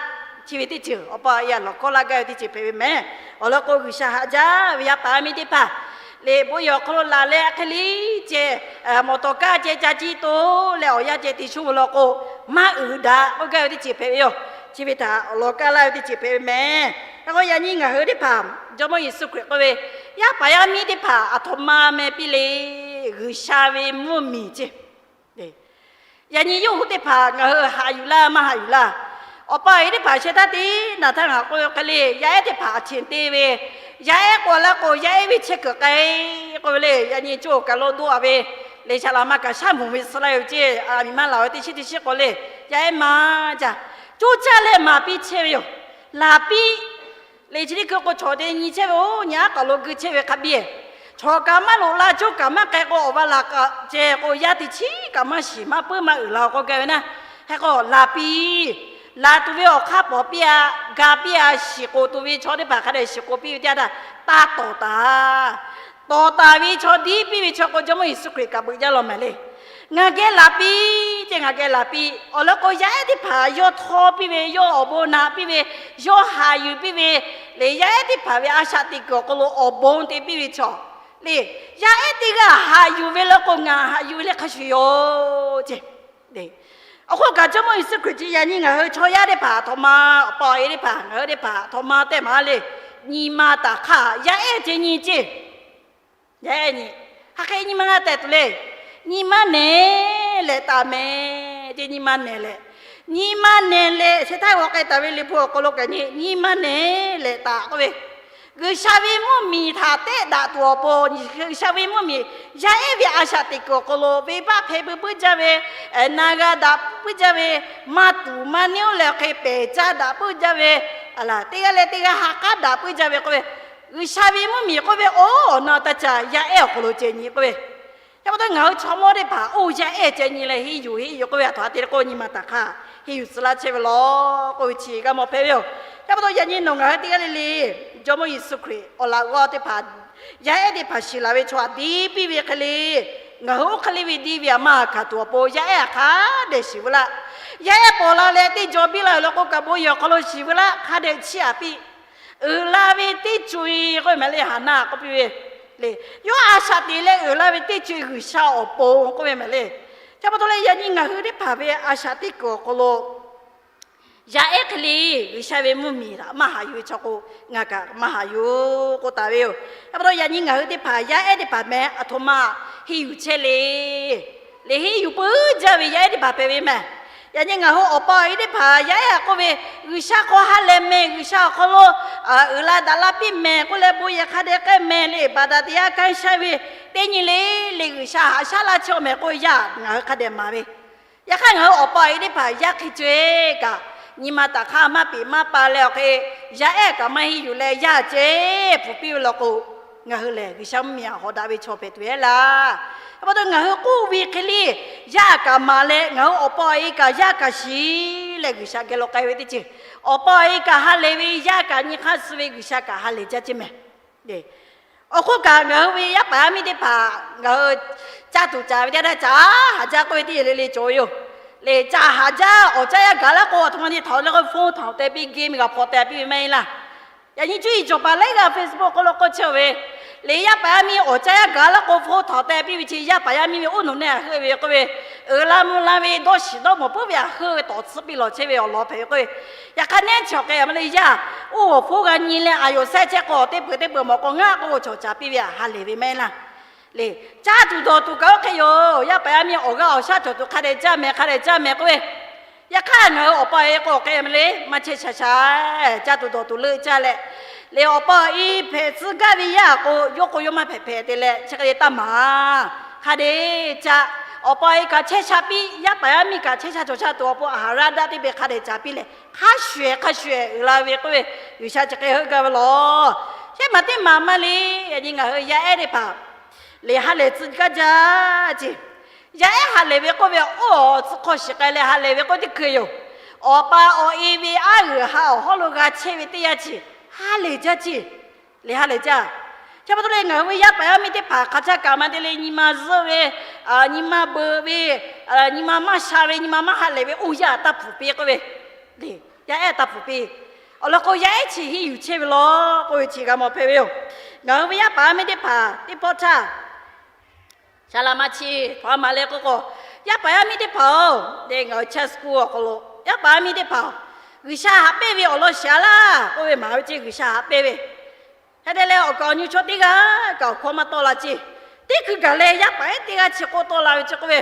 Chi ve teˇ ceuˬ awˬ pa yaˇ lawˬ kawˇ laˇ gaˇ ve teˇ ceuˬ hpehꞈ ve mehˬ. Awˬ lawn k'o, G'uiˬsha haꞈ jaˇ ve yaˇ paˍ yaˇ miˇ teˇ hpaˍ, lehˬ, bon yehˬ awˬ hk'aw lo laˬ leh hk'e le ceh, mawˬ tawˍ kaˇ ceh ca ciˇ to leh awˬ yanˇ ceh te shonˇ ve law k'o, maˇ uiˍ daꞈ k'oˆ gaˇ ve teˇ ceuˬ hpehꞈ ve yoˬ. Chi ve htaꞈ awˬ lawn kaˇ laˇ ve teˇ ceuˬ hpehꞈ ve mehˬ. Hk'e k'o, yaꞈ nyi ngaˬ hui teˇ hpaˍ Jawˇmawˇ Yeˍsuˆ Hkriꞈ k'oˆ ve, yaˇ paˍ yaˇ miˇ teˇ hpaˍ aˬ htoꞈ ma meh piˇ le, G'uiˬsha ve mvuhˇ miˬ ceh. Yaꞈ nyi yawˇ hui teˇ hpaˍ ngaˬ hui haꞈ yuˬ laˇ maˇ haꞈ yuˬ laˇ. Awˬ pa awˬ e teˇ hpaˍ sheh taˇ te naˬ htaˇ ngaˬ k'oˆ ve hk'e le, yaˇ ehˉ teˇ hpaˍ a cheˬ te ve, yaˇ ehˉ k'o laˇ k'o, yaˇ ehˉ ve chehˇ kuiˬ k'ai k'oˆ ve le. Yaꞈ nyi coˇ kaˬ lo doˆ a ve, lehˬ shaˍ laꞈ ma kaꞈ shaˉ mvuhˬ ve suh laˇ ve ceˇ, a miˬ maˇ laˬ ve teˇ shiˉ teˇ shiˉ k'o le, yaˇ ehˉ maˇ jaˇ. Coˇ caˇ leh maˍ piˇ chehˇ ve yoˬ. Laˬ piˇ. Lehˬ, chi teˇ hkui k'o, chaw teꞈ nyi chehˇ ve, oˇ nyi aˉ k'aˬ lo gui chehˇ ve hk'a biˇ, chaw kaꞈ maˇ loꞈ la, coˇ kaꞈ maˇ k'ai k'o, awˬ va laˬ kaꞈ ceh k'o, yaˇ teˇ chiˉ kaꞈ maˇ shiˍ maˇ puiˉ maˇ uiˍ la k'oˆ gaˇ ve naˉ. Hk'e k'o, laˬ piˇ. Laˬ tuˬ ve awˬ hk'aˇ pawˍ piˇ a, ga piˇ a, shiˍ k'oˍ tuˬ ve chaw teˇ hpaˍ hk'a dehꞈ shiˍ k'oˍ piˇ ve teˇ yanˇ htaˇ, taˇ tawˍ taˍ. Tawˍ taˍ ve chaw diˇ piˇ ve chaw k'o, Jawˇmawˇ Yeˍsuˆ Hkriꞈ kaꞈ beuꞈ jaˇ law mehˍ le. Ngaˬ geh laˬ piˇ ceh, ngaˬ geh laˬ piˇ. Awˬ lawn k'o, yaˇ ehˉ teˇ hpaˍ yawˇ htawˇ piˇ ve, yawˇ awˬ bon naꞈ piˇ ve, yawˇ haꞈ yuˬ piˇ ve, lehˬ yaˇ ehˉ teˇ hpaˍ ve a shaꞈ teꞈ kuiˬ awˬ hk'aw lo awˬ bon te piˇ ve chaw, lehˬ yaˇ ehˉ teˇ g'aˇ haꞈ yuˬ ve law k'o, ngaˬ haꞈ yuˬ ve leh hk'a shuˍ yoˬ ceh. Awˬ hk'oˆ kaꞈ Jawˇmawˇ Yeˍsuˆ Hkriꞈ chi yaꞈ nyi ngaˬ hui chaw yaˇ teˇ hpaˍ a htoꞈ ma, awˬ pa awˬ e teˇ hpaˍ, ngaˬ hui teˇ hpaˍ a htoꞈ ma tehꞈ maˍ le, nyi ma taˍ hk'aˇ yaˇ ehˉ ceh nyi ceˇ. Yaˇ ehˉ nyi, hk'aˬ hk'e nyi ma g'a tehꞈ tuˬ le. Nyi ma nehˬ lehꞈ taˍ mehˍ ce. Nyi ma nehˬ lehꞈ, nyi ma nehˬ lehꞈ shehˍ htaˇ g'aw k'ai taˍ ve Liꞈ hpu awˬ hk'aw lo kaꞈ nyi, nyi ma nehˬ lehꞈ taˍ k'oˆ ve, G'uiˬsha ve mvuhˇmiˬ htaꞈ tehˆ daꞈ tuˬ awˬ pon, G'uiˬsha ve mvuhˇmiˬ yaˇ ehˉ ve a shaꞈ teꞈ kuiˬ awˬ hk'aw lo venˇbaˆ hpehˇ puiˉ puiˉ jaˇ ve, na g'a daꞈ puiˉ jaˇ ve, maˇ tuˍ maˇ neˉ oˇ leh hk'e pehˬ caˇ daꞈ puiˉ jaˇ ve, teˇ g'aˇ leh teˇ g'aˇ ha k'aˉ daꞈ puiˉ jaˇ ve k'oˆ ve, G'uiˬsha ve mvuhˇmiˬ k'oˆ ve, oˇ awˬ na taˇ ca yaˇ ehˉ awˬ hk'aw lo ceh nyi k'oˆ ve, yaˇ pa taw ngaˬ hui chaw mawˇ teˇ hpaˍ oˇ yaˇ ehˉ ceh nyi leh henˇ yuˬ henˇ yuˬ k'oˆ ve, a htoꞈ ha te k'o nyi ma taˍ hk'aˇ henˇ yuˬ tcuh laˇ chehˇ ve law k'oˆ ve chi g'a mawˬ hpehꞈ ve yoˬ. Yaˇ pa taw yaꞈ nyi nawˬ ngaˬ hui teˇ g'aˇ le le, Jawˇmawˇ Yeˍsuˆ Hkriꞈ awˬ laꞈ g'awˇ teˇ hpaˍ yaˇ ehˉ teˇ hpaˍ shiˍ laˬ ve chaw htaꞈ deˇ piˇ ve hk'e le, ngaˬ hui oˇ hk'e le ve deˇ ve htaꞈ maˇ haꞈ hkanˍ tuˬ awˬ pon yaˇ ehˉ htaꞈ hk'a dehꞈ shiˍ veu laˇ. Yaˇ ehˉ paw la leh teˇ jaw biˇ la ve law k'o kaꞈ bon yehˬ awˬ hk'aw lo shiˍ veu laˇ, hk'a dehꞈ chiˇ aꞈ piˇ. Uiˍ la ve teˇ co-e k'oˆ ve mehˍ le, Haˍnaˆ k'oˆ piˇ ve le, yawˇ a shaꞈ teꞈ leh uiˍ la ve teˇ co-e G'uiˬsha awˬ pon k'oˆ ve mehˍ le. Chi pa taw leh yaꞈ nyi ngaˬ hui teˇ hpaˍ ve a shaꞈ teˇ kuiˬ awˬ hk'aw lo yaˇ ehˉ hk'e le G'uiˬsha ve mvuhˇmiˬ htaꞈ maˇ haꞈ yuˬ ve chaw k'o, ngaˬ kaꞈ maˇ haꞈ yuˬ k'oˆ taˍ ve yoˬ. Chi pa taw yaꞈ nyi ngaˬ hui teˇ hpaˍ yaˇ ehˉ teˇ hpaˍ meh a htoꞈ ma henˇ yuˬ chehˇ le. Leh henˇ yuˬ puiˉ jaˇ ve yaˇ ehˉ teˇ hpaˍ hpehꞈ ve mehˍ. Yaꞈ nyi ngaˬ hui awˬ pa awˬ e teˇ hpaˍ yaˇ ehˉ htaꞈ k'oˆ ve, G'uiˬsha hk'aw ha lehˬ mehˍ, G'uiˬsha awˬ hk'aw lo uiˍ la daꞈ la piˇ mehˍ k'oˆ leh bon yehˬ hk'a dehꞈ k'ai mehˍ le, baˬ daꞈ teˇ yanˇ kanˇ sha ve teˇ nyi le, le G'uiˬsha haꞈ shaˉ laˇ chehˇ mehˍ k'oˆ ve yaˇ ngaˬ hui hk'a dehꞈ maˍ ve. Yaꞈ hk'aˇ ngaˬ hui awˬ pa awˬ e teˇ hpaˍ yaˇ hk'e co-e kaꞈ, nyi ma taˍ hk'aˇ maˇ peꞈ maˇ pa leh awˬ hk'e, yaˇ ehˉ kaꞈ maˇ henˇ yuˬ leh yaˇ ceh pfuhˍ piˇ ve law k'o, ngaˬ hui lehˬ G'uiˬsha mvuhˇmiˬ htaꞈ hawꞈ daꞈ ve chaw hpehꞈ tuˬ ehˉ laˇ. Chi pa taw ngaˬ hui k'oˆ ve hk'e le, yaˇ kaꞈ maˍ leh ngaˬ hui awˬ pa awˬ e kaꞈ yaˇ kaꞈ shiˍ leh G'uiˬsha geh lo k'ai ve teˇ ceuˬ, awˬ pa awˬ e kaꞈ ha lehˬ ve, yaˇ kaꞈ nyi hk'aˇ suh ve, G'uiˬsha kaꞈ ha lehˬ jaˇ ceˇ mehˍ. Awˬ hk'oˆ kaꞈ ngaˬ hui ve yaˇ paˍ yaˇ miˇ teˇ hpaˍ ngaˬ hui caˇ tuˬ caˍ ve teˇ htaˇ, caˇ haˍ jaˇ k'oˆ ve teˇ yehˬ le le cawˬ ve yoˬ. Lehˬ caˇ haˍ jaˇ awˬ caˇ yaˇ gaˬ laˇ k'o, a htoꞈ ma te htaꞈ leh k'o phone htaꞈ awˬ teh piˇ, game g'a hpaw teh piˇ ve maˇ heˆ laˇ. Yaꞈ nyi cuˇ yiˍ cawˬ paˍ laiˉ g'aˇ Facebook awˬ hk'aw lo k'oˆ chehˇ ve, lehˬ yaˇ paˍ yaˇ miˇ awˬ caˇ yaˇ gaˬ laˇ k'o phone htaꞈ awˬ teh piˇ ve chi yaˇ paˍ yaˇ miˇ ve oˇ nawˬ neˇ htaꞈ heuˆ ve k'oˆ ve, uiˍ la mvuh la ve dawˇ shiˍ dawˇ mawˬ puiˉ ve htaꞈ heuˆ ve tawˍ tsuhˇ piˇ lawˬ chehˇ ve awˬ lawn hpehꞈ ve k'oˆ ve, yaꞈ hk'aˇ neˇ chi awˬ hk'e a ma le yaˇ, oˇ awˬ hpon g'a nyi leh a yoˬ sehˆ chehˇ k'o teˇ peuˬ teˇ peuˬ mawˬ k'o ngaˆ k'o chaw caˍ piˇ ve htaꞈ ha lehˬ ve maˇ heˆ laˇ. Lehˬ caˇ tuˬ dawˬ tuˬ kaꞈ oˇ hk'e yoˬ. Yaˇ paˍ yaˇ miˇ awˬ g'aˇ awˬ shaˉ cawˬ tuˬ hk'a dehꞈ caˇ mehˍ, hk'a dehꞈ caˇ mehˍ k'oˆ ve, yaꞈ hk'aˇ ngaˬ hui awˬ pa awˬ e k'o hk'e a ma le maˇ chehˇ sha sha, caˇ tuˬ dawˬ tuˬ leuˆ caˇ leh, lehˬ awˬ pa awˬ e hpehꞈ tcuh gaˇ ve yaˇ k'o yawˇ k'o yawˇ maˇ hpehꞈ hpehꞈ te leh chi hk'e le taˇ maˍ. Hk'a dehꞈ caˇ, awˬ pa awˬ e kaꞈ chehˇ sha piˇ, yaˇ paˍ yaˇ miˇ kaꞈ chehˇ sha cawˬ sha tuˬ awˬ pon a haˍ raˇ daꞈ teˇ pehˍ hk'a dehꞈ caˍ piˇ leh hk'a shuˍ ehˍ hk'a shuˍ ehˍ uiˍ la ve k'oˆ ve, G'uiˬsha chi hk'e heuˆ gaˇ ve laˬ. Shehˆ maˬ teˇ maˬ maˇ le, yaꞈ nyi ngaˬ hui yaˇ ehˉ teˇ hpaˍ lehˬ ha lehˬ tcuh gaˇ jaˇ ceˇ. Yaˇ ehˉ ha lehˬ ve k'oˆ ve, oˇ awˬ tcuh hk'aw shiˍ k'ai leh ha lehˬ ve k'oˆ teˇ hkui yoˬ. Awˬ pa awˬ e ve aˉ g'uiˬ ha awˬ hawˉ lo g'a chehˇ ve teˇ yanˇ chi ha lehˬ jaˇ ceˇ. Lehˬ ha lehˬ jaˇ. Chi pa taw leh ngaˬ hui ve yaˇ paˍ yaˇ miˇ teˇ hpaˍ hk'aˬ htaˇ kaꞈ maˇ te leh nyi ma zuhˆ ve, nyi ma beuꞈ ve, nyi ma maˇ sha ve, nyi ma maˇ ha lehˬ ve oˇ yaˇ taˇ pfuhˍ piˇ k'oˆ ve, yaˇ ehˉ taˇ pfuhˍ piˇ. Awˬ lawn k'o yaˇ ehˉ chi henˇ yuˬ chehˇ ve law k'oˆ ve chi g'a mawˬ hpehꞈ ve yoˬ. Ngaˬ hui ve yaˇ paˍ yaˇ miˇ teˇ hpaˍ teˇ pawˆ htaˇ, Saˍ laꞈ ma chi htaꞈ maˍ leh k'oˆ k'o, yaˇ paˍ yaˇ miˇ teˇ hpaˍ-oˬ, te ngaˬ hui church school awˬ hk'aw lo yaˇ paˍ yaˇ miˇ teˇ hpaˍ-oˬ, G'uiˬsha haꞈ pehnˇ ve awˬ lawn shiˍ a laˇ k'oˆ ve maˍ ve ceˇ. G'uiˬsha haꞈ pehnˇ ve hk'e te leh awˬ kaˍ awˬ nyi chaw teˇ g'aˇ kaꞈ awˬ hkawˇ maˇ tawˆ la ceˇ. Teˇ hkui gaˬ leh yaˇ paˍ ehˉ teˇ g'aˇ chi k'oˆ tawˆ la ve chi k'oˆ ve,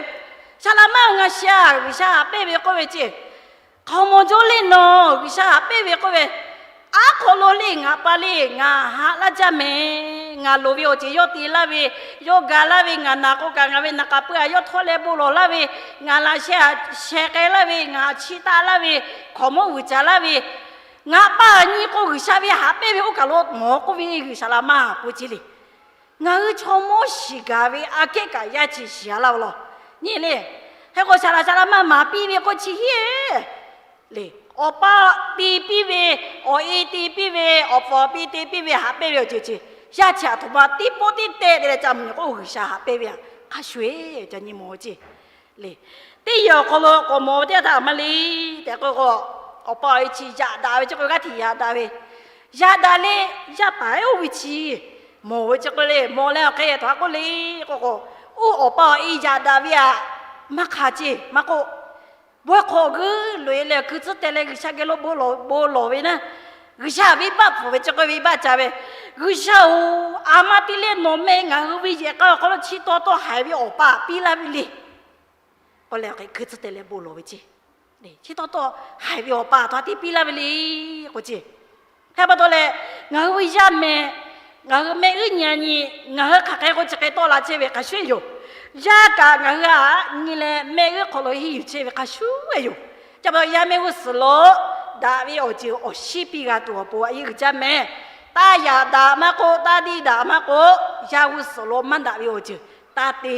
Saˍ laꞈ ma-oˬ, ngaˬ shiˍ a, G'uiˬsha haꞈ pehnˇ ve k'oˆ ve ceˇ. Hk'aw mawˬ jaw le nawˬ, G'uiˬsha haꞈ pehnˇ ve k'oˆ ve, aˉ hk'aw lo le ngaˬ pa le, ngaˬ haꞈ laˇ jaˇ mehˍ. Ngaˬ loˍ ve awˬ ceuˬ yawˇ te laˇ ve, yawˇ ga laˇ ve, ngaˬ naˬ k'o kaꞈ ngaˬ ve naˬ k'a pui htaꞈ yawˇ htawˇ leh bon lawˬ laˇ ve, ngaˬ laꞈ sheh htaꞈ sheh k'ai laˇ ve, ngaˬ htaꞈ chiˇ taˆ laˇ ve, hkaoˍmonˇ vuiˬ caˍ laˇ ve, ngaˬ pa awˬ nyi k'o G'uiˬsha ve haꞈ pehnˇ ve oˇ kaˬ lo mawˬ k'oˆ ve, G'uiˬsha laꞈ ma k'oˆ ceˇ le. Ngaˬ hui chaw mawˇ shiˍ gaˬ ve aꞈ kehˉ kaꞈ yaˇ chi shiˍ a laˇ ve laˬ. Nyi le, hk'e k'o Saˍ laꞈ Saˍ laꞈ ma maˍ piˇ ve k'oˆ chi hiˉ le. Awˬ pa te piˇ ve, awˬ e te piˇ ve, awˬ pa awˬ pi te piˇ ve haꞈ pehnˇ ve awˬ ceuˬ chi, yaˇ chi aˬ htoꞈ ma teˇ pawˆ teˇ teh te leh ca mvuhˬ nyi k'o G'uiˬsha haꞈ pehnˇ ve htaꞈ hk'a shuˍ ehˉ ca nyi mawˬ ceˇ le. Teˇ yehˬ awˬ hk'aw lo k'awꞈ mawˬ ve teˇ htaˇ htaꞈ maˇ le tehꞈ k'o k'o, awˬ pa awˬ e chi yaꞈ daꞈ ve chi k'o g'aˇ hteꞈ yaꞈ daꞈ ve, yaꞈ daꞈ le, yaˇ paˍ ehˉ oˇ ve chi mawˬ ve chi k'o le, mawˬ leh awˬ hk'e htaꞈ k'oˆ le k'o k'o, oˇ awˬ pa awˬ e yaꞈ daꞈ ve htaꞈ maˇ hk'a ceˇ maˇ k'oˆ, Bon hk'awꞈ g'uiˇ loꞈ-e leh, hkui tcuhˉ teh leh G'uiˬsha geh lo bon lawˬ ve na, G'uiˬsha venˇbaˆ pfuhˍ ve chi k'oˆ ve venˇbaˆ ca ve, G'uiˬsha-oˬ, a ma te leh nawˬ meh ngaˬ hui ve yehˬ k'a awˬ hk'aw lo chi taw taw haiˬ ve awˬ pa piˇ laˇ ve le. K'oˆ leh hkui tcuhˉ teh leh bon lawˬ ve ceˇ. Chi taw taw haiˬ ve awˬ pa a htoꞈ ma te piˇ laˇ ve le k'o ceˇ. Hk'e pa taw leh, ngaˬ hui ve yaˇ meh, ngaˬ hui mehˆ g'uˉ nyi a nyi, ngaˬ hui hk'aˬ hk'e k'o chi hk'e tawˆ la chehˇ ve hk'a shuˍ yoˬ. Yaˇ kaꞈ ngaˬ hui htaꞈ nyi leh mehˆ g'uˉ hk'aw lo henˇ yuˬ chehˇ ve hk'a shuˍ yoˬ. Chi pa taw yaˇ mehˆ g'uˇ suhˍ lo daꞈ ve awˬ ceuˬ awˬ shinˉ piˇ g'a tuˬ awˬ pon a yeˇ uiˍ jaˇ meh. Taˇ yaꞈ daꞈ maˇ k'oˆ, taˇ diˇ daꞈ maˇ k'oˆ, yaˇ g'uˇ suhˍ lo maˇ daꞈ ve awˬ ceuˬ taˇ te.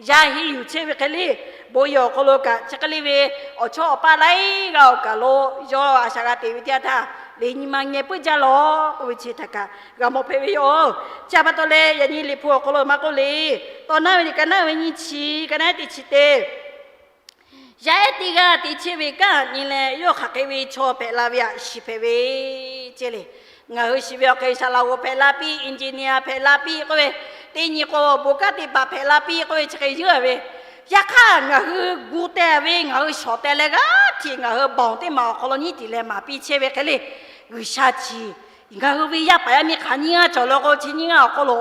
Yaˇ henˇ yuˬ chehˇ ve hk'e le, bon yehˬ awˬ hk'aw lo kaꞈ chi hk'e le ve awˬ chawˇ awˬ paˇ laiˉ g'aˇ awˬ kaˬ lo yawˇ a shaꞈ g'a te ve teˇ yanˇ htaˇ, le nyi ma ngeh puiˉ jaˇ lawˬ k'oˆ ve chi htaꞈ kaꞈ g'a mawˬ hpehꞈ ve yoˬ. Chi pa taw leh yaꞈ nyi Liꞈ hpu awˬ hk'aw lo maˇ k'oˆ le, tawˇ naˉ ve liꞈ ka naˉ ve nyiˇ chi, ka naˉ teˇ chi te Yaˇ ehˉ teˇ g'aˇ te chehˇ ve kanˉ nyi leh, yawˇ hk'aˬ hk'e ve chaw hpehꞈ la ve htaꞈ shiˍ hpehꞈ ve ceˇ le. Ngaˬ hui shiˍ ve awˬ hk'e shaˍ laꞈ g'oˍ hpehꞈ la piˇ, engineer hpehꞈ la piˇ k'oˆ ve, teˇ nyi k'o bon kanˉ teˇ hpaˍ hpehꞈ la piˇ k'oˆ ve chi hk'e yeuˇ ve. Yaꞈ hk'aˇ ngaˬ hui gu teh ve, ngaˬ hui shawˍ teh leh g'aˇ hteꞈ ngaˬ hui bawˬ teˇ maˬ awˬ hk'aw lo nyiˉ tiˍ leh maˍ piˇ chehˇ ve hk'e le, G'uiˬsha chi ngaˬ hui ve yaˇ paˍ yaˇ miˇ hk'aˬ nyiˇ g'aˇ cawˬ le k'o, chi nyiˇ g'aˇ awˬ hk'aw lo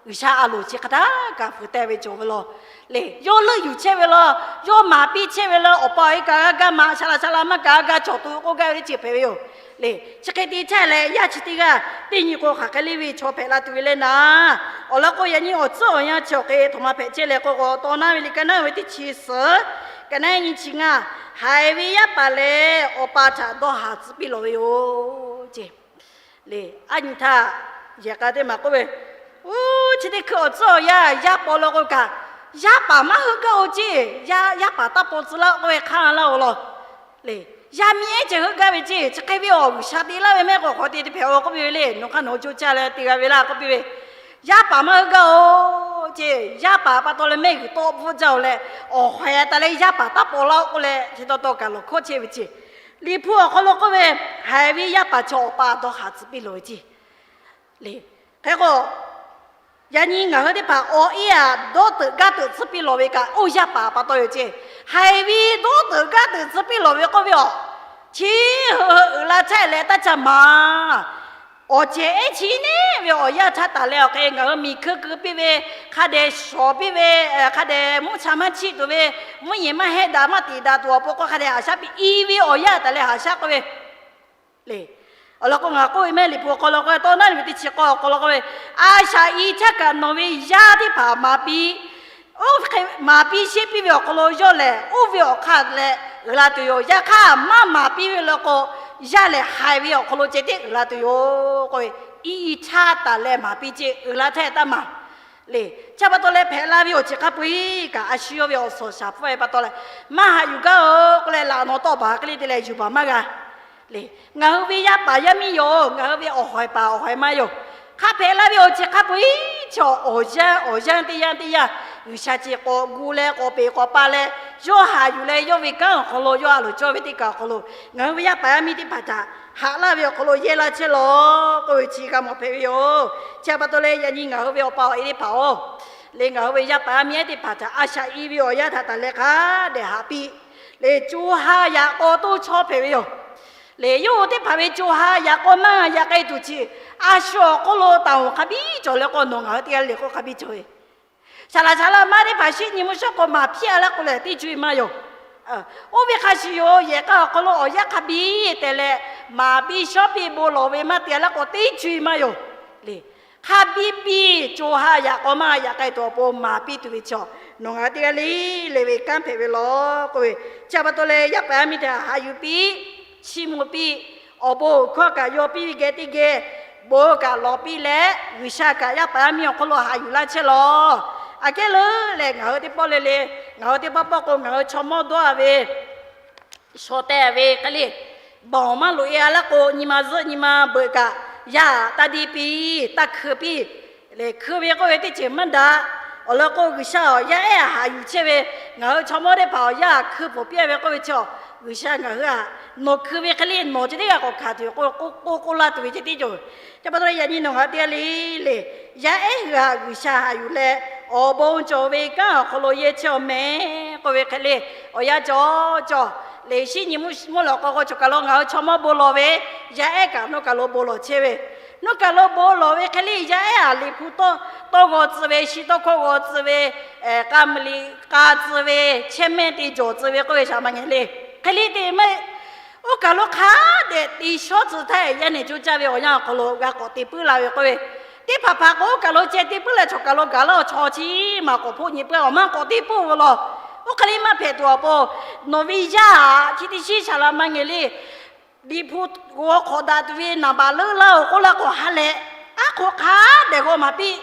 G'uiˬsha a loˍ chi hk'a htaˇ kaꞈ fuiˍ teh ve cawˬ ve law le. Yawˇ leuˆ yuˬ chehˇ ve law, yawˇ maˍ piˇ chehˇ ve law, awˬ pa awˬ e kaꞈ g'a gaˇ maꞈ, shaˍ laꞈ shaˍ laꞈ maˇ kaꞈ g'a gaˇ cawˬ tuˬ k'oˆ gaˇ ve teˇ ceuˬ hpehꞈ ve yoˬ le. Chi hk'e te chehˇ leh, yaˇ chi teˇ g'aˇ teˇ nyi k'o hk'aˬ hk'e le ve chaw hpehꞈ la tuˬ ve le naˍ. Awˬ lawn k'o, yaꞈ nyi awˬ tcuhˉ awˬ yanˇ chi awˬ hk'e htoꞈ ma hpehꞈ chehˇ leh k'o, k'o tawˇ naˉ ve liꞈ ka naˉ ve teˇ chi suhˍ, ka naˉ nyi chi ngaˇ, haiˬ ve yaˇ paˍ lehˬ awˬ pa htaꞈ dawˇ haˍ tcuh piˇ lawˬ ve yoˬ ceˇ. Le, a nyi htaˇ yehˬ k'a teˇ maˬ k'oˆ ve, Uˉ, chi teˇ hkui awˬ tcuhˉ awˬ yanˇ yaˇ paw law k'o kaꞈ, yaˇ paˍ maˇ heuˆ gaˇ-oˬ ceˇ. Yaˇ, yaˇ paˍ taˇ paw tcuh laˇ k'oˆ ve hk'aˇ laˇ-oˬ law le. Yaˇ miˇ ehˉ ceh heuˆ gaˇ ve ceˇ. Chi hk'e ve awˬ G'uiˬsha te laˇ ve mehˆ k'o hk'aw te teˇ hpehꞈ-oˬ k'oˆ piˇ ve le. Nawˬ hk'aˇ nawˬ hui co caˇ leh te g'a ve laˇ k'oˆ piˇ ve, Yaˇ paˍ maˇ heuˆ gaˇ-oˬ ceˇ. Yaˇ paˍ pa taw leh mehˆ g'uiˬ tawˆ bvuhˆ jaˇ-oˬ leh, awˬ haiˬ a taˍ leh yaˇ paˍ taˇ paw laˇ-oˬ k'oˆ leh, chi taw taw kaꞈ lawˬ hkawˇ chehˇ ve ceˇ. Liꞈ hpu awˬ hk'aw lo k'oˆ ve, haiˬ ve yaˇ paˍ chaw awˬ pa dawˇ haˍ tcuh piˇ lawˬ ve ceˇ. Le, hk'e k'o, yaꞈ nyi ngaˬ hui teˇ hpaˍ awˬ e aꞈ dawˇ teuꞈ gaˇ teuꞈ tcuh piˇ lawˬ ve kaꞈ, oˇ yaˇ paˍ pa taw yoˬ ceˇ. Haiˬ ve dawˇ teuꞈ gaˇ teuꞈ tcuh piˇ lawˬ ve k'oˆ ve awˬ, chi hui uiˍ la chehˇ leh taˇ ca maˍ. Awˬ cehˬ ehˉ chi neˉ ve awˬ yanˇ htaˇ taˍ leh awˬ hk'e ngaˬ hui miˬ hkui keu piˇ ve, hk'a dehꞈ shawˍ piˇ ve, hk'a dehꞈ mvuhˇ cha maˇ chiˆ tuˬ ve, mvuhˇ yeˬ maˇ hehˆ daꞈ maˇ tiˍ daꞈ tuˬ awˬ pon k'o hk'a dehꞈ haꞈ shaˉ piˇ, i ve awˬ yanˇ taˍ leh haꞈ shaˉ k'oˆ ve le. Awˬ lawn k'o, ngaˬ k'oˆ ve mehˆ Liꞈ hpu awˬ hk'aw lo k'oˆ ve, tawˇ naˉ ve teˇ chi k'awˇ awˬ hk'aw lo k'oˆ ve, a shaꞈ i htaˇ kaꞈ nawˬ ve yaˇ teˇ hpaˍ maˍ piˇ, oˇ hk'e maˍ piˇ sheˆ piˇ ve awˬ hk'aw lo yawˇ lehˬ, oˇ ve awˬ hk'aˇ leh uiˍ la tuˬ yoˬ. Yaꞈ hk'aˇ maˇ maˍ piˇ ve law k'o, yaˇ lehˬ haiˬ ve awˬ hk'aw lo ceh tiˉ uiˍ la tuˬ yoˬ k'oˆ ve, i i htaˇ taˍ leh maˍ piˇ ceˇ, uiˍ la htaˇ taˇ maˍ le. Chi pa taw leh hpehꞈ la ve awˬ ceuˬ hk'a peu-eˬ kaꞈ, a shu yawˇ ve awˬ suhˍ shaˍ hpfuhˇ ve pa taw leh, maˇ haꞈ yuˬ gaˇ-oˬ k'oˆ leh, laꞈ nawˬ tawˆ baˬ hk'e le te leh yuˬ baˬ maˇ g'a le. Ngaˬ hui ve yaˇ paˍ yaˇ miˇ yoˬ. Ngaˬ hui ve awˬ hawˬ paˍ awˬ hawˬ ma yoˬ. Hk'a hpehꞈ la ve awˬ ceuˬ hk'a peu-eˬ chaw awˬ yanˇ awˬ yanˇ teˇ yanˇ teˇ yanˇ, G'uiˬsha ce k'awꞈ gu leh k'awꞈ peꞈ k'awꞈ pa leh, yawˇ haꞈ yuˬ leh yawˇ ve kanˉ awˬ hk'aw lo, yawˇ a loˍ cawˇ ve teˇ kaꞈ awˬ hk'aw lo, ngaˬ hui ve yaˇ paˍ yaˇ miˇ teˇ hpaˍ htaꞈ haꞈ laˇ ve awˬ hk'aw lo yehˇ laˇ chehˇ lawˬ k'oˆ ve chi g'a mawˬ hpehꞈ ve yoˬ. Chi pa taw leh yaꞈ nyi ngaˬ hui ve awˬ pa awˬ e teˇ hpaˍ-oˬ le, ngaˬ hui ve yaˇ paˍ yaˇ miˇ ehˉ teˇ hpaˍ htaꞈ a shaꞈ i ve awˬ yanˇ htaꞈ taˍ leh hk'a dehꞈ haꞈ piˇ le, co ha yaꞈ k'aw toˇ chawˇ hpehꞈ ve yoˬ le. Yawˇ hui teˇ hpaˍ ve co ha yaꞈ k'aw maˇ yaꞈ k'ai tuˬ chi, a shu awˬ hk'oˆ lo taˍ-oˬ hk'a biˇ cawˬ leh k'o, nawˬ ngaˬ hui teˇ g'aˇ le k'o hk'a biˇ cawˬ ve Saˍ laꞈ saˍ laꞈ ma teˇ hpaˍ shinˉ nyi mvuhˇ shawˉ k'o maˍ piˇ-a laˇ k'o lehˬ, teˇ co-e maˇ yoˬ. Oˇ ve hk'a shuˍ yoˬ. Yehˬ k'a awˬ hk'aw lo awˬ yanˇ hk'a biˇ te leh, maˍ piˇ shawˉ piˇ bon lawˬ ve maˇ te-a laˇ k'o, teˇ co-e maˇ yoˬ le. Hk'a biˇ biˇ co ha yaꞈ k'aw maˇ yaꞈ k'ai tuˬ awˬ pon maˍ piˇ tuˬ ve chaw, nawˬ ngaˬ teˇ g'aˇ le le ve kanˉ hpehꞈ ve lawˬ k'oˆ ve, chi pa taw leh yaˇ paˍ yaˇ miˇ teˇ hpaˍ haꞈ yuˬ piˇ, chiˇ mvuh piˇ, awˬ bon awˬ hkawˇ kaꞈ yaw piˇ ve geh teˇ geh, bon kaꞈ lawˬ piˇ leh, G'uiˬsha kaꞈ yaˇ paˍ yaˇ miˇ awˬ hk'oˆ lo haꞈ yuˬ laˇ chehˇ lawˬ. Aꞈ kehˉ leuˉ lehˬ, ngaˬ hui teˇ pawˆ le le, ngaˬ hui teˇ pawˆ pawˆ k'o, ngaˬ hui chaw mawˇ dawˇ-a ve, shawˍ teh ve hk'e le, bawˬ maˇ loꞈ-e-a laˇ k'o, nyi ma zuhˆ nyi ma beuꞈ kaꞈ, yaˇ taˇ deˇ piˇ, taˇ hkui piˇ. Lehˬ hkui ve k'oˆ ve teˇ ceuˬ maˇ daꞈ. Awˬ lawn k'o, G'uiˬsha awˬ yaˇ ehˉ haꞈ yuˬ chehˇ ve, ngaˬ hui chaw mawˇ teˇ hpaˍ awˬ yanˇ hkui pfuhˍ piˇ ve k'oˆ ve chi, G'uiˬsha ngaˬ hui htaꞈ nawˬ hkui ve hk'e le nawˬ ceh tiˉ g'a k'awꞈ hkanˍ tuˬ k'oˆ k'oˆ laˇ tuˬ ve ceh tiˉ yoˬ. Chi pa taw leh yaꞈ nyi nawˬ ngaˬ teˇ g'aˇ le le, yaˇ ehˉ hui htaꞈ G'uiˬsha haꞈ yuˬ leh, awˬ bon cawˬ ve kanˉ awˬ hk'aw lo yehˇ chehˇ awˬ meh k'oˆ ve hk'e le, awˬ yanˇ cawˬ cawˬ, Liꞈ shiˉ nyi mvuhˇ lawꞈ k'aw k'o cawˬ kaˬ lo ngaˬ hui chaw mawˇ bon lawˬ ve, yaˇ ehˉ kaꞈ nawˬ kaˬ lo bon lawˬ chehˇ ve, nawˬ kaˬ lo bon lawˬ ve hk'e le yaˇ ehˉ htaꞈ Liꞈ hpu tawˇ g'aw tcuh ve, shi tawˇ hkawˇ g'aw tcuh ve, k'a mvuh liꞈ k'a tcuh ve, chehˇ mehˇ te jawˬ tcuh ve k'oˆ ve shaˍ ma ngeh le. Hk'e le te mehˇ, oˇ kaˬ lo hk'a dehꞈ te shawˉ tcuh htaˇ, yaˇ nehˬ coˇ caˇ ve awˬ yanˇ awˬ hk'aw lo g'a k'awꞈ te puiˉ la ve k'oˆ ve, teˇ hpaˍ hpaˍ k'o oˇ kaˬ lo ceh te puiˉ leh chaw kaˬ lo gaˬ laˇ awˬ chaw chi maˇ k'awꞈ hpoˆ nyi puiˉ, awˬ maˇ k'awꞈ te puiˉ ve law. Oˇ hk'e le maˇ hpehꞈ tuˬ awˬ pon, nawˬ ve yaˇ chi teˇ shiˉ shaˍ laꞈ ma ngeh le. Liꞈ hpu g'aw hk'awꞈ daꞈ tuˬ ve naˍ baꞈ leuˉ laˇ-oˬ k'oˆ laˇ k'o ha leh, aˉ hk'oˆ hk'a dehꞈ g'aw maˍ piˇ.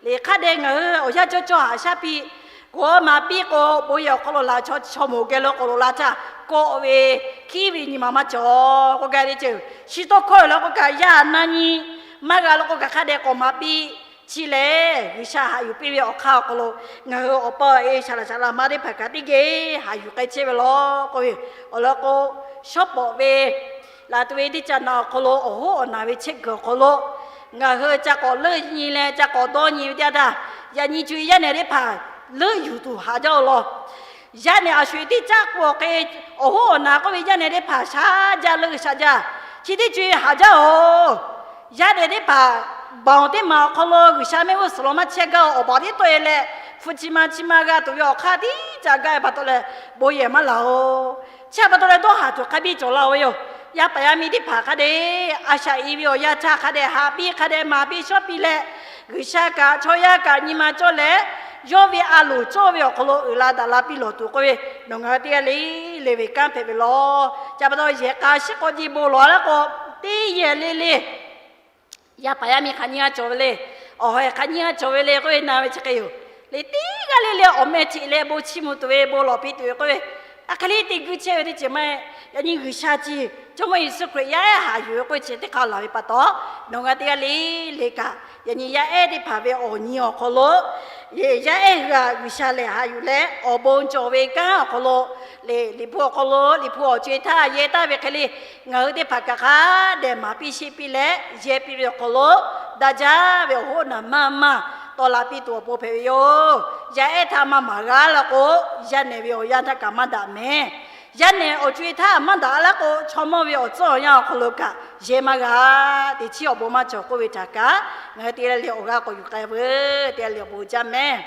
Liꞈ hk'a dehꞈ ngaˬ hui awˬ yanˇ cawˇ cawˇ haꞈ shaˉ piˇ. G'aw maˍ piˇ k'o, bon yehˬ awˬ hk'aw lo laˬ chaw, chaw moˍ geh lo k'awꞈ loꞈ la htaˇ, kawˆ ve hkiˉ ve nyi ma maˇ cawˬ k'oˆ gaˇ ve ceh. Shi tawˇ hkawˇ law k'o kaꞈ yaˇ na nyi, maˇ g'a law k'o kaꞈ hk'a dehꞈ k'awꞈ maˍ piˇ. Chi lehˬ, G'uiˬsha haꞈ yuˬ piˇ ve awˬ hk'aˇ awˬ hk'aw lo ngaˬ hui awˬ pa awˬ e shaˍ laꞈ shaˍ laꞈ ma teˇ hpaˍ kaꞈ teˇ geh haꞈ yuˬ k'ai chehˇ ve law k'oˆ ve, awˬ lawn k'o, shawˉ pawˍ ve laˬ tuˬ ve teˇ caꞈ naꞈ awˬ hk'aw lo awˬ hoˉ awˬ naˬ ve chehˇ kuiˬ awˬ hk'aw lo ngaˬ hui ca k'awꞈ leuˆ nyi leh ca k'awꞈ dawˇ nyi ve teˇ yanˇ htaˇ, yaꞈ nyi co-e yaˇ nehˬ teˇ hpaˍ leuˆ yuˬ tuˬ haꞈ jaˇ-oˬ law. Yaˇ nehˬ a sho-eˬ teˇ caˆ k'o awˬ hk'e, awˬ hoˉ awˬ naˬ k'oˆ ve yaˇ nehˬ teˇ hpaˍ shaˉ jaˇ leuˆ shaꞈ jaˇ. Chi teˇ co-e haꞈ jaˇ-oˬ. Yaˇ nehˬ teˇ hpaˍ baˬ awˬ teˇ maˬ awˬ hk'aw lo G'uiˬsha mehˆ g'uˇ suhˍ lo maˇ chehˇ gaˇ-oˬ, awˬ baˬ tiˉ tawˆ-e leh, hpu chi ma chi ma g'a tuˬ ve awˬ hk'aˇ tiˉ ca gaˇ ve pa taw leh, bon yehˬ maˇ laˬ-oˬ. Chi pa taw leh dawˇ haˍ tuˬ hk'a biˇ cawˬ laˇ-oˬ ve yoˬ. Yaˇ paˍ yaˇ miˇ teˇ hpaˍ hk'a dehꞈ a shaꞈ i ve awˬ yanˇ htaˇ hk'a dehꞈ haꞈ piˇ, hk'a dehꞈ maˍ piˇ shawˉ piˇ leh, G'uiˬsha kaꞈ chaw yaˇ kaꞈ nyi ma cawˇ leh, yawˇ ve a loˍ cawˇ ve awˬ hk'aw lo uiˍ la daꞈ la piˇ lawˬ tuˬ k'oˆ ve, nawˬ ngaˬ hui teˇ g'aˇ le le ve kanˉ hpehꞈ ve law. Chi pa taw yehˬ k'a shiˉ k'awꞈ ji bon lawˬ laˇ k'o, teˇ yehˬ le le yaˇ paˍ yaˇ miˇ hk'aˬ nyiˇ g'aˇ cawˬ ve le, awˬ ha hk'aˬ nyiˇ g'aˇ cawˬ ve le k'oˆ ve na ve chi hk'e yoˬ. Le teˇ g'aˇ le le awˬ meh ceꞈ leh bon chiˇ mvuh tuˬ ve bon lawˬ piˇ tuˬ ve k'oˆ ve, a hk'e le te guˇ chehˇ ve teˇ ceuˬ maˇ heˆ. Yaꞈ nyi G'uiˬsha chi Jawˇmawˇ Yeˍsuˆ Hkriꞈ yaˇ ehˉ haꞈ yuˬ ve k'oˆ ve chi teˇ hk'a laˬ ve pa taw, nawˬ ngaˬ teˇ g'aˇ le le kaꞈ yaꞈ nyi yaˇ ehˉ teˇ hpaˍ ve awˬ nyi awˬ hk'aw lo, yaˇ ehˉ hui htaꞈ G'uiˬsha lehˬ haꞈ yuˬ leh awˬ bon cawˬ ve kanˉ awˬ hk'aw lo, le Liꞈ hpu awˬ hk'aw lo Liꞈ hpu awˬ co-e htaˇ yehˇ taˍ ve hk'e le, ngaˬ hui teˇ hpaˍ kaꞈ hk'a dehꞈ maˍ piˇ sheˆ piˇ leh yehˇ piˇ ve awˬ hk'aw lo, daꞈ jaˇ ve awˬ hoˉ naˬ maˇ maˇ tawˆ la piˇ tuˬ awˬ pon hpehꞈ ve yoˬ. Yaˇ ehˉ htaꞈ maˇ maˍ g'a laˇ k'o, yaˇ nehˬ ve awˬ yanˇ htaˇ kaꞈ maˇ daꞈ mehˍ. Yaˇ nehˬ awˬ co-e htaˇ maˇ daꞈ laˇ k'o, chaw mawˇ ve awˬ tcuhˉ awˬ yanˇ awˬ hk'aw lo kaꞈ yehˇ maˇ g'a. Teˇ chiˉ awˬ bon maˇ cawˬ k'oˆ ve htaꞈ kaꞈ ngaˬ hui teˇ g'aˇ le awˬ g'aˇ k'awꞈ yuˬ k'ai veuˬ. Teˇ g'aˇ le awˬ bon jaˇ mehˍ.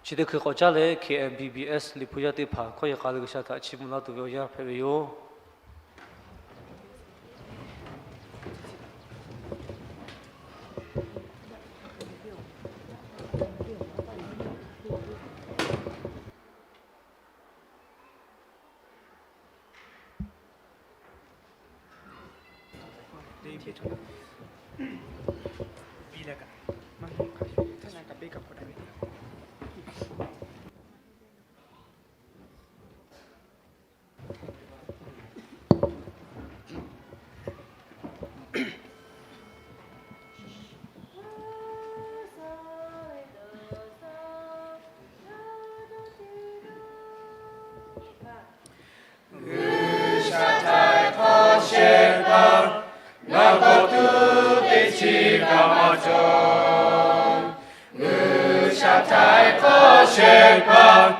Chi teˇ hkui k'awꞈ caˉ leh K M B B S Liꞈ hpu yaˇ teˇ hpaˍ hkawˇ yehˬ k'a leh G'uiˬsha htaꞈ chiˇ mvuh laˇ tuˬ ve awˬ yanˇ hpehꞈ ve yoˬ. G'uiˬsha htaiˍ hk'awˇ shehˍ hpaˇ, ngaˬ k'awꞈ tuˬ teˇ chiˉ kaꞈ maˇ cawˬ. G'uiˬsha htaiˍ hk'awˇ shehˍ hpaˇ,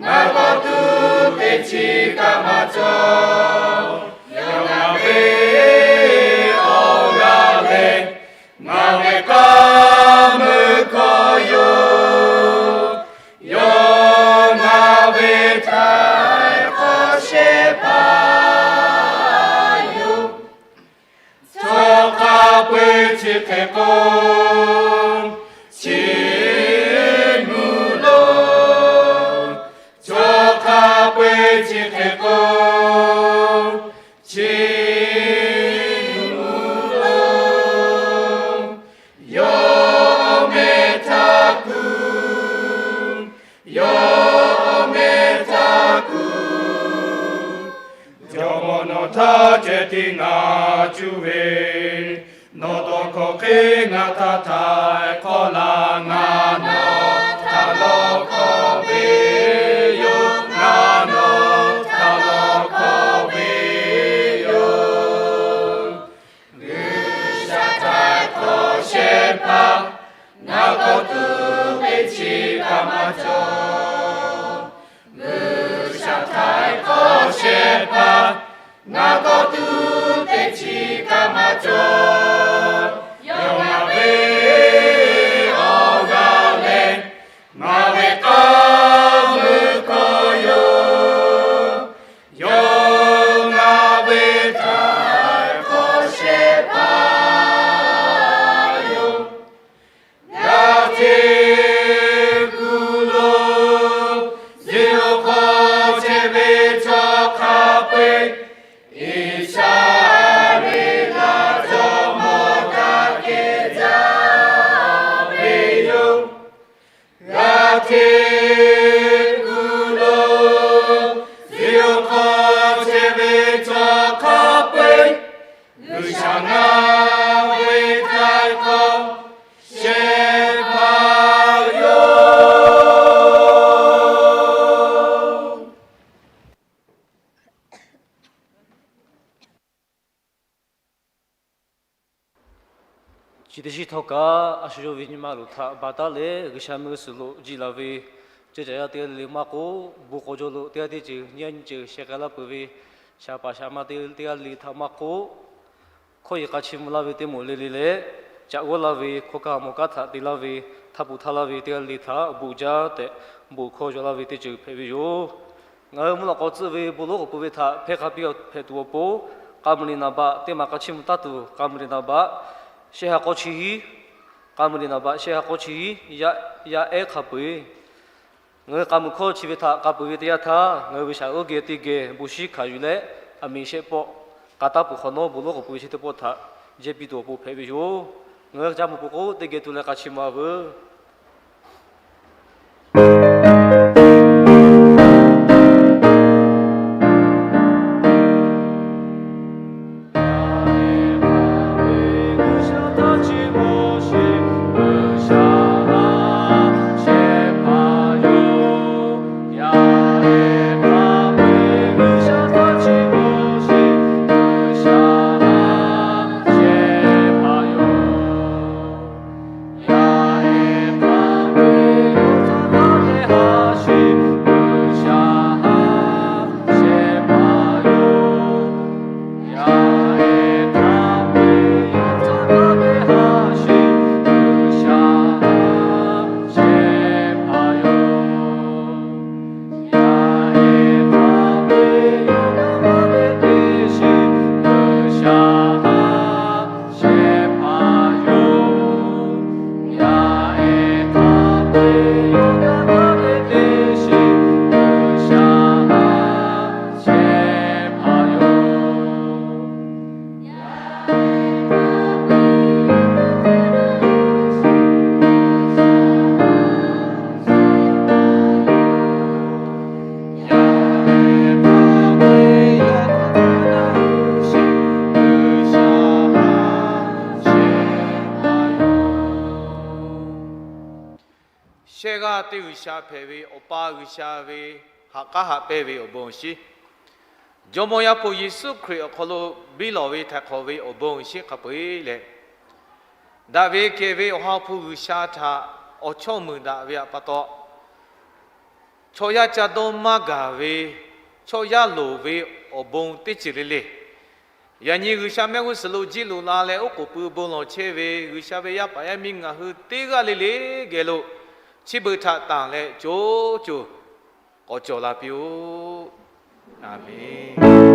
ngaˬ k'awꞈ tuˬ teˇ chiˉ kaꞈ maˇ cawˬ. Yawˇ ngaˬ ve awˬ g'aˇ leh ngaˬ ve k'aˇ meuˇ hkawˇ yoˬ. Yawˇ ngaˬ ve htaiˍ hk'awˇ shehˍ hpaˇ yoˬ. Chaw hk'a peu-eˬ chi hk'e k'o, chiˇ mvuh loˬ. Chaw hk'a peu-eˬ chi hk'e k'o, chiˇ mvuh loˬ. Yawˇ meh htaꞈ kuˬ, yawˇ meh htaꞈ kuˬ, jawˇmawˇ ngaˬ cuˇ ve, nawˬ tawˇ hkawˇ hk'e ngaˬ htaꞈ htaiˍ hk'awꞈ laˇ. Ngaˬ nawˬ htaꞈ lawˇ hkawˇ ve yoˬ. Ngaˬ nawˬ htaꞈ lawˇ hkawˇ ve yoˬ. G'uiˬsha htaiˍ hk'awꞈ shehˍ hpaˇ, ngaˬ k'awꞈ tuˬ teˇ chi kaꞈ maˇ cawˬ. G'uiˬsha htaiˍ hk'awꞈ shehˍ hpaˇ, ngaˬ k'awꞈ tuˬ teˇ chi kaꞈ maˇ cawˬ. Yawˇ ngaˬ ve awˬ g'aˇ leh, ngaˬ ve k'aˇ mui hkawˇ yoˬ. Yawˇ ngaˬ ve htaiˍ hk'awꞈ shehˍ hpaˇ yoˬ. G'aˇ hteꞈ kuˬ lo, zeˇ lo hk'aw chehˇ ve chaw hk'a peu-eˬ, Iˉsaˍreˍlaˆ jawˇmawˇ htaꞈ kehˬ jaˇ ve yoˬ. G'aˇ hteꞈ kuˬ lo, zeˇ lo hk'aw chehˇ ve chaw hk'a peu-eˬ, G'uiˬsha ngaˬ ve htaiˍ hk'awꞈ shehˍ hpaˇ yoˬ. Chi teˇ shiˉ htawˇ kaꞈ, a shu yawˇ ve nyi ma lo htaꞈ baˬ taˉ leh, G'uiˬsha mehˆ g'uˇ suhˍ lo jiˆ la ve ceuˬ caˬ yaˇ teˇ g'aˇ le le maˇ k'oˆ, bon k'aw jaw lo teˇ g'aˇ teˇ ceuˬ nyiˇ g'aˇ nyiˇ ceuˬ sheh k'ai laˇ peuˬ ve shaˍ paˍ shaˍ ma teˇ g'aˇ le htaꞈ maˇ k'oˆ, hkawˇ yeˬ k'a chiˇ mvuh laˇ ve teˇ moˍ le le leh, caꞈ g'awˇ laˇ ve hkawˇ kaˇ mawˬ kaˉ htaꞈ te laˇ ve, htaˇ pun htaˇ laˇ ve teˇ g'aˇ le le htaꞈ bon jaˇ tehꞈ, bon hkawˇ yaw laˇ ve teˇ ceuˬ hpehꞈ ve yoˬ. Ngaˬ hui mvuhˇ lawꞈ k'aw tcuhˆ ve bon lonˉ k'awꞈ pui ve htaꞈ hpehˇ hk'a piˇ hpehꞈ tuˬ awˬ pon, k'a muiˬ liꞈ naˍ baꞈ teˇ maˬ k'a chiˇ mvuh taˉ tuˬ, k'a muiˬ liꞈ naˍ baꞈ shehˆ ha k'awˇ chi hiˉ, k'a muiˬ liꞈ naˍ baꞈ shehˆ ha k'awˇ chi hiˉ, yaˇ ehˉ hk'a peu-eˬ, ngaˬ hui k'a muiˬ hkawˇ chi ve htaꞈ k'a peuˬ ve teˇ yanˇ htaˇ, ngaˬ hui ve shaˍ uˉ geh teˇ geh bon shiˉ hkanˍ yuˬ leh, aˬ miˍ shehˆ pawˆ k'a taˉ peuˬ hk'awꞈ nawˉ, bon lonˉ k'awꞈ pui ve chi teˇ pawˆ htaꞈ jehˇ piˇ tuˬ awˬ pon hpehꞈ ve yoˬ. Ngaˬ hui ca mvuh peuˬ k'o, teˇ geh tu leh k'a chiˇ mvuh-a veuˬ. Shehˆ g'aˇ teˇ G'uiˬsha hpehꞈ ve Awˬ pa G'uiˬsha ve ha k'aˉ haꞈ pehnˇ ve awˬ bon awˬ shinˉ, Jawˇmawˇ Yaˇ hpu Yeˍsuˆ Hkriꞈ awˬ hk'aw lo biˇ lawˬ ve htaiˍ hk'awꞈ ve awˬ bon awˬ shinˉ hk'a peu-eˬ leh, daꞈ ve kehˬ ve Awˬ ha hpu G'uiˬsha htaꞈ awˬ chawˇ muiˬ daꞈ ve htaꞈ pa taw, chaw yaˇ ca dawˇ maˇ gaˬ ve, chaw yaˇ loˍ ve awˬ bon teˇ ceuˬ le le, yaꞈ nyi G'uiˬsha mehˆ g'uˇ suhˍ lo jiˆ loꞈ la leh oˉ k'oˍ pui bon lawˬ chehˇ ve G'uiˬsha ve yaˇ paˍ yaˇ miˇ ngaˬ hui teˇ g'aˇ le le geh lo chi beuꞈ htaꞈ tanˬ leh co co k'awꞈ cawˬ la piˇ-oˆ. Aˬ menˍ.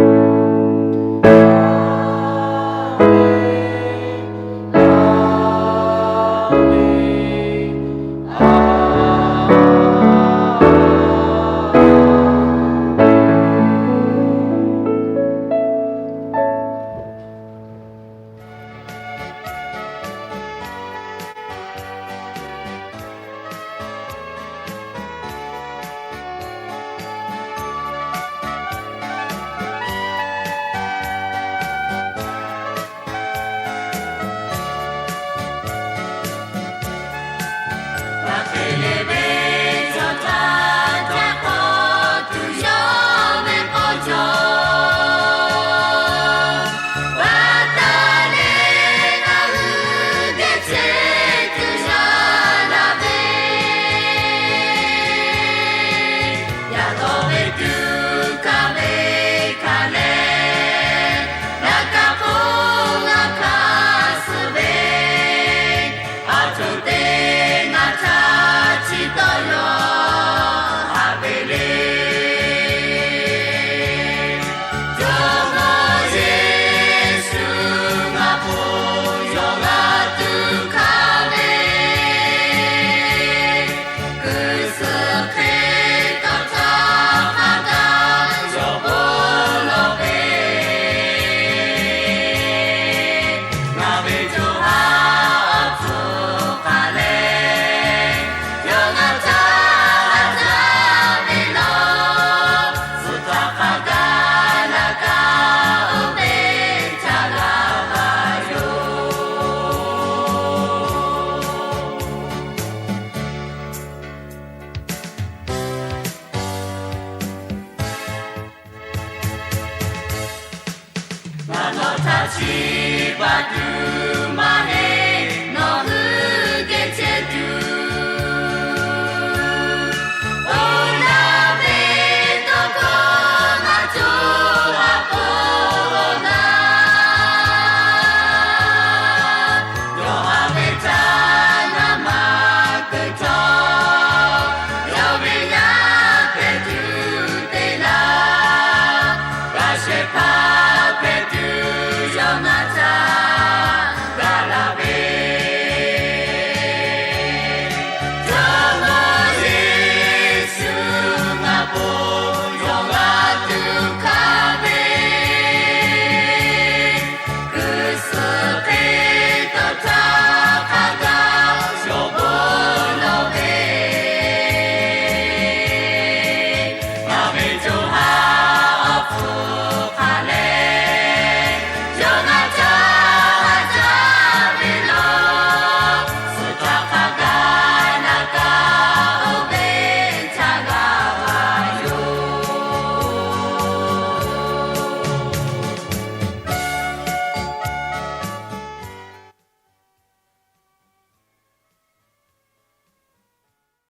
Teˇ baˆ tuˬ